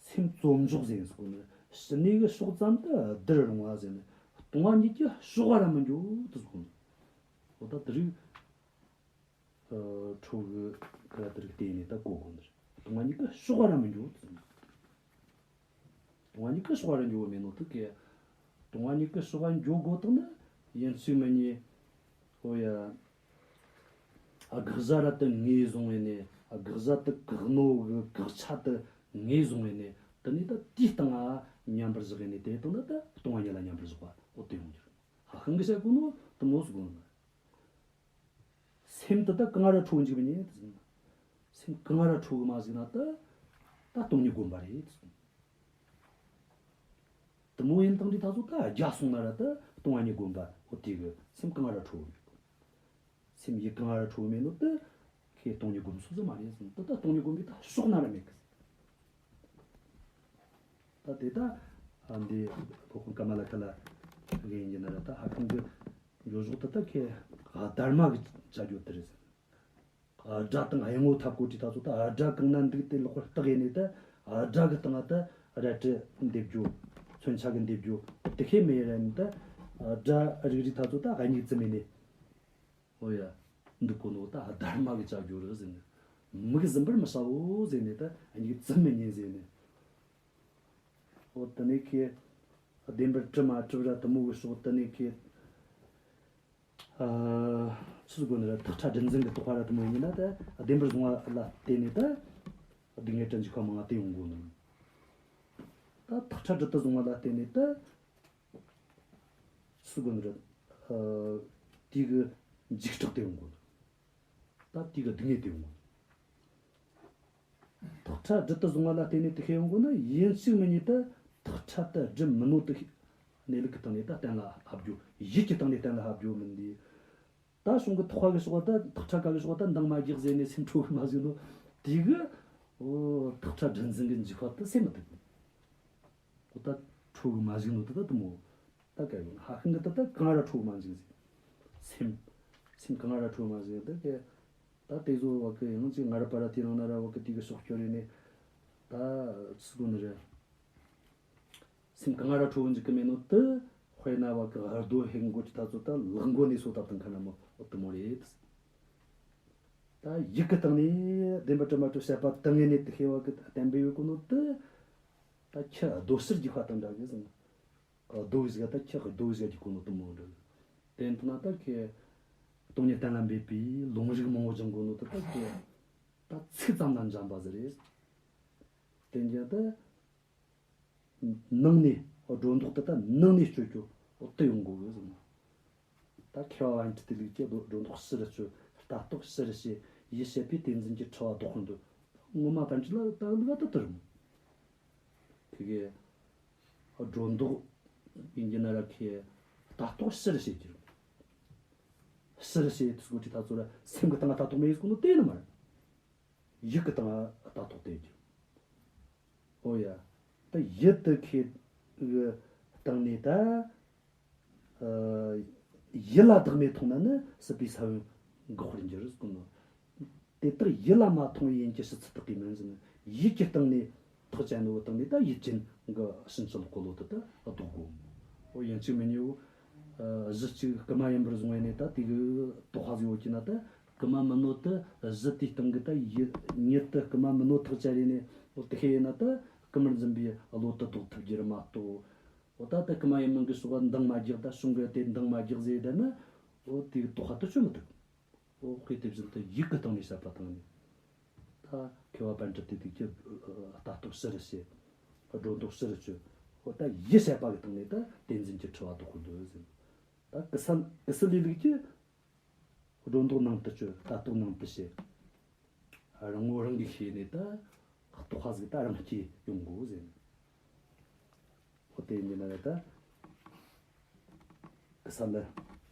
སེམས་རྩོལ་འཇོག་ཟེར་ཟེར་གོ་ནི། ཕྱི་ནས་གི་ཕྱོགས་ཙམ་དུ་བསྡུར་རུང་བ་ཟེར་ནི། སྟོང་བ་ཉིད་ཀྱི་གཤོག་པ་ར་མི་འགྱོ་དུ་ཟེར་གོ་ནི། འོ་ད་དེ་རིགས། ཨ། ཁྲོ་གི་ཁ་དེ་རིགས་བལྟས་ནས་ད་གོ་དགོས་ནི་རེད། སྟོང་བ་ཉིད་ཀྱི་གཤོག་པ་ར་མི་འགྱོ་དུ་ཟེར་ནི། སྟོང་བ་ཉིད་ཀྱི་གཤོག་པ་ར་འགྱོ་བ་མེད་ནོ་དེ་གི། སྟོང་བ་ཉིད་ཀྱི་གཤོག་པ་འགྱོ་དགོས་དང་ནི་ཡིན་གཅིག་མིན་གཉིས། ཨོ་ཡ། ཨ། དགག་བྱ་ར་དེ་ངོས་བཟུང་བས་ནས། ཨ། དགག་བྱ་དེ་བཀག་ནོ་གི་དགག་བྱ་དེ་ངོས་བཟུང་བས་ནས། དེ་ནས་ད་དེའི་སྟེང་ང་མཉམ་པར་བཞག་ཡས་ནས་དེ་དང་ད་ད་སྟོང་བ་ཉིད་ལ་མཉམ་པར་བཞག་པ། འོ་དེ་ཡོང་རྒྱུ་རེད། ཧྭ་ཤང་གི་བཤད་གོ་ནོ་དེ་མོ་ཟིག་གོ་ནོ། སེམས་དེ་ད་གང་ར་ཁྲོ་འཇུག་མི་ཉན་དུ་ཟེར། སེམས་གང་ར་ཁྲོ་གི་མ་ཟིག་ན་ད། ད་སྟོང་ཉིད་སྒོམ་པ་རེད་དུ་ཟེར། དེ་མོ་ཡིན་དང་དེ་ད་ཚོ་ད་རྒྱ་སོང་ན་ར་ད་སྟོང་བ་ཉིད་སྒོམ་པ། འོ་དེ་གི་སེམས་གང་ར་ཁྲོ་གི་མེད། སེམས་ཡིད་གང་ར་ཁྲོ་གི་མེད་ནོ་ད་ཁེ་སྟོང་ཉིད་སྒོམ་སོ་ཟིག་མ་རེད་ཟེར། ད་ད་སྟོང་ཉིད་སྒོམ་པའི་ད་ཕྱོགས་ན་ར་མེད་གི་ཟེར། ད་དེ་ད། ཨ། འདི་སློབ་དཔོན་ཀ་མ་ལ་ཤཱི་ལ་གི་ཡིན་གྱི་ན་ར་ད་ཧྭ་ཤང་གི་འགྱོ་ཕྱོགས་དེ་ད་ཁེ་སྡར་མ་གི་བྱ་རྒྱུ་དེ་རེད་ཟེར། སྒྲ་དང་དབྱིངས་པོ་ཐབས་བཀོད་དེ་ད་ཚོ་ད་སྒྲ་གང་ན་འདུག་དེ་ལོག་པར་བརྟགས་ཡས་ནས་ད་སྒྲ་གི་སྟེང་ང་ད་རལ་གྲི་འདེབས་རྒྱུ། མཚོན་ཆ་གི་འདེབས་རྒྱུ་དེ་ཁེ་མེད་ར་ནི། ད་སྒྲ་རིག་རིག་ད་ཚོ་ད་སྙིགས་རྫུན་མེད་ནས། འོ་ཡ། འདུག་གོ་ནོ་ད་སྡར་མ་གི་བྱ་རྒྱུ་རེད་ཟེར་ནས། མིག་ཟིན་པར་མི་བྱའོ་ཟེར་ནས། ད་སྙིགས་རྫུན་མི་ཉན་ཟེར་ནས། འོ་དེ་ནས་ཁེ་བདེན་པར་གྲུབ་མ་གྲུབ་ར་དེ་མོ་གི་ཕྱོགས། དེ་ནས་ཁེ། ཨ། ཆི་ཟེར་དགོས་ནི་རེད། ཐག་ཁྲ་སྒྲུབ་འཛིན་གྱི་རྟོག་པ་ར་དེ་མོ་ཡིན་ན་ད་བདེན་པར་བཟུང་བ་ལ་བརྟེན་ནས་ད་སྡུག་བསྔལ་དྲན་འཇུག་པ་མང་ང་དེ་ཡོང་དགོས་ནི། ད་ཐག་ཁྲ་སྒྲུབ་ཏུ་བཟུང་བ་ལ་བརྟེན་ནས་ད། ཆི་ཟེར་དགོས་ནི་རེད། ཨ། དེ་གི་འཇིགས་སྐྲག་དེ་ཡོང་དགོས་ནི། ད་དེ་གི་སྡུག་བསྔལ་དེ་ཡོང་དགོས་ནི། ཐག་ཁྲ་སྒྲུབ་ཏུ་བཟུང་བ་ལ་བརྟེན་ནས་དེ་ཁེ་ཡོང་དགོས་ན། ཡིན་གཅིག་མིན་གཉིས་ད་ཐག་ཁྲ་ད་སྒྲུབ་མི་ནོ་དེ་ཁེ། གནས་ལུགས་ཀྱི་སྟེང་ནས་ད་གཏན་ལ་ཕབ་རྒྱུ། ཡིད་ཀྱི་སྟེང་ནས་གཏན་ལ་ཕབ་རྒྱུ་མིན་དེ། ད་གཞུང་གི་ཐེག་པ་གི་ཕྱོགས་ད། ཐག་ཁྲ་ཀ་གི་ཕྱོགས་ད་འདང་མ་རྒྱག་ཟེར་ནས་སེམས་ཁྲོ་གི་མ་བཟོད་ནོ་དེ་གི། འོ། ཐག་ཁྲ་སྒྲུབ་འཛིན་གྱི་འཇུག་པ་དེ་སེམས་མི་ཐུབ། འོ་ད་ཁྲོ་གི་མ་བཟོད་ནོ་དེ་ད་དེ་མོ། ད་ག་ཡོང་ཧྭ་ཤང་གི་ད་ད་གང་ར་ཁྲོ་གི་མ་འཇུག་ཟེར། སེམས། སེམས་གང་ར་ཁྲོ་གི་མ་འཇུག་ད་ག། ད་དེ་ཚོ་བ་གི་ཡང་ཅིག་ང་ར་པ་ར་དེ་རང་ན་ར་བ་གི་དེ་གི་ཕྱོགས་སྐྱོར་ཡས་ནས། ད་ཆི་ཟེར་དགོས་ནི་རེད། སེམས་གང་ར་ཁྲོ་གི་འཇུག་གི་མེད་ནོ་དེ། དཔེར་ན་བ་གི་རྡོ་ཧེ་མགོ་དེ་ད་ཚོ་ད་ལག་མགོ་ནས་སོ་བཏབ་དང་ཁ་ན་མོ། འོ་དེ་མོ་རེད། ད་ཡིད་ཀྱི་སྟེང་ནས་བདེན་པར་གྲུབ་མ་གྲུབ་བཤད་པ་དང་ངེས་ནས་དེ་ཤེས་པ་གི་བསྟན་པའི་ཡོད་གོ་ནོ་དེ། ད་ཁྱི་རྡོ་ཕྱིར་རྒྱུག་པ་དང་འདྲ་གི་ཟེར། རྡོ་བཞག་ད་ཁྱི་རྡོ་བཞག་རྒྱུག་གོ་ནོ་དེ་མོ་འདྲ་གི། དེ་ཡིན་ན་ད་ཁྱི་སྟོང་ཉིད་གཏན་ལ་འབེབས་པའི་ལུང་རིགས་མང་བོ་སྦྱང་གོ་ནོ་དེ་ད་ཁྱི་ད་ཚིག་ཙམ་ལ་འཇམ་པ་ཟིག་རེད། དེ་འདྲ་ད། ནང་ནས་སྒྲོ་འདོགས་དེ་ད་ནང་ནས་གཅོད་རྒྱུ། འོ་དེ་ཡོང་དགོས་གི་ཟེར་ན། ད་མཁས་པ་པཎྜི་ཏའི་ལུགས་ཀྱི་སྒྲོ་སྒྲོ་འདོགས་ཕྱིར་གཅོད། ལྟ་རྟོག་ཕྱིར་བྱེད། ཡིད་བྱེད་པས་དེ་འཛིན་གྱི་འཁྲུལ་བ་ལྡོག་པར་འདོད། ངོ་མ་པཎྜི་ཏ་ལ་ད་ལུགས་ད་དེ་རེད་མོ། དེ་གི་སྒྲོ་འདོགས་ཡིན་གྱི་ན་ར་ཁྱི་ལྟ་རྟོག་ཕྱིར་བྱེད་རྒྱུ། ཕྱིར་བྱེད་དུས་སྒོ་ཁྲི་ད་ཚོ་ར་སེམས་ཀྱི་སྟེང་ལྟ་རྟོག་མེད་ཟེར་གོ་ནོ་དེ་ནི་མ་རེད། ཡིད་ཀྱི་སྟེང་ལྟ་རྟོག་དེ་རྒྱུ། ཨོ་ཡ། ད་ཡིད་དེ་ཁྱེད་ཀྱི་སྟེང་ནས་ད། ཨ། ཡིད་ལ་བདག་མེད་མཐོང་ན་ནི་སྲིད་པའི་ས་བོན་འགག་པར་འགྱུར་ཟེར་གོ་ནོ། དེ་དག་ཡིད་ལ་མ་མཐོང་བའི་ཡིན་གྱི་ཕྱི་ཚུལ་དག་གིས་མིན་ཟེར་ན། ཡིད་ཀྱི་སྟེང་ནས་ཐག་བཅད་ནོ་སྟེང་ནས་ད་ཡིད་ཅན་གྱི་ཕྱིན་ཅི་ལོག་གི་བློ་དེ་ད་ལྡོག་གོ། ཨོ་ཡིན་གཅིག་མིན་གཉིས། ཨ། གཞི་གཅིག་རྐུ་མ་ཡིན་པར་བཟུང་བས་ནས་ད་དེ་གི་དོགས་པ་ཟིག་ཡོད་ཀྱི་ན་ད། རྐུ་མ་མིན་ནོ་དེ་གཞི་དེའི་སྟེང་གི་ད་ཡིད་ཉིད་དེ་རྐུ་མ་མིན་ནོ་ཐག་བཅད་རེ་ནས། འོ་དེ་ཤེས་ཡིན་ན་ད་རྐུ་མར་འཛིན་པའི་བློ་དེ་ལྡོག་ཐུབ་རྒྱུ་རེད་མ་གཏོགས། འོ་ད་ད་རྐུ་མ་ཡིན་མིན་གྱི་ཕྱོགས་འདང་མ་རྒྱག། ད་གཞུང་གི་དེ་འདང་མ་རྒྱག་ཟེར་བསྡད་ན། འོ་དེ་གི་དོགས་པ་དེ་གཅོད་མི་ཐུབ། འོ་དཔེ་དེ་བཞིན་དུ་ཡིད་ཀྱི་སྟེང་ནས་བཤད་པ་དང་ནི། ད་མཁས་པ་པཎྜི་ཏ་དེ་དུས་ཀྱི་ལྟ་རྟོག་ཕྱིར་བྱེད། སྒྲོ་འདོགས་ཕྱིར་གཅོད། འོ་ད་ཡིད་བྱེད་པ་གི་སྟེང་ནས་ད་དེ་འཛིན་གྱི་འཁྲུལ་བ་ལྡོག་གི་འདུག་ཟེར། ད་ཀུ་སལ་ཀུ་སལ་ལའི་ལུགས་ཀྱི། སྒྲོ་འདོགས་ནང་དུ་གཅོད། ལྟ་རྟོག་ནང་དུ་བྱེད། རང་ངོ་རང་གིས་ཤེས་ནས་ད་རྟོགས་པ་ཟིག་ད་རང་སྐྱེ་ཡོང་དགོས་ཟེར། འོ་དེ་ཡིན་ན་ད་ཀི་ས་ལི།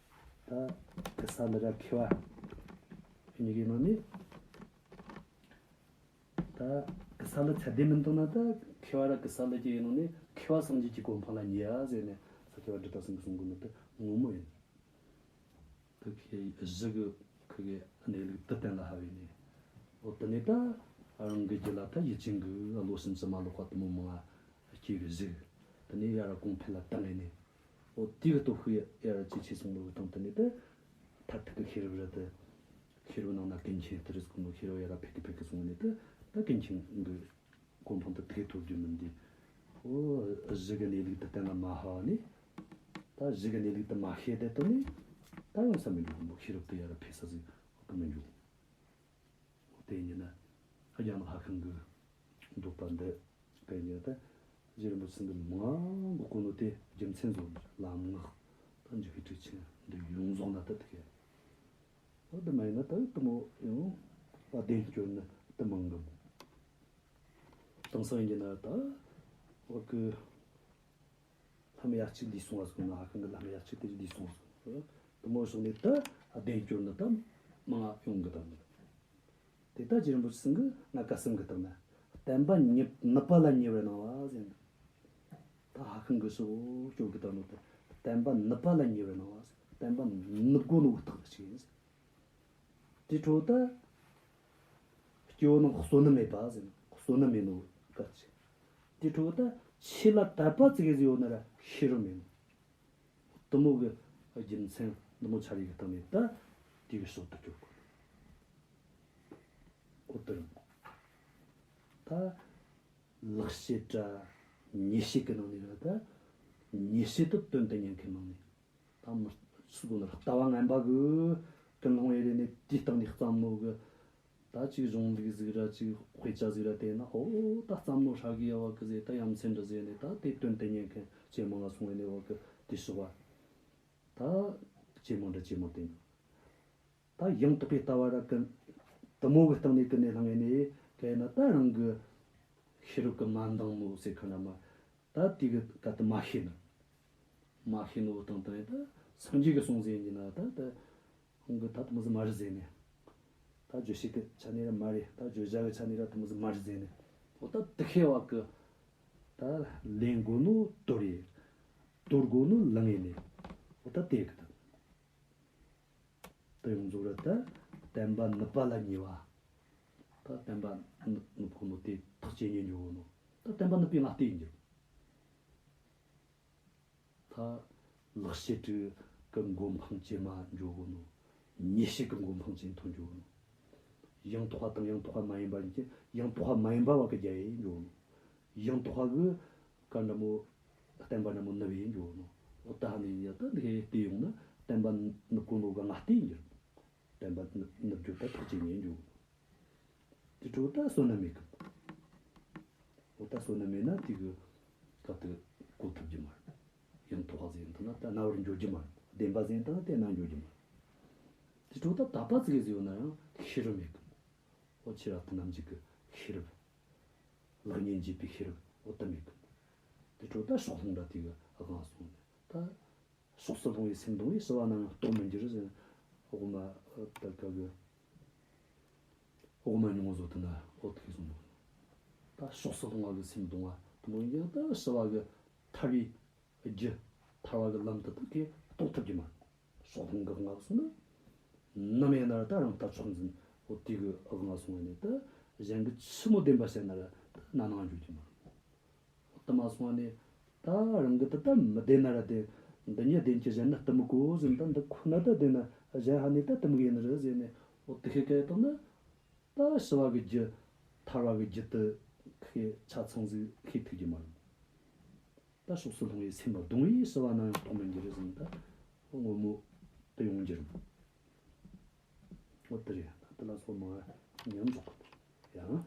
ད་ཀི་ས་ལི་ར་མཁས་པ་གཉིས་ཀའི་ནང་ནས། ད་ཀི་ས་ལི་ཚད་ལྡན་མིན་འདུག་ན། ད་མཁས་པ་ར་ཀི་ས་ལི་གི་ནང་ནས་མཁས་པ་སངས་རྒྱས་ཀྱི་གོ་འཕང་ལ་ཉེ་ཡ་ཟེར་ནས་ས་སྐྱ་པ་ཌི་ཏ་སིང་གིས་གསུང་གོ་ནོ་དེ་ངོ་མ་ཡིན། ད་ཁོས་གཞི་གི་ཁོ་གི་གནས་ལུགས་དེ་གཏན་ལ་ཕབ་ནས། འོ་དེ་ནས་ད་རང་གི་རྒྱུད་ལ་ད་ཡིད་ཅན་གི་བློ་སེམས་སུ་མ་ལོག་པ་དེ་མོ་མང་ང་སྐྱེ་གི་གཞི། དེ་ནས་ཡར་གོང་འཕེལ་ལ་བཏང་ནས། འོ་དེ་གི་སྟོབས་ཤུགས་ཡར་ཇེ་ཆེ་སོང་ནོ་གི་སྟེང་དེ་ནས་ད་མཐར་ཐུག་གི་ཤེས་རབ་ར་དེ། ཤེས་རབ་ནང་ན་ཀུན་མཁྱེན་དེ་རིགས་གོ་ནོ་ཤེས་རབ་ཡར་འཕེལ་གི་འཕེལ་གི་སོང་ནས། ད་ད་ཀུན་མཁྱེན་གི་གོ་འཕང་དེ་དེ་གི་ཐོབ་རྒྱུ་མིན་ཏེ། འོ་གཞི་གི་གནས་ལུགས་དེ་གཏན་ལ་མ་ཕབ་ནས། ད་གཞི་གི་གནས་ལུགས་དེ་མ་ཤེས་དེ་དོན་ནས་ད་ཡོང་ས་མི་འགྲོ་གི་མོ། ཤེས་རབ་དེ་ཡར་འཕེལ་ས་ཟིག་གི་མི་འགྲོ། དེ་ཡིན་ན་རྒྱ་ནག་ལྷ་ཁང་གི་འདོད་པ་འདི་ག་ཡིན་ན། ད་རྗེ་རིན་པོ་ཆེ་གིས་མང་གི་གོ་ནོ་དེ་རྒྱུ་མཚན་བཟོ་ནས་ལམ་སྔགས་དང་འཇུག་པའི་ཊཱིཀ་ཆེན་འདི་ཡོངས་རྫོགས་ན་ད་དེ་ག། འོ་དེ་མ་ཡིན་ན་ད་དེ་མོ་ཡང་བདེན་སྐྱོར་ནི་དེ་མང་གི་མོ། དེང་སང་ཡིན་ན་ད་འོ་གི་ལྷ་མི་ཡ་གཅིག་ལུས་སོང་བ་ཟེར་ན། ལྷ་ཁང་གི་ལྷ་མི་ཡ་གཅིག་དེ་ལུས་སོང་བ་ཟེར་ན། དེ་མོ་བྱུང་ནས་ད་བདེན་སྐྱོར་ནི་ད་མང་ང་ཡོང་གི་ད་མོ། དེ་ད་རྗེ་རིན་པོ་ཆེ་གིས་ང་ཀ་གསུམ་གི་སྟེང་ན། བསྟན་པ་ཉིད་ནུབ་པ་ལ་ཉེ་བར་སྣང་བ་ཟེར་ན། ད་ལྷ་ཁང་གི་སྲོག་སྐྱོབ་གི་ད་མོ་དེ། བསྟན་པ་ནུབ་པ་ལ་ཉེ་བར་སྣང་བ་ཟེར། བསྟན་པ་ནུབ་དགོས་ནོ་བོ་རྟགས་ཅིག་ཡིན་ཟེར། དེ་འཕྲོ་ད་སྐྱེ་བོ་རྣམས་གསོན་ནི་མེད་པ་ཟེར་ན། གསོན་ནི་མེད་ནོ་ག་ཅི། དེ་འཕྲོ་ད་ཆོས་ལ་དད་པ་ཙི་གེ་ཟིག་ཡོད་ན་ར་ཤེས་རབ་མེད་ནོ། དེ་མོ་གི་རྒྱུ་མཚན་འདི་མོ་ཆ་རེ་གི་སྟེང་ནས་ད་དེ་གི་སྲོག་ཏུ་གཅོད་དགོས། འོ་དེ་རེད། ད་ལེགས་བཤད་ར་ཉེས་བཤད་གི་ནང་ནས་ར། ད་ཉེས་བཤད་དེ་དོན་དུ་གཉེར་མཁན་ནང་ནས། ད་མི་སུ་དགོས་ན་ལྟ་བ་ངན་པ་གི་ཀུན་སློང་ཡེ་རེ་ནས་དེའི་སྟེང་ནས་བརྩམས་ནོ་གི། ད་ཅིག་གཞུང་ལུགས་ཟིག་ར་ཅིག་དཔེ་ཆ་ཟིག་ར་བལྟས་ན། ཧོ་ད་བརྩམས་ནོ་ཧྲ་གི་ཡ་བ་གི་ཟེར། ད་ཡ་མཚན་འདྲ་ཟེར་ནས་ད་དེ་དོན་དུ་གཉེར་མཁན་ཇེ་མང་ང་སོང་བས་ནས་བ་གི་དེ་ཤོག་བ། ད་ཇེ་མང་འདྲ་ཇེ་མང་དེ། ད་ཡང་དག་པའི་ལྟ་བ་ར་ཀུན་དེ་མོ་གི་སྟེང་ནས་ཀུན་ནས་བསླངས་ནས་ག་ཡིན་ན། ད་རང་གི་ཤེས་རབ་གི་མ་འདང་ནོ་ཟེར་ཁ་ན་མ། ད་དེ་གི་ག་དེ་མ་ཤེས་ན། མ་ཤེས་ནོ་བོ་དང་དང་ཡིན། ད་སངས་རྒྱས་ཀྱི་གསུང་ཟེར་ཡིན་ན། ད་ད་ཁོང་གི་ད་དེ་མོ་ཟིག་མ་རེད་ཟེར་ནས། ད་བརྗོད་བྱེད་ཀྱི་ཆ་ནས་ར་མ་རེད། ད་བརྗོད་བྱ་གི་ཆ་ནས་ར་དེ་མོ་ཟིག་མ་རེད་ཟེར་ནས། འོ་ད་དེ་ཤེས་བ་གི་ད་ལེན་དགོས་ནོ་དོར་ཡེ། དོར་དགོས་ནོ་བླངས་ཡེ་ནས། འོ་ད་དེ་གི་ད། དེ་ཡོངས་རྫོགས་ར་ད་བསྟན་པ་ནུབ་པ་ལ་ཉེ་བ། ད་བསྟན་པ་ནུབ་ནུབ་གོ་ནོ་དེ་ཐག་བཅད་ཉེན་འགྱོ་གོ་ནོ། ད་བསྟན་པ་ནུབ་པའི་སྔ་ལྟས་ཡིན་རྒྱུ། ད་ལེགས་བཤད་ཀྱི་མགོ་འཕང་ཇེ་མ་འགྱོ་གོ་ནོ། ཉེས་བཤད་ཀྱི་མགོ་འཕང་ཇེ་མཐོ་འགྱོ་གོ་ནོ། ཡང་དག་པ་དང་ཡང་དག་པ་མ་ཡིན་པ་ཡིན་གྱི། ཡང་དག་པ་མ་ཡིན་པ་བ་གི་རྒྱ་ཡེ་འགྱོ་གོ་ནོ། ཡང་དག་པ་གི་ག་འདྲ་མོ་བསྟན་པ་འདྲ་མོ་ནུབ་ཡེ་འགྱོ་གོ་ནོ། འོ་ད་ཧ་ནི་ཡ་ད་འདི་ཧེ་དེ་ཡོང་ན་བསྟན་པ་ནུབ་གོ་ནོ་གི་སྔ་ལྟས་ཡིན་རྒྱུ། བསྟན་པ་ནུབ་ནུབ་རྒྱུ་ད་ཐག་བཅད་ཉེན་འགྱོ་གོ་ནོ། དེ་འཕྲོ་ད་བསོད་ནམས་མེད་གི། འོ་ད་བསོད་ནམས་མེད་ན་དེ་གི་ག་དེ་གོ་ཐུབ་རྒྱུ་མ་རེད། ཡང་དག་པ་ཟེར་ཡིན་ཐུབ་ན་ད་རྣ་བར་འགྱོ་རྒྱུ་མ་རེད། བདེན་པ་ཟེར་ཡིན་ཐུབ་ན་དེ་རྣ་འགྱོ་རྒྱུ་མ་རེད། དེ་འཕྲོ་ད་དད་པ་ཙི་གེ་ཟིག་ཡོད་ན་ཡང་ཤེས་རབ་མེད་གི། འོ་ཁྱེད་རང་དེ་རྣམས་ཅིག་གི་ཤེས་རབ། ལེགས་ཉེས་འབྱེད་པའི་ཤེས་རབ་འོ་ད་མེད་གི། དེ་འཕྲོ་ད་ཕྱོགས་ལྷུང་འདྲ་དེ་གི་དབང་སོང་ནས་ད། ཕྱོགས་སུ་ལྷུང་བའི་སེམས་གདུང་བས། ཞི་བ་ནམ་ཡང་རྟོགས་མི་འགྱུར་ཟེར། དབུ་མ་ད་ག་གི་དབུ་མ་སྙིང་པོ་བཟོ་དེ་ན་འོ་དེ་གསུངས་འདུག། ད་ཕྱོགས་སུ་ལྷུང་བ་གི་སེམས་གདུང་བ་དེ་མོ་ཡིན་ཀྱང་། ད་ཞི་བ་གི་ཐར་བའི་རྒྱུ། ཐར་བ་གི་ལམ་དེ་ད་གི་རྟོགས་ཐུབ་ཀྱི་མ་རེད། ཕྱོགས་ལྷུང་གི་དབང་སོང་ན། ནམ་ཡིན་ན་ར་ད་རང་ལྟ་མཆོག་འཛིན་འོ་དེ་གི་དབང་སོང་བས་ནས། ད་གཞན་གི་ཆི་མོ་བདེན་པ་བཤད་ན་ར་ད་རྣ་ནང་འགྱོ་རྒྱུ་མ་རེད། དེ་མ་སོང་བ་ནས་ད་རང་གི་དེ་ད་མི་བདེན་ན་ར་བདེན། འདི་ཉིད་བདེན་གྱི་གཞན་ནི་གཏི་མུག་གོ་ཟེར་ན། ད་འདི་ཁོ་ན་ད་བདེན་ན་གཞན་ཧ་ནས་ད་གཏི་མུག་ཡིན་ནི་རེད་ཟེར་ནས། འོ་དེ་ཤེས་གི་ཡོད་དང་ན། ད་ཞི་བ་གི་རྒྱུ་ཐར་བ་གི་རྒྱུ་དེ་ཤེས་ཆ་ཚང་ཟིག་ཤེས་ཐུབ་རྒྱུ་མ་རེད། ད་ཕྱོགས་སུ་ལྷུང་བའི་སེམས་པ་གདུང་བས། ཞི་བ་ནམ་ཡང་རྟོགས་མི་འགྱུར་ཟེར་ན། ད་ངོ་མ་དེ་ཡོང་རྒྱུ་རེད། འོ་དེ་རེད། ད་དེ་ལ་སོགས་མང་ང་མཉམ་འཇོག་གི་ཡང་